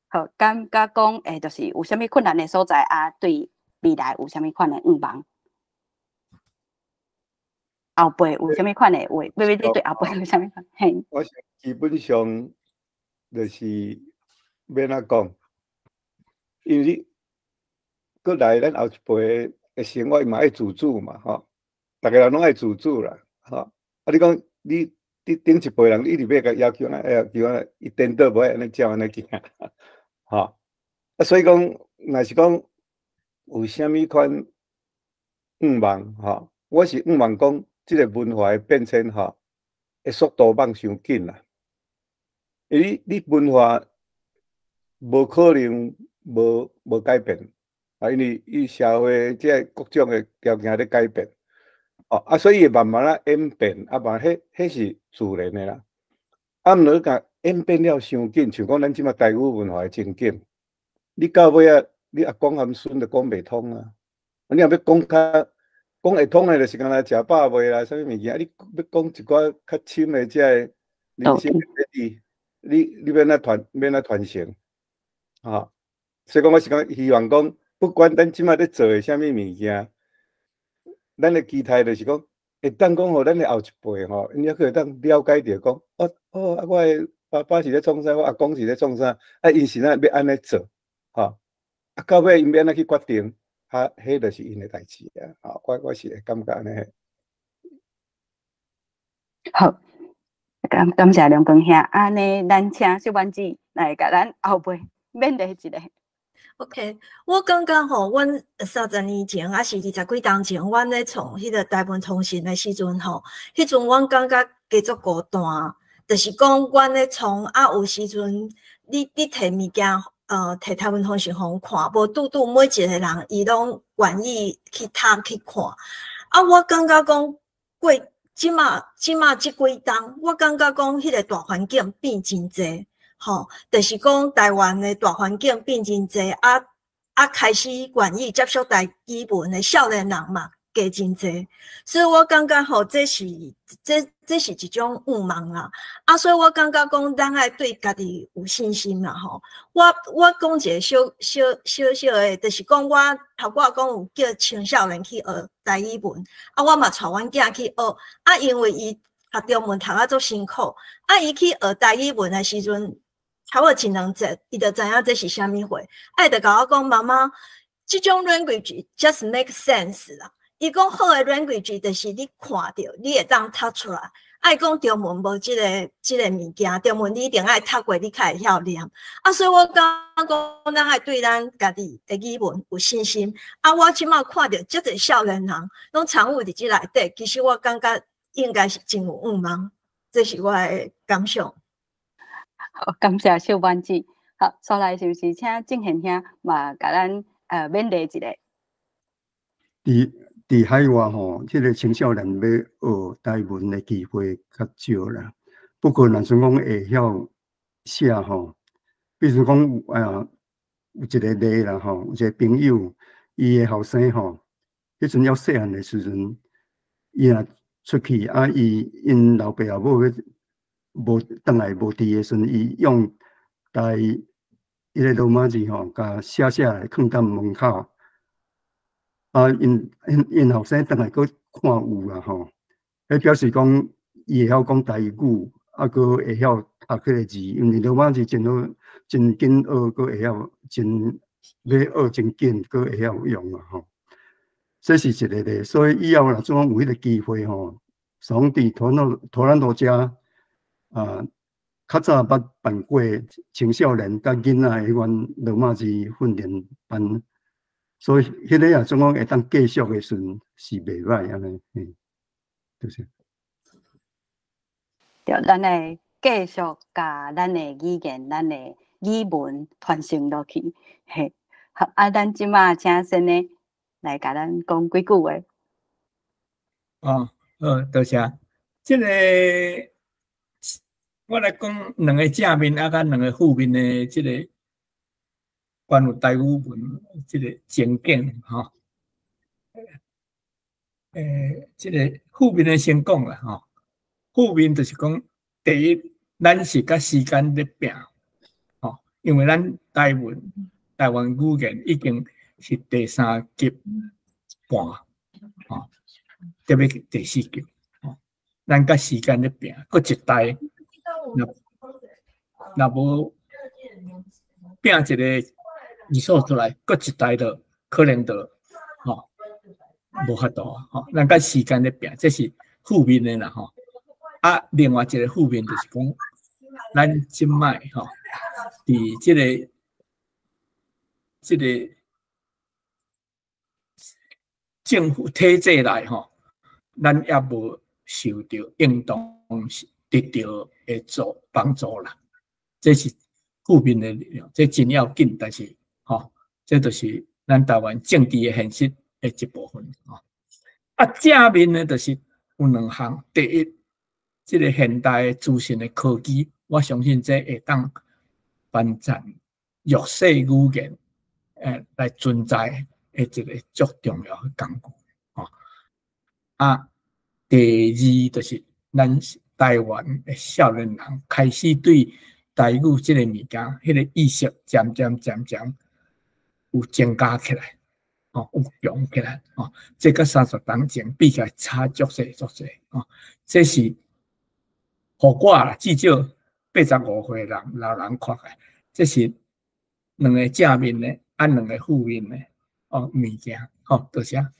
好，感覺講就是有啥物困難的所在啊？對未來有啥物款的願望？後輩有啥物款的話，欲欲你對後輩有啥物款？嘿。我基本上就是欲按怎講，因為你閣來咱後一輩的生活嘛愛自主嘛，吼，逐个人攏愛自主啦，吼。啊，你講你頂一輩人，你一直欲共要求按呢，要求按呢，伊顛倒無愛按呢照按呢行，吼。啊，所以講，若是講有啥物款願望，吼，我是願望講，這个文化的變遷，吼，的速度放傷緊啦。因為你文化無可能無改變，啊，因為伊社會這各種的條件咧改變，哦，啊，所以會慢慢仔演變，啊，嘛，彼是自然的啦。啊，毋過共演變了傷緊，像講咱這馬台語文化的情景，你到尾仔，你阿公含孫都講袂通啊。你若欲講較講會通的，就是干焦食飽未啦，啥物物件？你欲講一寡較深的這个人生的哲理，你欲按怎傳，欲按怎傳承？吼，所以講我是講希望講，不管咱這馬咧做的啥物物件，咱的期待就是講，會當講予咱的後一輩吼，𪜶猶閣會當了解著講，哦哦，啊，我的爸爸是咧創啥，我阿公是咧創啥，啊，𪜶是怎欲按呢做，吼，啊，到尾𪜶欲按怎去決定，啊，彼就是𪜶的代誌啊，吼，我是會感覺按呢。好，感謝梁光兄，按呢，咱請秀婉姊來共咱後輩勉勵一下。 OK，我感覺吼，阮30年前，抑是20幾冬前，阮咧創彼个台文通訊的時陣吼，彼陣阮感覺加足孤單，就是講阮咧創啊，有時陣你提物件，提台文通訊予看，無拄拄每一个人伊攏願意去讀去看。啊，我感覺講過這馬這幾冬，我感覺講彼个大環境變真濟。吼，就是講台灣的大環境變真濟，啊啊開始願意接觸台語文的少年人嘛加真濟，所以我感覺吼，這是一種願望啦。啊，所以我感覺講，咱愛對家己有信心啦吼。我講一个小小小小的，就是講我頭拄仔講有叫青少年去學台語文，啊，我嘛帶阮囝去學，啊，因為伊讀中文讀啊足辛苦，啊，伊去學台語文的時陣，差不多一兩節，伊就知影這是啥物貨。啊，伊就共我講：“媽媽，這種 language just make sense 啦。”伊講好的 language 就是你看著，你會當讀出來。啊，伊講中文無這个物件，中文你一定愛讀過，你較會曉念。啊，所以我感覺講，咱愛對咱家己的語文有信心。啊，我這馬看著遮濟少年人攏參與佇這內底，其實我感覺應該是真有願望，這是我的感想。好，感謝秀婉姊。好，煞來是毋是請正賢兄嘛，共咱勉勵一下？佇海外吼，這个青少年欲學台文的機會較少啦。不過，若是講會曉寫吼，比如講啊，有一个例啦吼，有一个朋友，伊的後生吼，彼陣猶細漢的時陣，伊若出去啊，伊𪜶老爸老母欲無轉來無佇的時陣，伊用台彼个羅馬字吼，共寫寫來囥佇門口。啊，𪜶𪜶𪜶後生轉來閣看有啦吼，彼表示講伊會曉講台語，啊，閣會曉讀彼个字，因為羅馬字真好，真緊學，閣會曉真欲學真緊，閣會曉用啊吼。這是一个例，所以以後若怎講有彼个機會吼，從佇多倫多遮啊，較早捌辦過青少年佮囡仔彼款羅馬字訓練班，所以彼个若怎講會當繼續的時陣是袂䆀按呢，嘿，就是。對，咱會繼續共咱的語言、咱的語文傳承落去，嘿。好，啊，咱這馬請先生來共咱講幾句話。哦，好，多謝。這个我來講兩个正面啊，佮兩个負面的這个關於台語文這个前景吼。這个負面的先講啦吼。負面就是講，第一，咱是佮時間咧拚，吼，因為咱台灣語言已經是第三級半，吼，特別第四級，吼，咱佮時間咧拚，閣一代，若無拚一个字數出來，閣一代就可能就吼無法度吼，咱佮時間咧拚，這是負面的啦吼。啊，另外一个負面就是講，咱這擺吼，佇這個政府體制內吼，咱猶無受著應當得著的助幫助啦。這是負面的力量，這真要緊，但是吼，這就是咱台灣政治的現實的一部分吼。啊，正面呢，就是有兩項，第一，這个現代資訊的科技，我相信這會當幫助弱勢語言來存在的一个足重要的工具。吼，啊，第二就是咱台灣的少年人開始對台語這个物件，彼个意識漸漸漸漸有增加起來，吼，有強起來，吼，這佮30冬前比起來差足濟足濟，吼，這是予我啦，至少85歲人老人看起來，這是兩个正面的，啊，兩个負面的哦物件，好，多謝。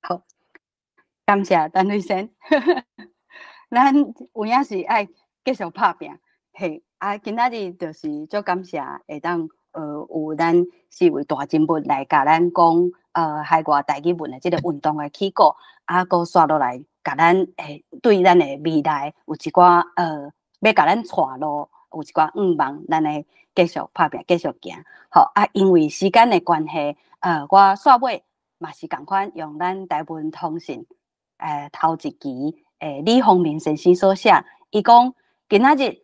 好，感謝陳瑞先。咱有影是愛繼續拍拚，嘿，啊，今仔日就是足感謝會當有咱四位大人物來共咱講海外台語文的這个運動的起故，啊，閣紲落來共咱對咱的未來有一寡欲共咱帶路，有一寡願望，咱會繼續拍拚，繼續行。好，啊，因為時間的關係，我煞尾嘛是仝款用咱台文通訊頭一期李鴻明先生所寫，伊講今仔日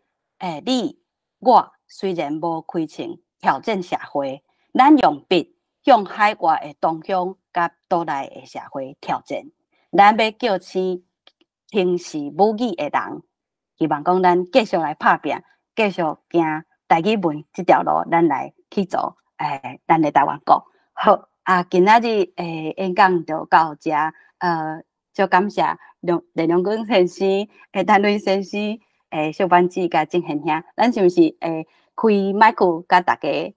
你我雖然無開槍挑戰社會，咱用筆向海外的同鄉佮島內的社會挑戰。咱欲叫醒輕視母語的人，希望講咱繼續來拍拚，繼續行台語文這條路，咱來去做咱的台灣國。好，啊，今仔日演講就到這，就感謝梁良君先生、陳瑞先生、小班子佮鄭賢兄，咱是毋是開麥克佮大家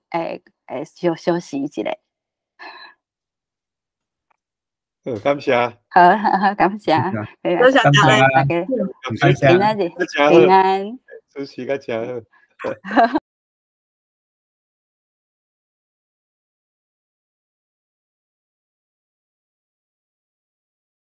小小時一下？好，感謝。好，好，感謝。多謝大家，感謝今仔日平安。主持較誠好。